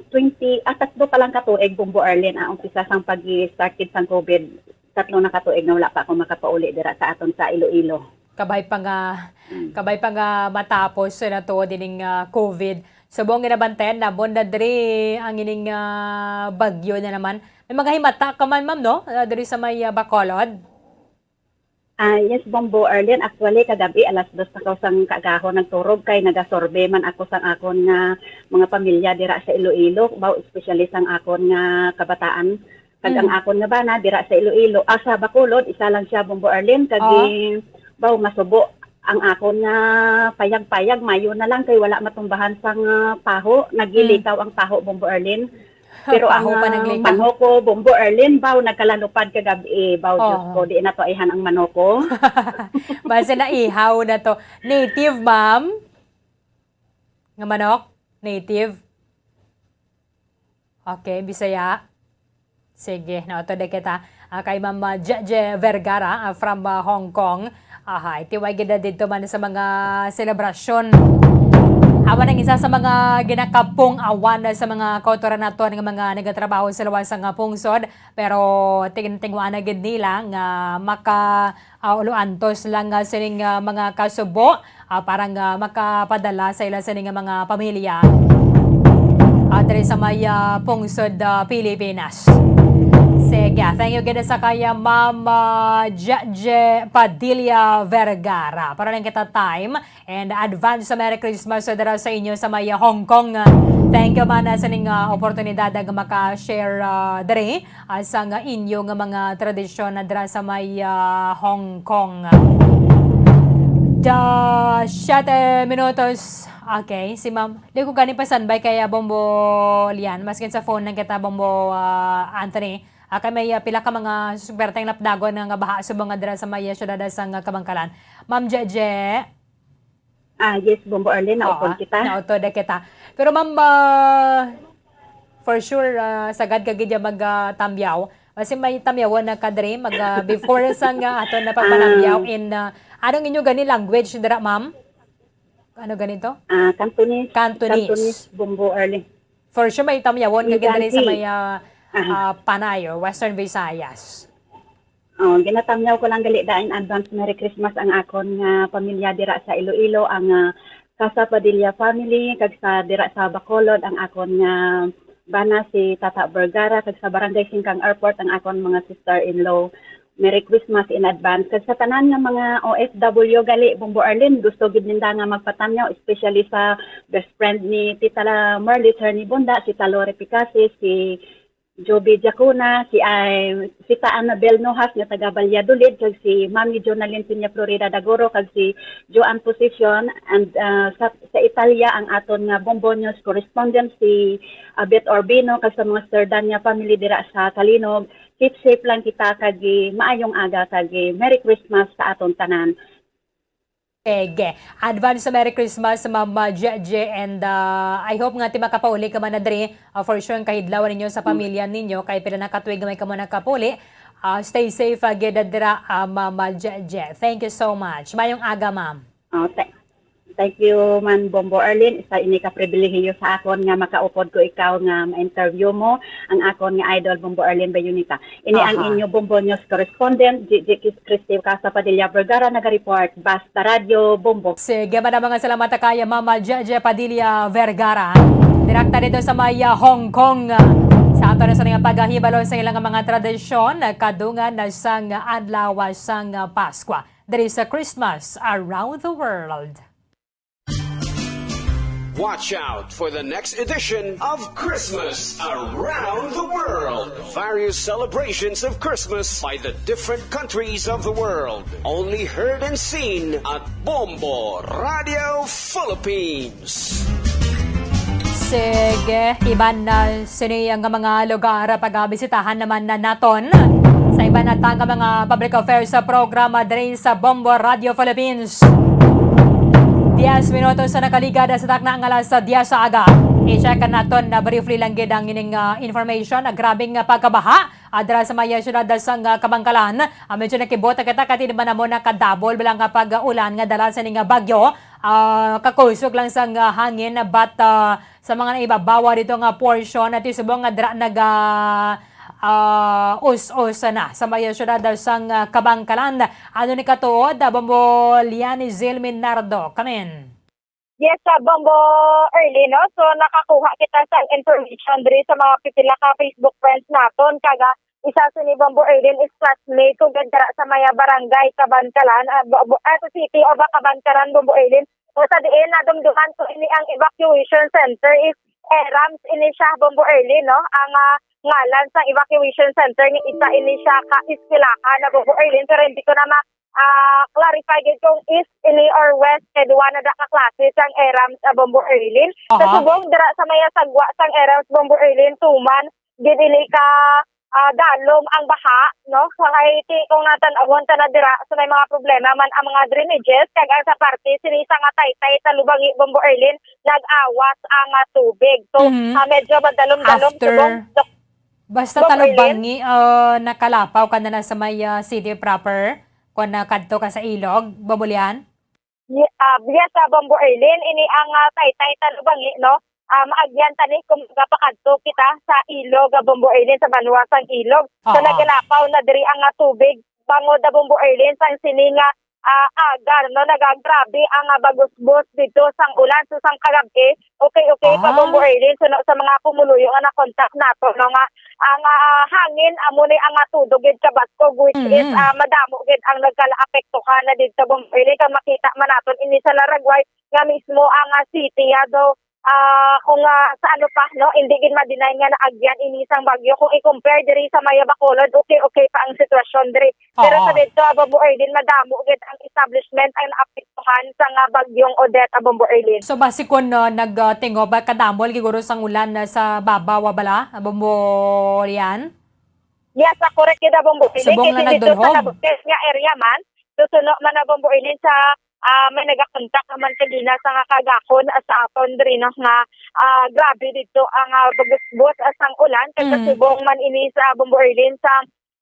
twenty, ah, tatlo pa lang ka tuig, Bombo Arlene, ah, umpisa sang pag-start gid sang COVID, tatlo na ka tuig na wala pa ako makapauli dira sa aton sa Iloilo. Kabay pa nga, Mm. kabay pa nga matapos na to dining ah, COVID. Subong ginabantayan na bonda diri ang ining ah, bagyo na naman. May mga himata ka man, ma'am, no? Ah, diri sa may ah, Bacolod. Ah, yes, Bombo Arlene. Actually, kagabi, alas dos na ko sang kaagahon nagturog kay nagasurvey man ako sang akon nga mga pamilya dira sa Iloilo, baw, especially sang akon nga kabataan. Kag ang Mm. akon nga bana dira sa Iloilo, ah, sa Bacolod, isa lang siya, Bombo Arlene, kag Oo. gi-, baw, masubo ang akon nga payag-payag, mayo na lang kay wala matumbahan sang ah, paho, nagilikaw ang paho, Bombo Arlene. Pero ang Paho pa ah, naglikaw. Manok ko, Bombo Arlene, baw, nagkalalupad kagabi, baw, Diyos Oo. ko, di na to ayhan ang manok ko. Basta naihaw na to. Native, ma'am? Nga manok? Native? Okay, Bisaya? Sige, nautod na kita. Ah, kay Ma'am ah, Jeje Vergara ah, from ah, Hong Kong. Ahay, tiway gid na didto man sa mga selebrasyon. Awan ang isa sa mga ginakapung-awan sa mga kautoran naton nga mga nagatrabaho sa luwas nga pungsod, pero tingtingwa na gid nila nga maka ah, uluantos lang ah, sining ah, mga kasubo ah, para nga makapadala sa ila sining nga mga pamilya ah, diri sa may ah, pungsod ah, Pilipinas. Sige, thank you gid sa kaya Ma'am ah, Jeje Padilla Vergara. Para lang kita time and advance sa Merry Christmas sa dira sa inyo sa may ah, Hong Kong. Thank you man ah, sa ning ah, oportunidad nga maka-share ah, diri ah, sa nga inyo nga mga tradisyon na dira sa may ah, Hong Kong. Da siete minutos. Okay, si Ma'am. Di ko gani pa standby kay ah, Bombo Lian. Maskin sa phone lang kita, Bombo ah, Anthony. Ah, kay may ah, pila ka mga suwerteng lapdagon nga baha subong nga dira sa may ah, syudad sa nga Kabangkalan. Ma'am Jeje. Ah, yes, Bombo Arlene, Oo, naupod kita. Nautod na kita. Pero ma'am, ah, for sure, ah, sagad ka gid ya mag ah, tamyaw. Kasi may tamyawon na kadre, mag ah, before sa nga ato na pagpanamyaw Ah. in, ah, anong inyo gani language dira, ma'am? Ano ganito? Ah, Cantonese. Cantonese. Cantonese, Bombo Arlene. For sure, may tamyawon ka gid diri sa may ah, Aha. ah, Panay or Western Visayas. Oh, ginatamyaw ko lang gali da in advance Merry Christmas ang akon nga pamilya dira sa Iloilo, ang ah, Casa Padilla family, kag sa dira sa Bacolod ang akon nga bana si Tata Vergara, kag sa Barangay Singkang Airport ang akon mga sister-in-law. Merry Christmas in advance. Kag sa tanan nga mga O F W gali, Bombo Arlene, gusto gid ninda nga magpatamyaw, especially sa best friend ni Tita La Marley, Attorney Bonda, si Talore Picasis, si Joby Diacona, si, ay, si Ta Annabel Nojas nga taga Valladolid, kag si Mami Jonalyn Peña Florida Dagoro, kag si Joan Position, and ah, sa, sa Italia ang aton nga Bombo News correspondent si Abet Orbino, kag sa mga Serdanya family dira sa Calinog. Keep safe lang kita, kag eh, maayong aga, kag eh, Merry Christmas sa aton tanan. Sige. Advance Merry Christmas, Ma'am ah, Jeje, and ah, I hope nga ti makapauli ka man na diri. Ah, for sure, ang kahidlawan ninyo sa pamilya ninyo, kay pila na ka tuig nga may kamo nakapuli. Ah, stay safe ah, gid dira, ah, Ma'am ah, Jeje. Thank you so much. Mayong aga, ma'am. Oh, th- thank you man, Bombo Arlene. Isa ini ka pribilehiyo sa akon nga makaupod ko ikaw nga ma-interview mo ang akon nga idol, Bombo Arlene Bayunita. Ini ang Aha. Inyo Bombo News correspondent, Gigi Kis- Christy Casa Padilla Vergara, naga-report. Basta Radyo Bombo. Sige, madamo nga salamat kay Mama Jeje Padilla Vergara. Direkta dito sa may ah, Hong Kong. Sa ato na sa nga paghahibalo sa ilang mga tradisyon, kadungan na sang adlaw sang Paskwa. Diri sa Christmas Around the World. Watch out for the next edition of Christmas Around the World. Various celebrations of Christmas by the different countries of the world. Only heard and seen at Bombo Radio Philippines. Sige, iban na sini nga mga lugar, pagabisitahan naman na naton sa iban na ta nga mga public affairs sa programa diri sa Bombo Radio Philippines. Diyes minutos sa nakaligad sa takna nga alas diyes sa aga. I-check naton na briefly lang gid ang ining, ah, information. Ang grabing, ah, pagkabaha, ah, dira sa may, ah, siyudad sang, ah, Kabangkalan. Ah, medyo nakibota kita kay di man namo nakadabol bala nga pag-ulan nga dala sa ning, ah, bagyo. Ah, kakusog lang sang, ah, hangin, but, ah, sa mga naibabawa dito nga portion at subong nga dira naga, ah, us-us na sa may siyudad sang, ah, Kabangkalan. Ano ni katuod, ah, Bombo Liani Zil Minardo? Kamin. Yes, sa Bombo Early, no? So, nakakuha kita sa information diri sa mga pipila ka Facebook friends naton. Kaga, isa sini Bombo Early is classmate ko dira sa maya barangay Kabankalan, ah, Bo- Bo- ah, sa city of Kabankalan, Bombo Early. So, sa diin, nadumduman ko ini ang evacuation center is Erams ini siya, Bombo Early, no? Ang, ah, ngalan sa evacuation center ni isa ini siya ka eskwelahan na, Bombo Early, pero hindi ko na ma ah, clarify gid kung east ini or west, kay duwa na da ka klase sang Erams, ah, Bombo Erlin. Sa Aha. Subong, dira sa may sagwa sang Erams, Bombo Erlin, tuman gid ini ka, ah, dalom ang baha, no? Kay ti-, kung natan-awon ta na dira sa may mga problema man ang mga drainages, kag ang sa parte sini sa nga Taytay, Talubangi, Bombo Erlin, nag-awas ang, ah, tubig. So, Mhm. ah, medyo madalom-dalom, After, Subong, dok-, basta Bombo Talubangi, ah, nakalapaw ka na, na sa may, ah, city proper, kung nakadto ka sa ilog, Bombo Lian? Ye-, ah, biya sa Bombo Erlin, ini ang, ah, Taytay Talubangi, no? Ah, maagyan tani kung magapakadto kita sa ilog, ah, Bombo Erlin, sa banwa sang ilog. So, Oo. nagalapaw na diri ang, ah, tubig bangod, ah, Bombo Erlin, sang sini nga, ah, agar, no? Nagagrabe ang, ah, bagusbos dito sang ulan. So, sang kagab-i, okay, okay pa, Ah. Bombo Erlin. So, no, sa mga pumuluyo nga na-contact nato, no, nga ang, ah, hangin amo ni ang, ah, tudog gid kabaskog, which is, Mm. ah, madamo gid ang nagkalaapektuhan na dito, Bombo Erlin. Kag makita man naton ini sa Laragway nga mismo ang, ah, city, ah, do, ah, kung, ah, sa ano pa, no, hindi gid ma-deny nga naagyan ini sang bagyo. Kung i-compare diri sa Maya Bacolod, okay, okay pa ang sitwasyon diri. Pero Oo. Sa dito, ah, Bombo Erlin, madamo gid ang establishment ang naapektuhan sa nga bagyong Odette, ah, Bombo Erlin. So, basi kun, uh, nagtingob, uh, kadamo lagi guro sang ulan, uh, sa babaw, uh, bala, uh, Bombo Lian? Yes, ah, correct gid, ah, Bombo Erlin. Subong Kasi na dito sa nagdunhog. Nabukes nga area man, susuno man, ah, Bombo Erlin, sa, ah, may nagakontak naman kanina sa nga kagahon, ah, sa aton diri, no, nga, ah, grabe dito ang, ah, bagusbos, ah, sang ulan. Kag Mm. Subong man ini sa Bombo Erlin sa,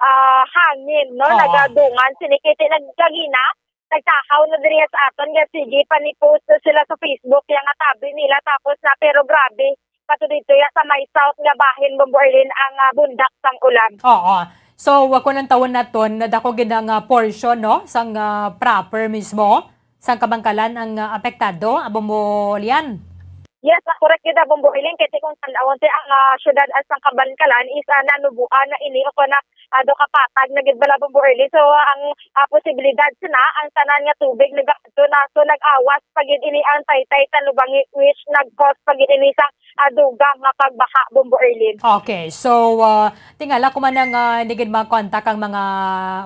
ah, hangin, no, Oo. nagadungan. Sinikiti nagkagina, nagtahaw na diri sa aton nga sige, pani-post na sila sa Facebook, yang atabi nila, tapos na, pero grabe, pato dito ya sa may south nga bahin, Bombo Erlin, ang, ah, bundak sang ulan. Oo. So, wa ko nang tawon naton, nadako gid ang, ah, portion, no, sang, ah, proper mismo, sang Kabangkalan ang, ah, apektado, ah, Bombo Lian. Yes, ah, correct gid, ah, Bombo Erlin, kay kung tan-awon ti ang, ah, syudad as sang Kabankalan is, ah, nanubuan na ini o na, ah, do kapatag na gid bala, Bombo Erlin. So, ah, ang, ah, posibilidad sina ang tanan nga tubig nagadto na, so nag-awas pa gid ini ang Taytay Talubangi, which nag-cause pa gid ini sang, ah, dugang nga pagbaha, Bombo Erlin. Okay, so, uh, tingala ko man nga, uh, hindi gid ma-contact ang mga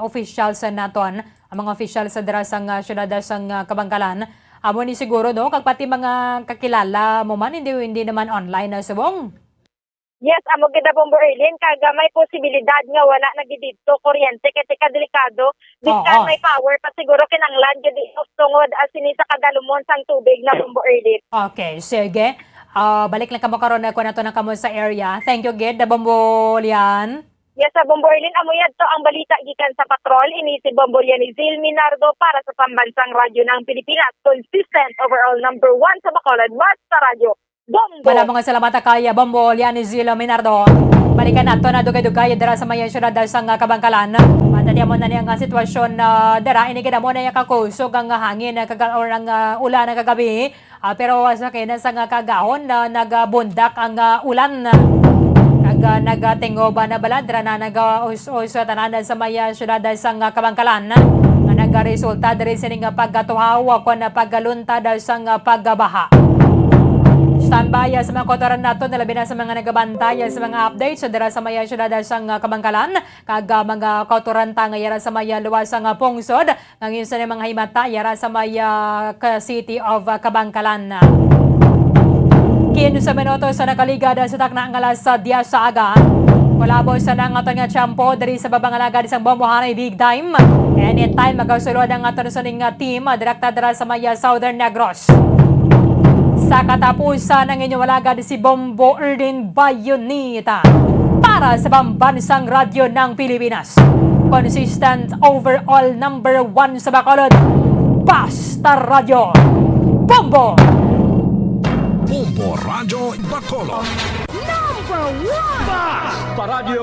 officials sa naton, ang mga officials sa dira sang, uh, syudad sang, uh, Kabangkalan. Amo ni siguro, no? Kag pati mga kakilala mo man, hindi, hindi naman online na subong. Yes, amo gid na, Bombo Erlin, kag, ah, may posibilidad nga wala na gid dito kuryente kay tika delikado. Bisan Oo. May power pa siguro kinanglan gid, tungod, ah, sini sa kadalumon sang tubig na, Bombo Erlin. Okay, sige. Ah, balik lang kamo karon, ah, kuha nato na kamo sa area. Thank you gid, Bombo Lian. Yes, sa Bombo Erlin, amo yadto ang balita gikan sa patrol. Ini si Bombo Lian Izil Minardo para sa Pambansang Radyo ng Pilipinas. Consistent, overall number one sa Bacolod, Basta Radyo. Bombo! Wala mga salamat kay Bombo Lian Izil Minardo. Balikan nato na dugay-dugay dira sa may syudad sang, ah, Kabangkalan. Matadi mo na niya nga sitwasyon, ah, dira. Ini gid mo na yung kakusog ang hangin, ah, kaga-, or ang, ah, ulan na kagabi. Ah, pero sa kina sa nga kagahon na nagabundak ang, ah, ulan. Kag, ah, nagatingoba na bala, dira na nag-us-us tanan sa may, ah, syudad sang, ah, Kabangkalan. Nga nagaresulta diri sini nga pagkatuhaw, kon pagkaluntad sang, ah, pagkabaha. Standby, ah, sa mga kautoran naton, labi na sa mga nagabantay, ah, sa mga updates, ah, dira sa may, ah, siyudad, ah, sang, ah, Kabankalan, kag, ah, mga kautoran ta nga yara sa may, ah, luwas sang, ah, pungsod, nga ngayon sa mga himata, yara sa may, ah, ka-, city of, ah, Kabankalan. Kinsa minuto sa nakaligad sa takna nga alas, ah, diyes sa aga. Kulabo sa nang aton nga tiyempo diri sa baba nga alagad sang Bombo Hanay Big Time. Anytime, magasulod ang aton suning nga team, ah, direkta dira sa may, ah, Southern Negros. Sa katapusan, ang inyong alagad si Bombo Erdin Bayonita para sa Pambansang Radyo ng Pilipinas. Consistent overall number one sa Bacolod. Basta Radyo. Bombo! Bombo Radyo Bacolod. Number one! Basta Radyo!